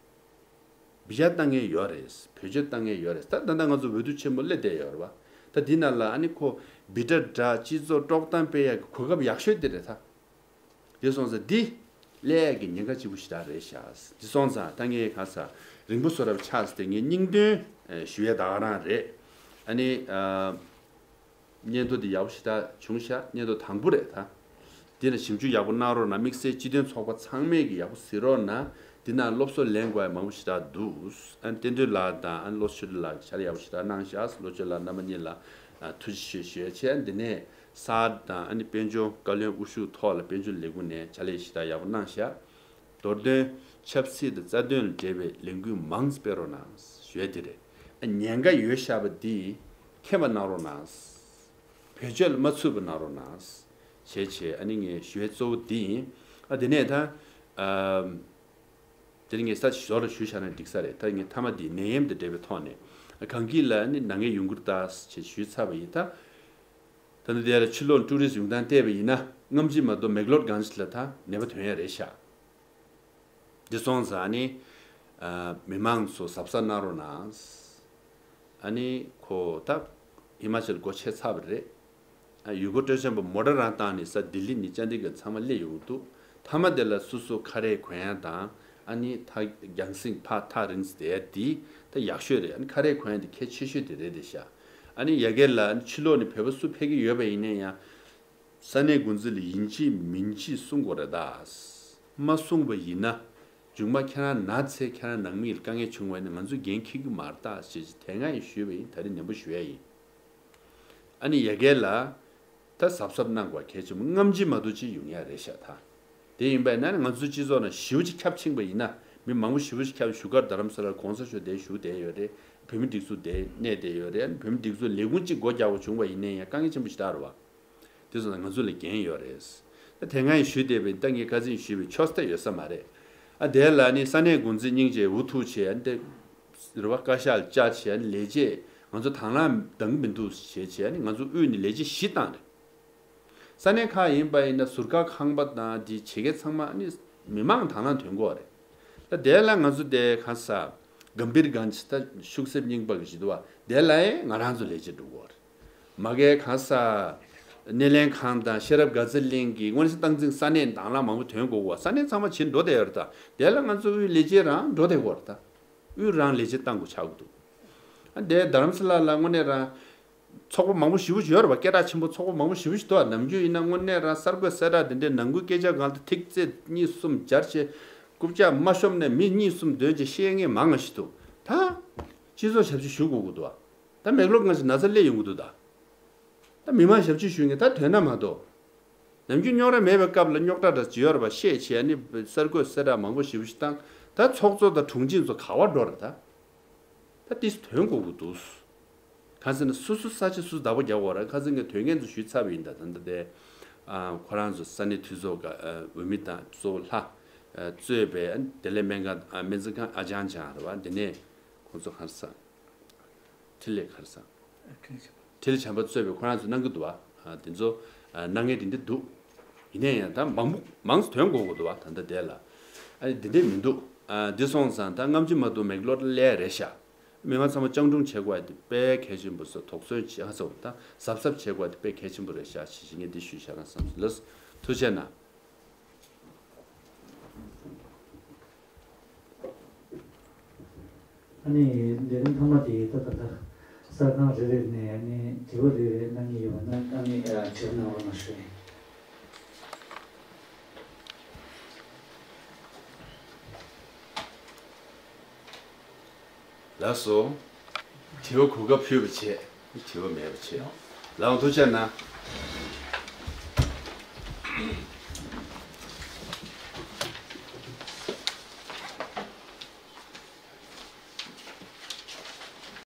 བི་ཇ་བཏང་མཁན་ཡོད་རེད། བེད་སྤྱོད་བཏང་མཁན་ཡོད་རེད། ད་ད་ལྟ་ང་ཚོ་འོས་བསྡུ་ཆེན་པོ་སླེབས་བསྡད་ཡོད་རེད་བ། ད་འདི་ནང་ལ་ཨ་ནི་ཁོ་བི་ཊ་འདྲ་སྤྱི་ཚོགས་དཀྲོག་གཏམ་སྤེལ་ཡག་གི་གོ་སྐབས་ཡག་ཤོས་དེ་རེད་ད། འདི་སོང་ཙང་འདི་སླེབས་ཡག་གི་ཉེན་ཁ་ལྕི་པོ་ཞེ་དྲག་རེད་ཤག་འདི་སོང་ཙང་ད་ངས་ག་ས་རིང་པོ་བཟོ་རབས་ཆགས་ཏེ་ངས་སྙིང་དོན་ཞུ་ཡ་ད་ག་རང་རེད། ཨ་ནི། སྙན་ཐོ་འདི་ཡག་པོ་ཞེ་དྲག་བྱུང་ཤག་སྙན་ཐོ་དང་པོ་རེད་ད། འདི་ལ་ཞིབ་འཇུག་ཡག་པོ་གནང་རོགས་གནང་། དམིགས་བསལ་སྤྱི་མཐུན་ཚོགས་པ་ཚང་མས་ཀྱི་ཡག་པོ་གཟིགས་རོགས་གནང་། འདི་ནང་སློབ་གསོ་ལེན་དགོས་ཡ་མང་པོ་ཞེ་དྲག་འདུག་ཨ་ནི་བསྟན་དོན་ལགས་དང་ཨ་ནི་བློ་ཆོས་ལགས་ཀྱིས་ཕྱག་ལས་ཡག་པོ་ཞེ་དྲག་གནང་ཤག་བློ་ཆོས་ལགས་རྣམ་པ་གཉིས་ལ་ཨ་ཐུགས་རྗེ་ཆེ་ཞུ་ཡ་བྱས། འདི་ནས་གསར་དང་ཨ་ནི་དཔལ་འབྱོར་བཀའ་བློན་དབུ་བཞུགས་ཐོག་ལ་དཔལ་འབྱོར་ལས་ཁུངས་ནས་ཕྱག་ལས་ཞེ་དྲག་ཡག་པོ་གནང་ཤག་མདོར་དོན་ཆབ་སྲིད་དང་རྩ་དོན་ལ་འབྲེལ་བའི་ལས་འགུལ་མང་ཙམ་སྤེལ་རོགས་གནང་ཞུ་ཡ་དེ་རེད། ཨ་ཉེན་ཁ་ཡོད་ཤག་པ་འདི་མཁྱེན་པ་གནང་རོགས་གནང་། བེད་སྤྱོད་ལ་མ་ཚུད་པ་གནང་རོགས་གནང་། བྱས་བྱས་ཨ་ནི་ངས་ཞུ་ཡ་གཙོ་བོ་འདི་ཡིན། ཨ་དེ་ནས་ད། ཨམ། དེ་ནི་ངས་ས་ཞོར་ལ་ཞུས་བཞག་ན་འགྲིག་ས་རེད། ད་ངས་མཐའ་མ་འདི་ནད་ཡམས་དང་འབྲེལ་བའི་ཐོག་ནས་གངས་སྐྱིད་ལ་ནི་ནད་ངན་ཡོང་གི་རེད་ད་ཞེས་ཞུས་ཚར་བ་ཡིན་ད། ད་ནི་དེ་ལ་ཕྱི་ལོགས་ཊུ་རི་སི་ཡོང་སྟངས་བལྟས་པ་ཡིན་ན་སྔ་ཕྱི་མ་གཏོགས་མེག་ལོར་གངས་ལ་ད་ནད་པ་ཐོན་ཡ་རེད་ཤག་འདི་སོང་ཙང་ཨ་ནི། ཨ་མི་མང་ཚོ་གཟབ་གཟབ་གནང་རོགས་གནང་། ཨ་ནི་ཁོ་ད་ཧི་མ་ཅལ་སྒོ་ཕྱེ་ཚར་བ་རེད། ཨ་ཡུལ་སྐོར་སྤྲོ་འཆམ་པ་མོ་ཊ་རང་བཏང་ནས་ས་ལྡི་ལི་ནས་ཅན་དི་གྷར་ཚང་མ་སླེབས་ཡོང་གི་འདུག་མཐའ་མ་དེ་ལ་སོ་སོ་ཁ་རས་གོན་ཡ་དང་ཨ་ནི་ཐག་རྒྱང་སྲིང་ཕར་ཐག་རིང་ཙམ་བསྡད་ཡ་དེ་ད་ཡག་ཤོས་རེད། ཨ་ནི་ཁ་རས་གོན་ཡ་དེ་གལ་ཆེ་ཤོས་དེ་རེད་དེ་ཤག་ཨ་ནི་ཡ་གི་ལ་ཨ་ནི་ཕྱི་ལོགས་ནས་བོད་པ་སུ་ཕེབས་ཀྱི་ཡོད་པ་ཡིན་ན་ཡང་། ས་གནས་འགོ་འཛིན་ལ་ཡིན་གཅིག་མིན་གཅིག་གསུང་དགོས་རེད་ད། མ་གསུངས་པ་ཡིན་ན། མཇུག་མ་ཁྱེད་རང་ན་ཚེ་ཁྱེད་རང་ནང་མི་ལ་དཀའ་ངལ་བྱུང་བ་ཡིན་ན་ང་ཚོས་འགན་འཁྱེར་གྱི་མ་རེད་ད་ཞེས་དེ་སྔ་ཡང་ཞུས་པ་ཡིན། ད་རིང་ནན་པོ་ཞུ་ཡ་ཡིན། ཨ་ནི་ཡ་གི་ལ། ད་གཟབ་གཟབ་གནང་དགོས་གལ་ཆེན་པོ། སྔ་ཕྱི་མ་གཏོགས་ཅི་ཡོང་ཡ་རེད་ཤག་ད། དེ་ཡིན་པས་ན་ནི་ང་ཚོའི་སྤྱི་ཚོགས་ནང་ཞེ་པོ་ཅིག་ཁྱབ་ཕྱིན་པ་ཡིན་ན། མི་མང་པོ་ཞེ་པོ་ཅིག་ཁྱབ་བཞུགས་སྒར་རྡ་རམ་ས་ལར་གོང་ས་མཆོག་དེ་བཞུགས་བསྡད་ཡོད་རེད། བོད་མི་སྒྲིག་འཛུགས་དེ་གནས་བསྡད་ཡོད་རེད། བོད་མི་སྒྲིག་འཛུགས་ལས་ཁུངས་གཅིག་སྒོ་རྒྱག་དགོས་བྱུང་བ་ཡིན་ན་ཡང་དཀའ་ངལ་ཆེན་པོ་ཞིག་རེད་བ། དེ་ཚོ་ང་ཚོ་ལ་འགན་ཡོད་རེད། ད་དེ་སྔ་ཡང་ཞུས་བསྡད་པའི་ད་ངས་ཁ་སང་ཞུས་པའི་ཆོས་སྡེ་ཡོད་ས་མ་རེད། ཨ་དེ་ལ་ནི་ས་གནས་འགོ་འཛིན་སྙིང་རྗེ་འུ་ཐུག་བྱས་ཨ་ནི་དེ་རེ་བ་བཀའ་ཤག་ལ་བཅར་བྱས་ཨ་ནི་ལས་བྱེད་ང་ཚོ་དང་བླངས་འདང་གི་མི་འདུག་ཞེས་བྱས་ཨ་ནི་ང་ཚོ་དབུས་ནས་ལས་བྱེད་བཞི་བཏང་རེད། ས་གནས་ཁག་ཡིན་པ་ཡིན་ན་ཟུར་བཀའ་ཁང་པ་དང་དེ་བྱེད་མཁན་ཚང་མ་ཨ་ནི་མི་མང་དང་བླངས་ཐོན་དགོས་རེད། ད་དེ་ལ་ང་ཚོ་དེ་ག་ས་གམ་བིར་གན་ཇི་ད་ཤུག་གསེབ་རྙིང་པ་གི་ཞིག་འདུག་བ། དེ་ལ་ཡང་ང་རང་ཚོ་ལས་བྱེད་འགྲོ་དགོས་རེད། མ་གི་གང་ས། སྣེ་ལེན་ཁང་དང་ཤེས་རབ་དགའ་ཚལ་གླིང་གི་དངོས་གནས་སྟངས་འཛིན་ས་གནས་དང་བླངས་མང་པོ་ཐོན་དགོས་གོ། ས་གནས་ཚང་མ་བྱེད་འགྲོ་བསྡད་ཡོད་རེད་ད། དེ་ལ་ང་ཚོ་དབུས་ལས་བྱེད་རང་འགྲོ་བསྡད་གོ་རེད་ད། དབུས་རང་ལས་བྱེད་བཏང་དགོས་ཆགས་ཀྱི་འདུག་ཨ་འདས་རྡ་རམ་ས་ལ་ལ་དངོས་གནས་རང་། ཚོགས་པ་མང་པོ་ཞེ་པོ་ཅིག་ཡོད་རེད་པ། སྐད་གྲགས་ཆེན་པོ་ཚོགས་པ་མང་པོ་ཞེ་པོ་ཅིག་འདུག་ནམ་རྒྱུན་ཡིན་ན་དངོས་གནས་རང་གསར་འགོད་གསལ་བསྒྲགས་དེ་འདྲའི་ནང་ཁུལ་སྐད་ཆ་སྒང་ལ་ཐིག་ཚད་གཉིས་གསུམ་སྦྱར་བྱས། རྐུབ་བཀྱག་མ་ཤོམ་ནས་མི་གཉིས་གསུམ་འདོན་བྱས་བཤད་མཁན་མང་ང་ཞིག་འདུག་ད། སྤྱི་ཚོགས་ཞབས་ཕྱི་ཞུ་དགོས་ཀྱི་འདུག་ད་མེག་ལོར་ང་ཚོ་ན་ཚ་སླེབས་ཡོང་གི་འདུག་ད། ད་མི་མང་ཞབས་ཕྱི་ཞུ་མཁན་ད་དོན་དག་མ་གཏོགས། ནམ་རྒྱུན་རྙོག་དྲ་མེད་པའི་སྐབས་ལ་རྙོག་དྲ་འདྲ་ཅིག་ཡོད་རེད་པ། བཤད་བྱས་ནི་གསར་འགོད་གསལ་བསྒྲགས་མང་པོ་ཞེ་པོ་ཞིག་བཏང་། ད་ཚོགས་གཙོ་དང་དྲུང་ཆེ་ཚོ་ག་པར་འགྲོ་རེད་ད། ད་ཏིས་ཐོན་དགོས་ཀྱི་འདུག་གང་ཟེར་ན་སོ་སོ་ས་ཆ་སོ་སོ་བདག་པོ་རྒྱག་དགོས་རེད། ཁ་སང་ངས་དོན་ངན་ཚོ་ཞུས་ཚར་བ་ཡིན་ད། ད་ལྟ་དེ་ ཨ་ཁོ་རང་ཚོ་ས་གནས་འཐུས་ཚོགས་ཀྱི་ཨ་འོས་མི་དང་གཙོ་བོ་ལྷ་ཨ་གཙོས་པའི་ཨ་བདེ་ལེགས་སྨན་ཁང་ཨ་སྨན་རྩིས་ཁང་ཨ་ཅང་ཅང་རེད་བ། འདི་ནས་ཁོང་ཚོ་ག་རེ་ཟ། འཕྲིན་ལས་ག་རེ་ཟ། འཕྲིན་ལས་བྱམས་པ་གཙོས་པའི་ཁོ་རང་ཚོ་གནང་གི་འདུག་བ། ཨ་དེ་ཚོ་ཨ་གནང་མཁན་དེ་འདྲ་འདུག་ཡིན་ནའི་ཡང་ད་མང་པོ་མང་ཙམ་ཐོན་དགོས་ཀྱི་འདུག་བ། ད་ལྟ་དེ་ལ་ཨ་འདི་འདྲ་མི་འདུག་ཨ་འདི་སོང་ཙང་ད་རྔམ་བརྗིད་མ་གཏོང་མེག་ལོར་ལས་རེད་ཤག་མི་མང་ཚང་མ་སྤྱང་གྲུང་བྱེད་དགོས་ཡ་དེ་དཔེ་གལ་ཆེན་པོ་སོ། དོགས་ཟོན་བྱེད་ཧ་སོ་ད་གཟབ་གཟབ་བྱེད་དགོས་ཡ་དེ་དཔེ་གལ་ཆེན་པོ་རེད་ཤག་ཞེས་ངས་འདི་ཞུས་བཞག་ན་བསམ་སོང་། ལགས་སོ། ཐུགས་རྗེ་གནང་། ཨ་ནི་ལས་རིམ་ཐོག་མ་དེ་ད་ད་ལྟ་གསར་ཁང་རེ་རེ་ནས་ཨ་ནི་དྲི་བ་རེ་རེ་གནང་གི་ཡོད་པ་ན་ཨ་ནི་དྲི་བ་གནང་རོགས་གནང་ཞུ། ལགས་སོ། དྲི་བ་གོ་སྐབས་ཕུལ་བ་བྱས། དྲི་བ་མེད་པ་བྱས། ལགས་འོང་། ཐུགས་རྗེ་གནང་།